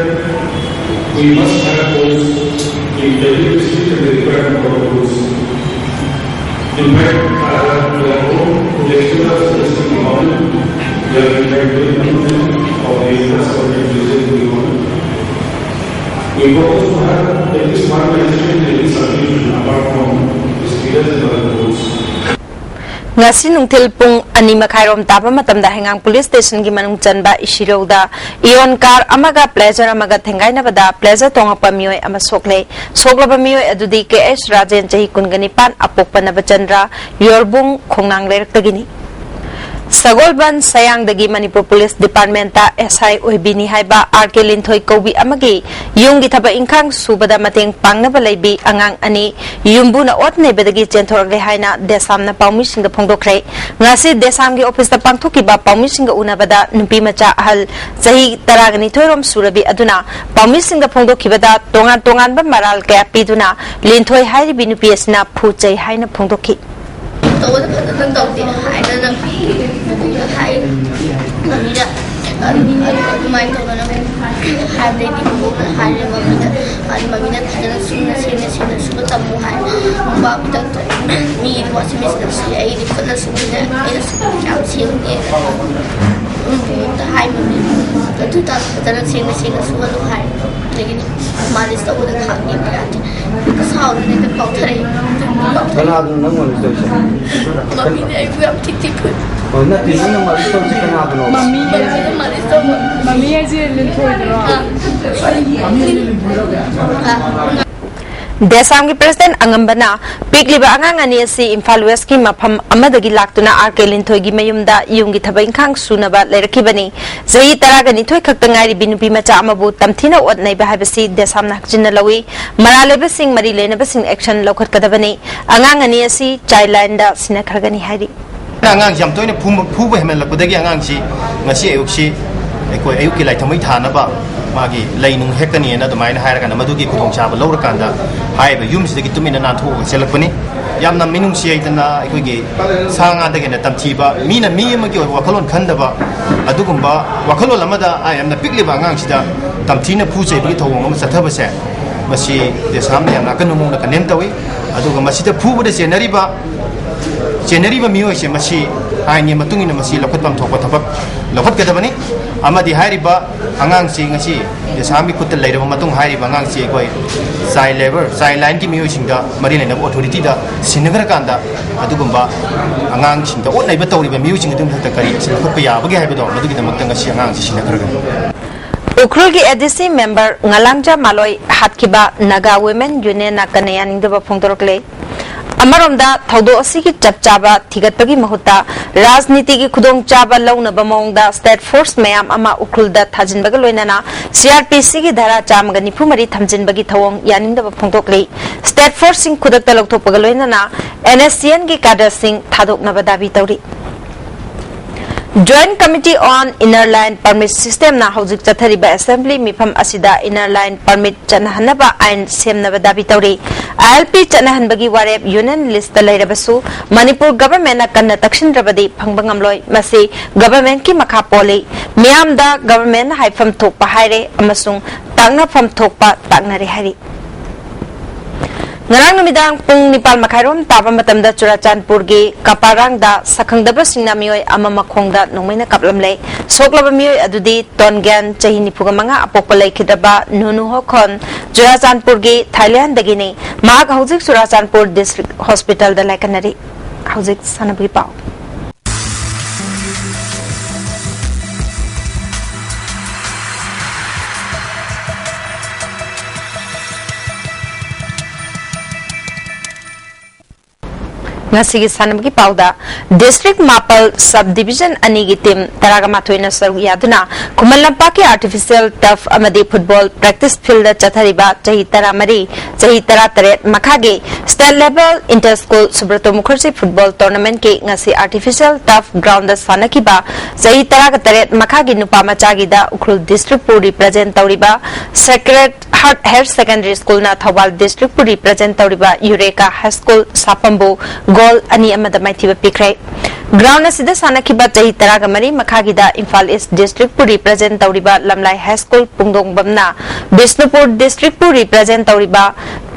we must have those in every district and the requirement of those. In fact, uh, the whole election of suggesting government, they are in fact doing government of the interest of the religion we want. We propose to have at least one registration in every subdivision apart from the speakers and other roads. Ngasi nungthil pung ani makhai rom taba matamda Hengang Police Station gi manung chanba Ishirauda Eon car amaga Pleasure amaga thengaina bada Pleasure tongakpa mioi ama sokle. Soklaba mioi adudi K S Rajen chahi kungani pan apokpa Nabachandra Yorbung Khongnang Lerak tagini. Sagolban Sayangdagi Manipur Police Department ta S I oibini haiba R K Linthoi Kobi amagi yunggi thaba ingkhang subada mateng pangnaba leibi angang ani yumbuna ot neibadagi chenthoragre haina Desamna paumi singda phongdokre. Ngasi Desamgi office ta pangthokiba paumi singga unabada nupi macha ahal chahi taraga nithoi rom surabi aduna paumi singda phongdokhibada tongan tonganba maral kaya piduna Linthoi hairibi nupi asina phuchai haina phongdokhi. Tawada phata nang tawdi haina nang mabuna hai mamina adumai tawna nang hai dei di mabuna hai mamina ani mamina phata nang suna sena sena suba tamu hai mabuna mi wasi mi sena si ai di phata suna ai na suna cham si ne. Mabuna hai mamina tu ta phata nang sena sena suba lu hai. Lagi ni malis tawada khak ni. Kasau ni ka pau thare. Kanaduno nang malis tawise? Mami ne ai bu am tik tik put. Oh, nati nang malis tawise kanaduno? Mami. Mami ne malis taw. Mami ai je Linthoi dro. Desamgi President Angambana pikliba angang ani asi Imphal West ki mapham amadagi laktuna R K Linthoigi mayumda yumgi thaba ingkhang sunaba lerakibani. Zahi taraga nithoi khakta ngairibi nupi macha amabu tamthina ot naiba haibasi Desamna hakchinna lawi. Mara leibasing mari leinabasing action laukhatkadabani. Angang ani asi child line da sinakhagani hairi. ꯑꯉꯥꯡꯁꯤ ꯌꯥꯝ ꯇꯣꯏꯅ ꯐꯨꯕ, ꯐꯨꯕ ꯍꯦꯟꯃꯜꯂꯛꯄꯗꯒꯤ ꯑꯉꯥꯡꯁꯤ ꯉꯁꯤ ꯑꯌꯨꯛꯁꯤ ꯑꯩꯈꯣꯏ ꯑꯌꯨꯛꯀꯤ ꯂꯥꯏꯊꯝꯃꯩ ꯊꯥꯅꯕ ꯃꯥꯒꯤ ꯂꯩ ꯅꯨꯡ ꯍꯦꯛꯀꯅꯤꯅ ꯑꯗꯨꯃꯥꯏꯅ ꯍꯥꯏꯔꯀꯥꯟꯗ, ꯃꯗꯨꯒꯤ ꯈꯨꯗꯣꯡꯆꯥꯕ ꯂꯧꯔꯀꯥꯟꯗ ꯍꯥꯏꯔꯤꯕ ꯌꯨꯝꯁꯤꯗꯒꯤ ꯇꯨꯃꯤꯟꯅ ꯅꯥꯟꯊꯣꯛꯑꯒ ꯆꯦꯜꯂꯛꯄꯅꯤ꯫ ꯌꯥꯝꯅ ꯃꯤꯅꯨꯡꯁꯤ ꯍꯩꯇꯅ ꯑꯩꯈꯣꯏꯒꯤ ꯁꯥ ꯉꯥꯗꯒꯤ ꯍꯦꯟꯅ ꯇꯝꯊꯤꯕ, ꯃꯤꯅ ꯃꯤ ꯑꯃꯒꯤ ꯑꯣꯏꯕ ꯋꯥꯈꯜꯂꯣꯟ ꯈꯟꯗꯕ, ꯑꯗꯨꯒꯨꯝꯕ ꯋꯥꯈꯜꯂꯣꯟ ꯑꯃꯗ, ꯑ, ꯌꯥꯝꯅ ꯄꯤꯛꯂꯤꯕ ꯑꯉꯥꯡꯁꯤꯗ ꯇꯝꯊꯤꯅ ꯐꯨ ꯆꯩꯕꯒꯤ ꯊꯧꯑꯣꯡ ꯑꯃ ꯆꯠꯊꯕꯁꯦ, ꯃꯁꯤ ꯗꯦꯁꯥꯝꯅ ꯌꯥꯝꯅ ꯑꯀꯟꯕ ꯃꯑꯣꯡꯗ ꯀꯟꯗꯦꯝ ꯇꯧꯏ꯫ ꯑꯗꯨꯒ ꯃꯁꯤꯗ ꯐꯨꯕꯗ ꯆꯦꯟꯅꯔꯤꯕ, ꯆꯦꯟꯅꯔꯤꯕ ꯃꯤꯑꯣꯏꯁꯦ, ꯃꯁꯤ ꯑꯥꯏꯟꯒꯤ ꯃꯇꯨꯡ ꯏꯟꯅ ꯃꯁꯤ ꯂꯧꯈꯠꯐꯝ ꯊꯣꯛꯄ ꯊꯕꯛ ꯂꯧꯈꯠꯀꯗꯕꯅꯤ꯫ ꯑꯃꯗꯤ ꯍꯥꯏꯔꯤꯕ ꯑꯉꯥꯡꯁꯤ ꯉꯁꯤ ꯗꯦꯁꯥꯝꯒꯤ ꯈꯨꯠꯇ ꯂꯩꯔꯕ ꯃꯇꯨꯡ, ꯍꯥꯏꯔꯤꯕ ꯑꯉꯥꯡꯁꯤ ꯑꯩꯈꯣꯏ ꯆꯥꯏꯜ ꯂꯦꯕꯔ, ꯆꯥꯏꯜ ꯂꯥꯏꯟꯒꯤ ꯃꯤꯑꯣꯏꯁꯤꯡꯗ, ꯃꯔꯤ ꯂꯩꯅꯕ ꯑꯣꯊꯣꯔꯤꯇꯤꯗ ꯁꯤꯟꯅꯈ꯭ꯔꯀꯥꯟꯗ, ꯑꯗꯨꯒꯨꯝꯕ ꯑꯉꯥꯡꯁꯤꯡꯗ ꯑꯣꯠ ꯅꯩꯕ ꯇꯧꯔꯤꯕ ꯃꯤꯑꯣꯏꯁꯤꯡ ꯑꯗꯨꯒꯤ ꯃꯊꯛꯇ ꯀꯔꯤ ꯑꯦꯛꯁꯟ ꯂꯧꯈꯠꯄ ꯌꯥꯕꯒꯦ ꯍꯥꯏꯕꯗꯣ, ꯃꯗꯨꯒꯤꯗꯃꯛꯇ ꯉꯁꯤ ꯑꯉꯥꯡꯁꯤ ꯁꯤꯟꯅꯈ꯭ꯔꯒꯅꯤ꯫ ꯎꯈ꯭ꯔꯨꯜꯒꯤ ꯑꯦ ꯗꯤ ꯁꯤ ꯃꯦꯝꯕꯔ ꯉꯂꯥꯡꯖꯥ ꯃꯥꯂꯣꯏ ꯍꯥꯠꯈꯤꯕ ꯅꯥꯒꯥ ꯋꯤꯃꯦꯟ ꯌꯨꯅꯤꯌꯟꯅ ꯀꯟꯅ ꯌꯥꯅꯤꯡꯗꯕ ꯐꯣꯡꯗꯣꯔꯛꯂꯦ꯫ ꯑꯃꯔꯣꯝꯗ, ꯊꯧꯗꯣꯛ ꯑꯁꯤꯒꯤ ꯆꯞ ꯆꯥꯕ ꯊꯤꯒꯠꯄꯒꯤ ꯃꯍꯨꯠꯇ ꯔꯥꯖꯅꯤꯇꯤꯒꯤ ꯈꯨꯗꯣꯡꯆꯥꯕ ꯂꯧꯅꯕ ꯃꯑꯣꯡꯗ ꯁ꯭ꯇꯦꯠ ꯐꯣꯔꯁ ꯃꯌꯥꯝ ꯑꯃ ꯎꯈ꯭ꯔꯨꯜꯗ ꯊꯥꯖꯤꯟꯕꯒ ꯂꯣꯏꯅꯅ ꯁꯤ ꯑꯥꯔ ꯄꯤ ꯁꯤꯒꯤ ꯙꯥꯔꯥ ꯆꯥꯝꯃꯒ ꯅꯤꯐꯨ ꯃꯔꯤ ꯊꯝꯖꯤꯟꯕꯒꯤ ꯊꯧꯑꯣꯡ ꯌꯥꯅꯤꯡꯗꯕ ꯐꯣꯡꯗꯣꯛꯂꯤ꯫ ꯁ꯭ꯇꯦꯠ ꯐꯣꯔꯁꯁꯤꯡ ꯈꯨꯗꯛꯇ ꯂꯧꯊꯣꯛꯄꯒ ꯂꯣꯏꯅꯅ ꯑꯦꯟ ꯑꯦꯁ ꯁꯤ ꯑꯦꯟꯒꯤ ꯀꯥꯗꯔꯁꯤꯡ ꯊꯥꯗꯣꯛꯅꯕ ꯗꯥꯕꯤ ꯇꯧꯔꯤ꯫ Joint Committee on Inner Line Permit Systemꯅ ꯍꯧꯖꯤꯛ ꯆꯠꯊꯔꯤꯕ ꯑꯦꯁꯦꯝꯕ꯭ꯂꯤ ꯃꯤꯐꯝ ꯑꯁꯤꯗ ꯏꯟꯅꯔ ꯂꯥꯏꯟ ꯄꯔꯃꯤꯠ ꯆꯠꯅꯍꯟꯅꯕ ꯑꯥꯏꯟ ꯁꯦꯝꯅꯕ ꯗꯥꯕꯤ ꯇꯧꯔꯤ꯫ ꯑꯥꯏ ꯑꯦꯜ ꯄꯤ ꯆꯠꯅꯍꯟꯕꯒꯤ ꯋꯥꯔꯦꯞ ꯌꯨꯅꯤꯌꯟ ꯂꯤꯁꯇ ꯂꯩꯔꯕꯁꯨ ꯃꯅꯤꯄꯨꯔ ꯒꯚꯔꯟꯃꯦꯟꯠꯅ ꯀꯟꯅ ꯇꯛꯁꯤꯟꯗ꯭ꯔꯕꯗꯤ ꯐꯪꯕ ꯉꯝꯂꯣꯏ꯫ ꯃꯁꯤ ꯒꯚꯔꯟꯃꯦꯟꯠꯀꯤ ꯃꯈꯥ ꯄꯣꯜꯂꯤ꯫ ꯃꯤꯌꯥꯝꯗ ꯒꯚꯔꯟꯃꯦꯟꯠꯅ ꯍꯥꯏꯐꯝ ꯊꯣꯛꯄ ꯍꯥꯏꯔꯦ ꯑꯃꯁꯨꯡ ꯇꯥꯛꯅꯐꯝ ꯊꯣꯛꯄ ꯇꯥꯛꯅꯔꯦ ꯍꯥꯏꯔꯤ꯫ ꯉꯔꯥꯡ ꯅꯨꯃꯤꯗꯥꯡ ꯄꯨꯡ ꯅꯤꯄꯥꯜ ꯃꯈꯥꯏꯔꯣꯝ ꯇꯥꯕ ꯃꯇꯝꯗ ꯆꯨꯔꯥꯆꯥꯟꯄꯨꯔꯒꯤ ꯀꯄꯥꯔꯥꯡꯗ ꯁꯛꯈꯪꯗꯕꯁꯤꯡꯅ ꯃꯤꯑꯣꯏ ꯑꯃ ꯃꯈꯣꯡꯗ ꯅꯣꯡꯃꯩꯅ ꯀꯥꯞꯂꯝꯂꯦ꯫ ꯁꯣꯛꯂꯕ ꯃꯤꯑꯣꯏ ꯑꯗꯨꯗꯤ ꯇꯣꯟꯒ꯭ꯌꯥꯟ, ꯆꯍꯤ ꯅꯤꯐꯨꯒ ꯃꯉꯥ, ꯑꯄꯣꯛꯄ ꯂꯩꯈꯤꯗ꯭ꯔꯕ ꯅꯨꯅꯨ ꯍꯣꯈꯣꯟ, ꯆꯨꯔꯥꯆꯥꯟꯄꯨꯔꯒꯤ ꯊꯥꯏꯂꯦꯟꯗꯒꯤꯅꯤ꯫ ꯃꯍꯥꯛ ꯍꯧꯖꯤꯛ ꯆꯨꯔꯥꯆꯥꯟꯄꯨꯔ ꯗꯤꯁꯇ꯭ꯔꯤꯛ ꯍꯣꯁꯄꯤꯇꯥꯜꯗ ꯂꯥꯏꯀꯠꯅꯔꯤ꯫ ꯍꯧꯖꯤꯛ ꯁꯥꯟꯅꯕꯒꯤ ꯄꯥꯎ꯫ ꯉꯁꯤꯒꯤ ꯁꯥꯟꯅꯕꯒꯤ ꯄꯥꯎꯗ, ꯗꯤꯁꯇ꯭ꯔꯤꯛ ꯃꯥꯄꯜ, ꯁꯕ ꯗꯤꯕꯤꯖꯟ ꯑꯅꯤꯒꯤ ꯇꯤꯝ ꯇꯔꯥꯃꯥꯊꯣꯏꯅ ꯁꯔꯨꯛ ꯌꯥꯗꯨꯅ ꯈꯨꯃꯟ ꯂꯝꯄꯥꯛꯀꯤ ꯑꯥꯔꯇꯤꯐꯤꯁꯤꯌꯦꯜ ꯇꯔꯐ ꯑꯃꯗꯤ ꯐꯨꯠꯕꯣꯜ ꯄ꯭ꯔꯦꯛꯇꯤꯁ ꯐꯤꯜꯗ ꯆꯠꯊꯔꯤꯕ ꯆꯍꯤ ꯇꯔꯥꯃꯔꯤ, ꯆꯍꯤ ꯇꯔꯥꯇꯔꯦꯠ ꯃꯈꯥꯒꯤ state level inter school Subrato Mukherjee football ꯇꯣꯔꯅꯥꯃꯦꯟꯠꯀꯤ ꯉꯁꯤ ꯑꯥꯔꯇꯤꯐꯤꯁꯤꯌꯦꯜ ꯇꯔꯐ ꯒ꯭ꯔꯥꯎꯟꯗ ꯁꯥꯟꯅꯈꯤꯕ ꯆꯍꯤ ꯇꯔꯥꯒ ꯇꯔꯦꯠ ꯃꯈꯥꯒꯤ ꯅꯨꯄꯥ ꯃꯆꯥꯒꯤꯗ ꯎꯈ꯭ꯔꯨꯜ ꯗꯤꯁꯇ꯭ꯔꯤꯛꯄꯨ ꯔꯤꯄ꯭ꯔꯖꯦꯟ ꯇꯧꯔꯤꯕ ꯁꯦꯀ꯭ꯔꯦꯠ ꯍꯥꯔꯠ ꯍꯥꯌꯔ ꯁꯦꯀꯦꯟꯗꯔꯤ ꯁ꯭ꯀꯨꯜꯅ ꯊꯧꯕꯥꯜ ꯗꯤꯁꯇ꯭ꯔꯤꯛꯄꯨ ꯔꯤꯄ꯭ꯔꯖꯦꯟ ꯇꯧꯔꯤꯕ ꯌꯨꯔꯦꯀꯥ ꯍꯥꯏ ꯁ꯭ꯀꯨꯜ ꯁꯥꯄꯝꯕꯨ ꯒꯣꯜ ꯑꯅꯤ ꯑꯃꯗ ꯃꯥꯏꯊꯤꯕ ꯄꯤꯈ꯭ꯔꯦ꯫ ꯒ꯭ꯔꯥꯎꯟ ꯑꯁꯤꯗ ꯁꯥꯟꯅꯈꯤꯕ ꯆꯍꯤ ꯇꯔꯥꯒ ꯃꯔꯤ ꯃꯈꯥꯒꯤꯗ ꯏꯝꯐꯥꯜ ꯏꯁ ꯗꯤꯁꯇ꯭ꯔꯤꯛꯄꯨ ꯔꯤꯄ꯭ꯔꯖꯦꯟ ꯇꯧꯔꯤꯕ ꯂꯝꯂꯥꯏ ꯍꯥꯏ ꯁ꯭ꯀꯨꯜ ꯄꯨꯡꯗꯣꯡꯕꯝꯅ ꯕꯤꯁꯅꯨꯄꯨꯔ ꯗꯤꯁꯇ꯭ꯔꯤꯛꯄꯨ ꯔꯤꯄ꯭ꯔꯖꯦꯟ ꯇꯧꯔꯤꯕ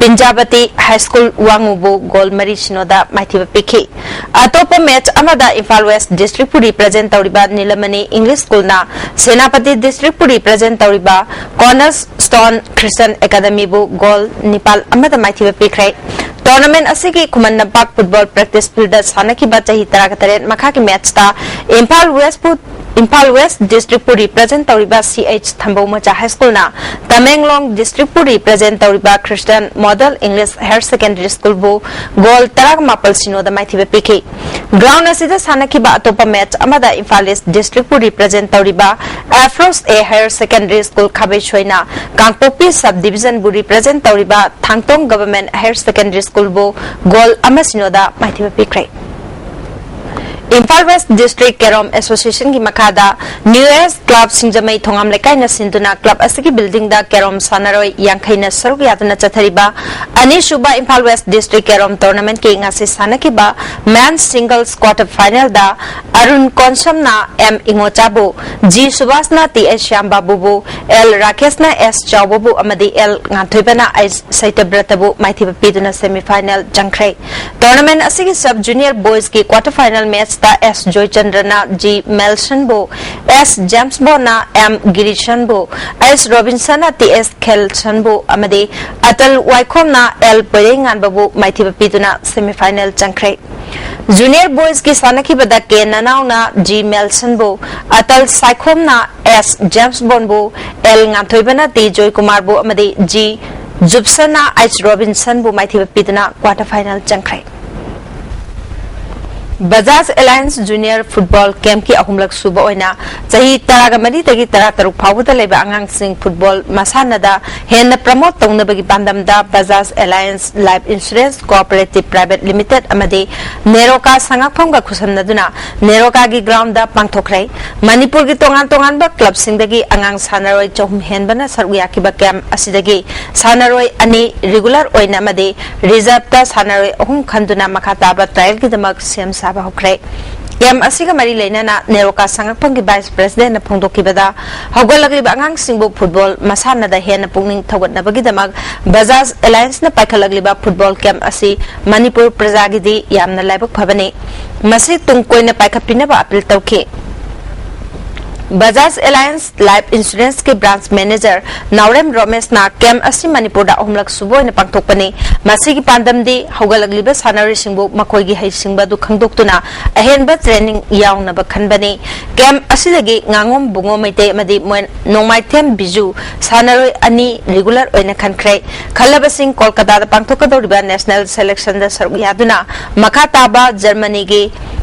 ꯄꯤꯟꯖꯥꯕꯇꯤ ꯍꯥꯏ ꯁ꯭ꯀꯨꯜ ꯋꯥꯉꯨꯕꯨ ꯒꯣꯜ ꯃꯔꯤ ꯁꯤꯅꯣꯗ ꯃꯥꯏꯊꯤꯕ ꯄꯤꯈꯤ꯫ ꯑꯇꯣꯞꯄ ꯃꯦꯆ ꯑꯃꯗ ꯏꯝꯐꯥꯜ ꯋꯦꯁ ꯗꯤꯁꯇ꯭ꯔꯤꯛꯄꯨ ꯔꯤꯄ꯭ꯔꯖꯦꯟ ꯇꯧꯔꯤꯕ ꯅꯤꯂꯃꯅꯤ ꯏꯪꯂꯤꯁ ꯁ꯭ꯀꯨꯜꯅ ꯁꯦꯅꯥꯄꯇꯤ ꯗꯤꯁꯇ꯭ꯔꯤꯛꯄꯨ ꯔꯤꯄ꯭ꯔꯖꯦꯟ ꯇꯧꯔꯤꯕ ꯀꯣꯔꯅꯔ ꯁ꯭ꯇꯣꯟ ꯈ꯭ꯔꯤꯁꯇꯟ ꯑꯦꯀꯥꯗꯃꯤꯕꯨ ꯒꯣꯜ ꯅꯤꯄꯥꯜ ꯑꯃꯗ ꯃꯥꯏꯊꯤꯕ ꯄꯤꯈ꯭ꯔꯦ꯫ ꯇꯣꯔꯅꯥꯃꯦꯟꯠ ꯑꯁꯤꯒꯤ ꯈꯨꯃꯟ ꯂꯝꯄꯥꯛ ꯐꯨꯠꯕꯣꯜ ꯄ꯭ꯔꯦꯛꯇꯤꯁ ꯐꯤꯜꯗ ꯁꯥꯟꯅꯈꯤꯕ ꯆꯍꯤ ꯇꯔꯥꯒ ꯇꯔꯦꯠ ꯃꯈꯥꯒꯤ ꯃꯦꯆꯇ ꯏꯝꯐꯥꯜ ꯋꯦꯁꯄꯨ, ꯏꯝꯐꯥꯜ ꯋꯦꯁ ꯗꯤꯁꯇ꯭ꯔꯤꯛꯄꯨ ꯔꯤꯄ꯭ꯔꯖꯦꯟ ꯇꯧꯔꯤꯕ ꯁꯤ ꯑꯩꯆ ꯊꯝꯕꯧ ꯃꯆꯥ ꯍꯥꯏ ꯁ꯭ꯀꯨꯜꯅ ꯇꯃꯦꯡꯂꯣꯡ ꯗꯤꯁꯇ꯭ꯔꯤꯛꯄꯨ ꯔꯤꯄ꯭ꯔꯖꯦꯟ ꯇꯧꯔꯤꯕ Christian model English higher secondary ꯁ꯭ꯀꯨꯜꯕꯨ ꯒꯣꯜ ꯇꯔꯥꯒ ꯃꯥꯄꯜ ꯁꯤꯅꯣꯗ ꯃꯥꯏꯊꯤꯕ ꯄꯤꯈꯤ꯫ ꯒ꯭ꯔꯥꯎꯟ ꯑꯁꯤꯗ ꯁꯥꯟꯅꯈꯤꯕ ꯑꯇꯣꯞꯄ ꯃꯦꯆ ꯑꯃꯗ ꯏꯝꯐꯥꯜ ꯏꯁ ꯗꯤꯁꯇ꯭ꯔꯤꯛꯄꯨ ꯔꯤꯄ꯭ꯔꯖꯦꯟ ꯇꯧꯔꯤꯕ ꯑꯦꯐ꯭ꯔꯣꯁ ꯑꯦ ꯍꯥꯌꯔ ꯁꯦꯀꯦꯟꯗꯔꯤ ꯁ꯭ꯀꯨꯜ ꯈꯥꯕꯩꯁꯣꯏꯅ ꯀꯥꯡꯄꯣꯛꯄꯤ ꯁꯕ ꯗꯤꯕꯤꯖꯟꯕꯨ ꯔꯤꯄ꯭ꯔꯖꯦꯟ ꯇꯧꯔꯤꯕ ꯊꯥꯡꯇꯣꯡ ꯒꯚꯔꯟꯃꯦꯟꯠ ꯍꯥꯌꯔ ꯁꯦꯀꯦꯟꯗꯔꯤ ꯁ꯭ꯀꯨꯜꯕꯨ ꯒꯣꯜ ꯑꯃ ꯁꯤꯅꯣꯗ ꯃꯥꯏꯊꯤꯕ ꯄꯤꯈ꯭ꯔꯦ꯫ ꯏꯝꯐꯥꯜ ꯋꯦꯁ ꯗꯤꯁꯇ꯭ꯔꯤꯛ ꯀꯦꯔꯣꯝ ꯑꯦꯁꯣꯁꯤꯌꯦꯁꯟꯒꯤ ꯃꯈꯥꯗ ꯅ꯭ꯌꯨ ꯑꯦꯖ ꯀ꯭ꯂꯕ ꯁꯤꯡꯖꯃꯩ ꯊꯣꯉꯥꯝ ꯂꯩꯀꯥꯏꯅ ꯁꯤꯟꯗꯨꯅ ꯀ꯭ꯂꯕ ꯑꯁꯤꯒꯤ ꯕꯤꯜꯗꯤꯡꯗ ꯀꯦꯔꯣꯝ ꯁꯥꯟꯅꯔꯣꯏ ꯌꯥꯡꯈꯩꯅ ꯁꯔꯨꯛ ꯌꯥꯗꯨꯅ ꯆꯠꯊꯔꯤꯕ ꯑꯅꯤꯁꯨꯕ ꯏꯝꯐꯥꯜ ꯋꯦꯁ ꯗꯤꯁꯇ꯭ꯔꯤꯛ ꯀꯦꯔꯣꯝ ꯇꯣꯔꯅꯥꯃꯦꯟꯠꯀꯤ ꯉꯁꯤ ꯁꯥꯟꯅꯈꯤꯕ ꯃꯦꯟꯁ ꯁꯤꯡꯒꯜꯁ ꯀ꯭ꯋꯥꯇꯔ ꯐꯥꯏꯅꯦꯜꯗ ꯑꯔꯨꯟ ꯀꯣꯟꯁꯝꯅ ꯑꯦꯝ ꯏꯉꯣꯆꯥꯕꯨ, ꯖꯤ ꯁꯨꯕꯥꯁꯅ ꯇꯤ ꯑꯦꯁ ꯁ꯭ꯌꯥꯝꯕꯥꯕꯨꯕꯨ, ꯑꯦꯜ ꯔꯥꯀꯦꯁꯅ ꯑꯦꯁ ꯆꯥꯎꯕꯕꯨ ꯑꯃꯗꯤ ꯑꯦꯜ ꯉꯥꯟꯊꯣꯏꯕꯅ ꯑꯩꯆ ꯁꯩꯇꯕ꯭ꯔꯇꯕꯨ ꯃꯥꯏꯊꯤꯕ ꯄꯤꯗꯨꯅ ꯁꯦꯃꯤꯐꯥꯏꯅꯦꯜ ꯆꯪꯈ꯭ꯔꯦ꯫ ꯇꯣꯔꯅꯥꯃꯦꯟꯠ ꯑꯁꯤꯒꯤ ꯁꯕ ꯖꯨꯅꯤꯌꯔ ꯕꯣꯏꯁꯀꯤ ꯀ꯭ꯋꯥꯇꯔ ꯐꯥꯏꯅꯦꯜ ꯃꯦꯆꯇ ꯑꯦꯁ ꯖꯣꯏꯆꯟꯗ꯭ꯔꯅ ꯖꯤ ꯃꯦꯜꯁꯟꯕꯨ, ꯑꯦꯁ ꯖꯦꯝꯁ ꯕꯣꯟꯅ ꯑꯦꯝ ꯒꯤꯔꯤꯁꯟꯕꯨ, ꯑꯩꯆ ꯔꯣꯕꯤꯟꯁꯟꯅ ꯇꯤ ꯑꯦꯁ ꯈꯦꯜꯁꯟꯕꯨ ꯑꯃꯗꯤ ꯑꯇꯜ ꯋꯥꯏꯈꯣꯝꯅ ꯑꯦꯜ ꯄꯣꯏꯔꯩꯉꯥꯟꯕꯕꯨ ꯃꯥꯏꯊꯤꯕ ꯄꯤꯗꯨꯅ ꯁꯦꯃꯤꯐꯥꯏꯅꯦꯜ ꯆꯪꯈ꯭ꯔꯦ꯫ ꯖꯨꯅꯤꯌꯔ ꯕꯣꯏꯁꯀꯤ ꯁꯥꯟꯅꯈꯤꯕꯗ ꯀꯦ ꯅꯅꯥꯎꯅ ꯖꯤ ꯃꯦꯜꯁꯟꯕꯨ, ꯑꯇꯜ ꯁꯥꯏꯈꯣꯝꯅ ꯑꯦꯁ ꯖꯦꯝꯁ ꯕꯣꯟꯕꯨ, ꯑꯦꯜ ꯉꯥꯟꯊꯣꯏꯕꯅ ꯇꯤ ꯖꯣꯏꯀꯨꯃꯥꯔꯕꯨ ꯑꯃꯗꯤ ꯖꯤ ꯖꯨꯞꯁꯟꯅ ꯑꯩꯆ ꯔꯣꯕꯤꯟꯁꯟꯕꯨ ꯃꯥꯏꯊꯤꯕ ꯄꯤꯗꯨꯅ ꯀ꯭ꯋꯥꯇꯔ ꯐꯥꯏꯅꯦꯜ ꯆꯪꯈ꯭ꯔꯦ꯫ ꯕꯖꯥꯖ ꯑꯦꯂꯥꯌꯟꯁ ꯖꯨꯅꯤꯌꯔ ꯐꯨꯠꯕꯣꯜ ꯀꯦꯝꯞꯀꯤ ꯑꯍꯨꯝꯂꯛ ꯁꯨꯕ ꯑꯣꯏꯅ ꯆꯍꯤ ꯇꯔꯥꯃꯔꯤꯗꯒꯤ ꯇꯔꯥꯇꯔꯨꯛ ꯐꯥꯎꯕꯗ ꯂꯩꯕ ꯑꯉꯥꯡꯁꯤꯡ ꯐꯨꯠꯕꯣꯜ ꯃꯁꯥꯟꯅꯗ ꯍꯦꯟꯅ ꯄ꯭ꯔꯃꯣꯠ ꯇꯧꯅꯕꯒꯤ ꯄꯥꯟꯗꯝꯗ Bajaj Allianz life insurance cooperative private limited ꯑꯃꯗꯤ ꯅꯦꯔꯣꯀꯥ ꯁꯉꯥꯛꯐꯝꯒ ꯈꯨꯠꯁꯝꯅꯗꯨꯅ ꯅꯦꯔꯣꯀꯥꯒꯤ ꯒ꯭ꯔꯥꯎꯟꯗ ꯄꯥꯡꯊꯣꯛꯈ꯭ꯔꯦ꯫ ꯃꯅꯤꯄꯨꯔꯒꯤ ꯇꯣꯉꯥꯟ ꯇꯣꯉꯥꯟꯕ ꯀ꯭ꯂꯕꯁꯤꯡꯗꯒꯤ ꯑꯉꯥꯡ ꯁꯥꯟꯅꯔꯣꯏ ꯆꯍꯨꯝ ꯍꯦꯟꯕꯅ ꯁꯔꯨꯛ ꯌꯥꯈꯤꯕ ꯀꯦꯝꯞ ꯑꯁꯤꯗꯒꯤ ꯁꯥꯟꯅꯔꯣꯏ ꯑꯅꯤ ꯔꯤꯒꯨꯂꯔ ꯑꯣꯏꯅ ꯑꯃꯗꯤ ꯔꯤꯖꯔꯚꯇ ꯁꯥꯟꯅꯔꯣꯏ ꯑꯍꯨꯝ ꯈꯟꯗꯨꯅ ꯃꯈꯥ ꯇꯥꯕ ꯇ꯭ꯔꯥꯌꯦꯜꯒꯤꯗꯃꯛ ꯁꯦꯝ ꯁꯥꯕ ꯍꯧꯈ꯭ꯔꯦ꯫ ꯀꯦꯝꯞ ꯑꯁꯤꯒ ꯃꯔꯤ ꯂꯩꯅꯅ ꯅꯦꯔꯣꯀꯥ ꯁꯉꯥꯛꯐꯝꯒꯤ ꯚꯥꯏꯁ ꯄ꯭ꯔꯦꯁꯤꯗꯦꯟꯠꯅ ꯐꯣꯡꯗꯣꯛꯈꯤꯕꯗ, ꯍꯧꯒꯠꯂꯛꯂꯤꯕ ꯑꯉꯥꯡꯁꯤꯡꯕꯨ ꯐꯨꯠꯕꯣꯜ ꯃꯁꯥꯟꯅꯗ ꯍꯦꯟꯅ ꯄꯨꯛꯅꯤꯡ ꯊꯧꯒꯠꯅꯕꯒꯤꯗꯃꯛ ꯕꯖꯥꯖ ꯑꯦꯂꯥꯌꯟꯁꯅ ꯄꯥꯏꯈꯠꯂꯛꯂꯤꯕ ꯐꯨꯠꯕꯣꯜ ꯀꯦꯝꯞ ꯑꯁꯤ ꯃꯅꯤꯄꯨꯔ ꯄ꯭ꯔꯖꯥꯒꯤꯗꯤ ꯌꯥꯝꯅ ꯂꯥꯏꯕꯛ ꯐꯕꯅꯤ꯫ ꯃꯁꯤ ꯇꯨꯡ ꯀꯣꯏꯅ ꯄꯥꯏꯈꯠꯄꯤꯅꯕ ꯑꯄꯤꯜ ꯇꯧꯈꯤ꯫ ꯕꯖꯥꯖ ꯑꯦꯂꯥꯌꯟꯁ ꯂꯥꯏꯐ ꯏꯟꯁꯨꯔꯦꯟꯁꯀꯤ ꯕ꯭ꯔꯥꯟꯆ ꯃꯦꯅꯦꯖꯔ ꯅꯥꯎꯔꯦꯝ ꯔꯣꯃꯦꯁꯅ ꯀꯦꯝꯞ ꯑꯁꯤ ꯃꯅꯤꯄꯨꯔꯗ ꯑꯍꯨꯝꯂꯛ ꯁꯨꯕ ꯑꯣꯏꯅ ꯄꯥꯡꯊꯣꯛꯄꯅꯤ꯫ ꯃꯁꯤꯒꯤ ꯄꯥꯟꯗꯝꯗꯤ ꯍꯧꯒꯠꯂꯛꯂꯤꯕ ꯁꯥꯟꯅꯔꯣꯏꯁꯤꯡꯕꯨ ꯃꯈꯣꯏꯒꯤ ꯍꯩꯁꯤꯡꯕ ꯑꯗꯨ ꯈꯪꯗꯣꯛꯇꯨꯅ ꯑꯍꯦꯟꯕ ꯇ꯭ꯔꯦꯅꯤꯡ ꯌꯥꯎꯅꯕ ꯈꯟꯕꯅꯤ꯫ ꯀꯦꯝꯞ ꯑꯁꯤꯗꯒꯤ ꯉꯥꯉꯣꯝ ꯕꯨꯡꯉꯣ ꯃꯩꯇꯩ ꯑꯃꯗꯤ ꯃꯣꯏ-, ꯅꯣꯡꯃꯥꯏꯊꯦꯝ ꯕꯤꯖꯨ ꯁꯥꯟꯅꯔꯣꯏ ꯑꯅꯤ ꯔꯤꯒꯨꯂꯔ ꯑꯣꯏꯅ ꯈꯟꯈ꯭ꯔꯦ꯫ ꯈꯜꯂꯕꯁꯤꯡ ꯀꯣꯜꯀꯇꯥꯗ ꯄꯥꯡꯊꯣꯛꯀꯗꯧꯔꯤꯕ ꯅꯦꯁꯅꯦꯜ ꯁꯦꯂꯦꯛꯁꯟꯗ ꯁꯔꯨꯛ ꯌꯥꯗꯨꯅ ꯃꯈꯥ ꯇꯥꯕ ꯖꯔꯃꯅꯤꯒꯤ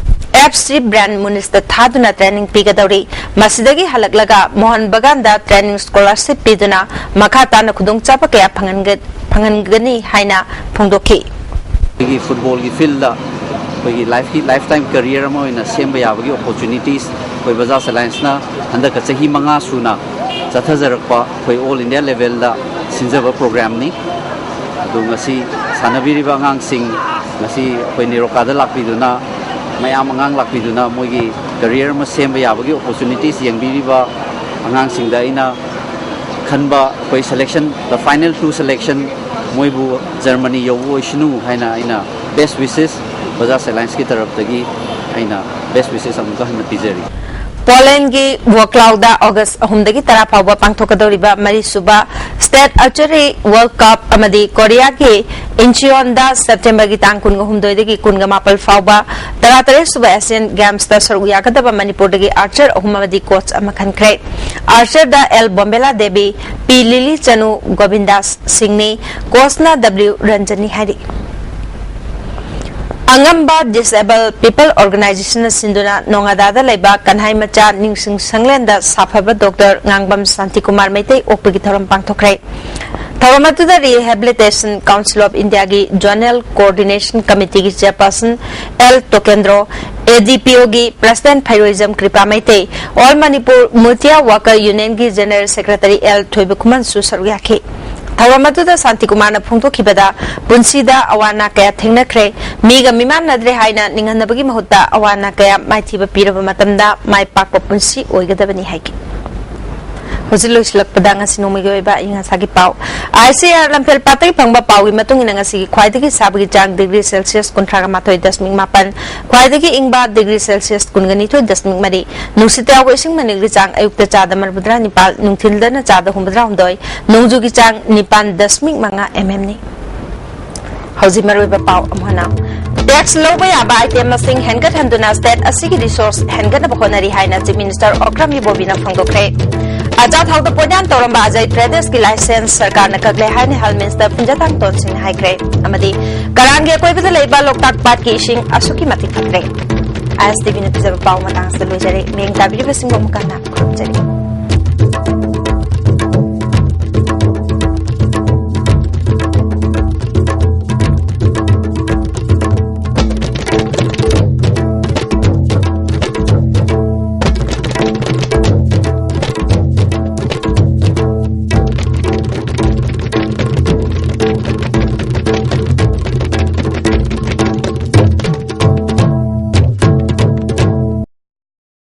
ꯑꯦꯐ ꯁꯤ ꯕ꯭ꯔꯥꯟ ꯃꯨꯅꯤꯁꯇ ꯊꯥꯗꯨꯅ ꯇ꯭ꯔꯦꯅꯤꯡ ꯄꯤꯒꯗꯧꯔꯤ꯫ ꯃꯁꯤꯗꯒꯤ ꯍꯜꯂꯛꯂꯒ ꯃꯣꯍꯟ ꯕꯒꯥꯟꯗ ꯇ꯭ꯔꯦꯅꯤꯡ ꯁ꯭ꯀꯣꯂꯔꯁꯤꯞ ꯄꯤꯗꯨꯅ ꯃꯈꯥ ꯇꯥꯅ ꯈꯨꯗꯣꯡꯆꯥꯕ ꯀꯌꯥ ꯐꯪꯍꯟꯒ-, ꯐꯪꯍꯟꯒꯅꯤ ꯍꯥꯏꯅ ꯐꯣꯡꯗꯣꯛꯈꯤ꯫ ꯑꯩꯈꯣꯏꯒꯤ ꯐꯨꯠꯕꯣꯜꯒꯤ ꯐꯤꯜꯗ ꯑꯩꯈꯣꯏꯒꯤ ꯂꯥꯏꯐꯀꯤ, ꯂꯥꯏꯐ ꯇꯥꯏꯝ ꯀꯦꯔꯤꯌꯔ ꯑꯃ ꯑꯣꯏꯅ ꯁꯦꯝꯕ ꯌꯥꯕꯒꯤ ꯑꯣꯄꯣꯔꯆꯨꯅꯤꯇꯤꯁ ꯑꯩꯈꯣꯏ ꯕꯖꯥꯖ ꯑꯦꯂꯥꯌꯟꯁꯅ ꯍꯟꯗꯛꯀ ꯆꯍꯤ ꯃꯉꯥ ꯁꯨꯅ ꯆꯠꯊꯖꯔꯛꯄ ꯑꯩꯈꯣꯏ ꯑꯣꯜ ꯏꯟꯗꯤꯌꯥ ꯂꯦꯚꯦꯜꯗ ꯁꯤꯟꯖꯕ ꯄ꯭ꯔꯣꯒ꯭ꯔꯥꯝꯅꯤ꯫ ꯑꯗꯨ ꯉꯁꯤ ꯁꯥꯟꯅꯕꯤꯔꯤꯕ ꯑꯉꯥꯡꯁꯤꯡ, ꯉꯁꯤ ꯑꯩꯈꯣꯏ ꯅꯦꯔꯣꯀꯥꯗ ꯂꯥꯛꯄꯤꯗꯨꯅ, ꯃꯌꯥꯝ ꯑꯉꯥꯡ ꯂꯥꯛꯄꯤꯗꯨꯅ ꯃꯣꯏꯒꯤ ꯀꯦꯔꯤꯌꯔ ꯑꯃ ꯁꯦꯝꯕ ꯌꯥꯕꯒꯤ ꯑꯣꯄꯣꯔꯆꯨꯅꯤꯇꯤꯁ ꯌꯦꯡꯕꯤꯔꯤꯕ ꯑꯉꯥꯡꯁꯤꯡꯗ ꯑꯩꯅ ꯈꯟꯕ ꯑꯩꯈꯣꯏ selection, the final two selection, ꯃꯣꯏꯕꯨ ꯖꯔꯃꯅꯤ ꯌꯧꯕ ꯑꯣꯏꯁꯅꯨ ꯍꯥꯏꯅ ꯑꯩꯅ ꯕꯦꯁ ꯋꯤꯁꯦꯁ ꯕꯖꯥꯖ ꯑꯦꯂꯥꯌꯟꯁꯀꯤ ꯇꯔꯞꯇꯒꯤ ꯑꯩꯅ ꯕꯦꯁ ꯋꯤꯁꯦꯁ ꯑꯃꯨꯛꯀ ꯍꯟꯅ ꯄꯤꯖꯔꯤ꯫ ꯄꯣꯂꯦꯟꯒꯤ ꯋꯣꯀ꯭ꯂꯥꯎꯗ ꯑꯣꯒꯁ ꯑꯍꯨꯝꯗꯒꯤ ꯇꯔꯥ ꯐꯥꯎꯕ ꯄꯥꯡꯊꯣꯛꯀꯗꯧꯔꯤꯕ ꯃꯔꯤꯁꯨꯕ ꯁ꯭ꯇꯦꯠ ꯑꯥꯔꯆꯔꯤ ꯋꯥꯔꯜꯗ ꯀꯞ ꯑꯃꯗꯤ ꯀꯣꯔꯤꯌꯥꯒꯤ ꯏꯟꯆꯤꯌꯣꯟꯗ ꯁꯦꯞꯇꯦꯝꯕꯔꯒꯤ ꯇꯥꯡ ꯀꯨꯟꯒ ꯍꯨꯝꯗꯣꯏꯗꯒꯤ ꯀꯨꯟꯒ ꯃꯥꯄꯜ ꯐꯥꯎꯕ ꯇꯔꯥꯇꯔꯦꯠ ꯁꯨꯕ ꯑꯦꯁꯤꯌꯥꯟ ꯒꯦꯝꯁꯇ ꯁꯔꯨꯛ ꯌꯥꯒꯗꯕ ꯃꯅꯤꯄꯨꯔꯗꯒꯤ ꯑꯥꯔꯆꯔ ꯑꯍꯨꯝ ꯑꯃꯗꯤ ꯀꯣꯆ ꯑꯃ ꯈꯟꯈ꯭ꯔꯦ꯫ ꯑꯥꯔꯆꯔꯗ ꯑꯦꯜ ꯕꯣꯝꯕꯦꯂꯥ ꯗꯦꯕꯤ, ꯄꯤ ꯂꯤꯂꯤ ꯆꯅꯨ, ꯒꯣꯕꯤꯟꯗꯥꯁ ꯁꯤꯡꯅꯤ, ꯀꯣꯆꯅ ꯗꯕ꯭ꯂꯤꯎ ꯔꯟꯖꯟꯅꯤ ꯍꯥꯏꯔꯤ꯫ ꯑꯉꯝꯕ Disabled People Organization ꯅ ꯁꯤꯟꯗꯨꯅ ꯅꯣꯉꯥꯗꯥꯗ ꯂꯩꯕ ꯀꯟꯍꯥꯏ ꯃꯆꯥ ꯅꯤꯡꯁꯤꯡ ꯁꯪꯂꯦꯟꯗ ꯁꯥꯐꯕ ꯗꯣꯛꯇꯔ ꯉꯥꯡꯕꯝ ꯁꯥꯟꯇꯤꯀꯨꯃꯥꯔ ꯃꯩꯇꯩ ꯑꯣꯛꯄꯒꯤ ꯊꯧꯔꯝ ꯄꯥꯡꯊꯣꯛꯈ꯭ꯔꯦ꯫ ꯊꯧꯔꯝ ꯑꯗꯨꯗ Rehabilitation Council of India ꯒꯤ Zonal Coordination Committee ꯒꯤ Chairperson L ꯇꯣꯀꯦꯟꯗ꯭ꯔꯣ, A D P O ꯒꯤ President ꯐꯩꯔꯣꯏꯖꯝ ꯀ꯭ꯔꯤꯄꯥ Meitei, All Manipur Multia Worker Union ꯒꯤ General Secretary L ꯊꯣꯏꯕꯈꯨꯃꯟꯁꯨ ꯁꯔꯨꯛ ꯌꯥꯈꯤ꯫ ꯊꯧꯔꯝ ꯑꯗꯨꯗ ꯁꯥꯟꯇꯤꯀꯨꯃꯥꯔꯅ ꯐꯣꯡꯗꯣꯛꯈꯤꯕꯗ, ꯄꯨꯟꯁꯤꯗ ꯑꯋꯥ ꯑꯅꯥ ꯀꯌꯥ ꯊꯦꯡꯅꯈ꯭ꯔꯦ, ꯃꯤꯒ ꯃꯤꯃꯥꯟꯅꯗ꯭ꯔꯦ ꯍꯥꯏꯅ ꯅꯤꯡꯍꯟꯅꯕꯒꯤ ꯃꯍꯨꯠꯇ ꯑꯋꯥ ꯑꯅꯥ ꯀꯌꯥ ꯃꯥꯏꯊꯤꯕ ꯄꯤꯔꯕ ꯃꯇꯝꯗ ꯃꯥꯏ ꯄꯥꯛꯄ ꯄꯨꯟꯁꯤ ꯑꯣꯏꯒꯗꯕꯅꯤ ꯍꯥꯏꯈꯤ꯫ ꯍꯧꯖꯤꯛ ꯂꯣꯏꯁꯤꯜꯂꯛꯄꯗ ꯉꯁꯤ ꯅꯣꯡꯃꯒꯤ ꯑꯣꯏꯕ ꯑꯏꯪ ꯑꯁꯥꯒꯤ ꯄꯥꯎ꯫ I C A R ꯂꯝꯐꯦꯜ ꯄꯥꯠꯇꯒꯤ ꯐꯪꯕ ꯄꯥꯎꯒꯤ ꯃꯇꯨꯡ ꯏꯟꯅ ꯉꯁꯤꯒꯤ ꯈ꯭ꯋꯥꯏꯗꯒꯤ ꯁꯥꯕꯒꯤ ꯆꯥꯡ degree Celsius ꯀꯨꯟꯊ꯭ꯔꯥꯒ ꯃꯥꯊꯣꯏ ꯗꯁꯃꯤꯛ ꯃꯥꯄꯟ, ꯈ꯭ꯋꯥꯏꯗꯒꯤ ꯏꯪꯕ degree Celsius ꯀꯨꯟꯒ ꯅꯤꯊꯣꯏ ꯗꯁꯃꯤꯛ ꯃꯔꯤ, ꯅꯨꯡꯁꯤꯠꯇ ꯌꯥꯎꯕ ꯏꯁꯤꯡ ꯃꯅꯤꯜꯒꯤ ꯆꯥꯡ ꯑꯌꯨꯛꯇ ꯆꯥꯗ ꯃꯔꯤꯐꯨꯇꯔꯥ ꯅꯤꯄꯥꯜ, ꯅꯨꯡꯊꯤꯜꯗꯅ ꯆꯥꯗ ꯍꯨꯝꯐꯨꯇꯔꯥ ꯍꯨꯝꯗꯣꯏ, ꯅꯣꯡꯖꯨꯒꯤ ꯆꯥꯡ ꯅꯤꯄꯥꯟ ꯗꯁꯃꯤꯛ ꯃꯉꯥ mm ꯅꯤ꯫ ꯍꯧꯖꯤꯛ ꯃꯔꯨꯑꯣꯏꯕ ꯄꯥꯎ ꯑꯃꯨꯛ ꯍꯟꯅ꯫ Tax ꯂꯧꯕ ꯌꯥꯕ item ꯃꯁꯤꯡ ꯍꯦꯟꯒꯠꯍꯟꯗꯨꯅ state ꯑꯁꯤꯒꯤ resource ꯍꯦꯟꯒꯠꯅꯕ ꯍꯣꯠꯅꯔꯤ ꯍꯥꯏꯅ Chief Minister ꯑꯣꯀ꯭ꯔꯝ ꯏꯕꯣꯕꯤꯅ ꯐꯣꯡꯗꯣꯛꯈ꯭ꯔꯦ꯫ ꯑꯆꯥꯊꯥꯎꯗ ꯄꯣꯠꯌꯥꯟ ꯇꯧꯔꯝꯕ ꯑꯖꯩ ꯇ꯭ꯔꯦꯗꯔꯁꯀꯤ license ꯁꯔꯀꯥꯔꯅ ꯀꯛꯂꯦ ꯍꯥꯏꯅ Health Minister ꯄꯨꯟꯖꯥꯊꯥꯡ ꯇꯣꯟꯁꯤꯡꯅ ꯍꯥꯏꯈ꯭ꯔꯦ꯫ ꯑꯃꯗꯤ ꯀꯔꯥꯡꯒꯤ ꯑꯀꯣꯏꯕꯗ ꯂꯩꯕ ꯂꯣꯛꯇꯥꯛ ꯄꯥꯠꯀꯤ ꯏꯁꯤꯡ ꯑꯁꯨꯛꯀꯤ ꯃꯇꯤꯛ ꯐꯠꯇ꯭ꯔꯦ꯫ I S T V ꯅ ꯄꯤꯖꯕ ꯄꯥꯎ ꯃꯇꯥꯡ ꯑꯁꯤꯗ ꯂꯣꯏꯖꯔꯦ꯫ ꯃꯤꯠꯌꯦꯡ ꯇꯥꯕꯤꯔꯤꯕꯁꯤꯡꯕꯨ ꯑꯃꯨꯛ ꯍꯟꯅ ꯈꯨꯔꯨꯝꯖꯔꯤ꯫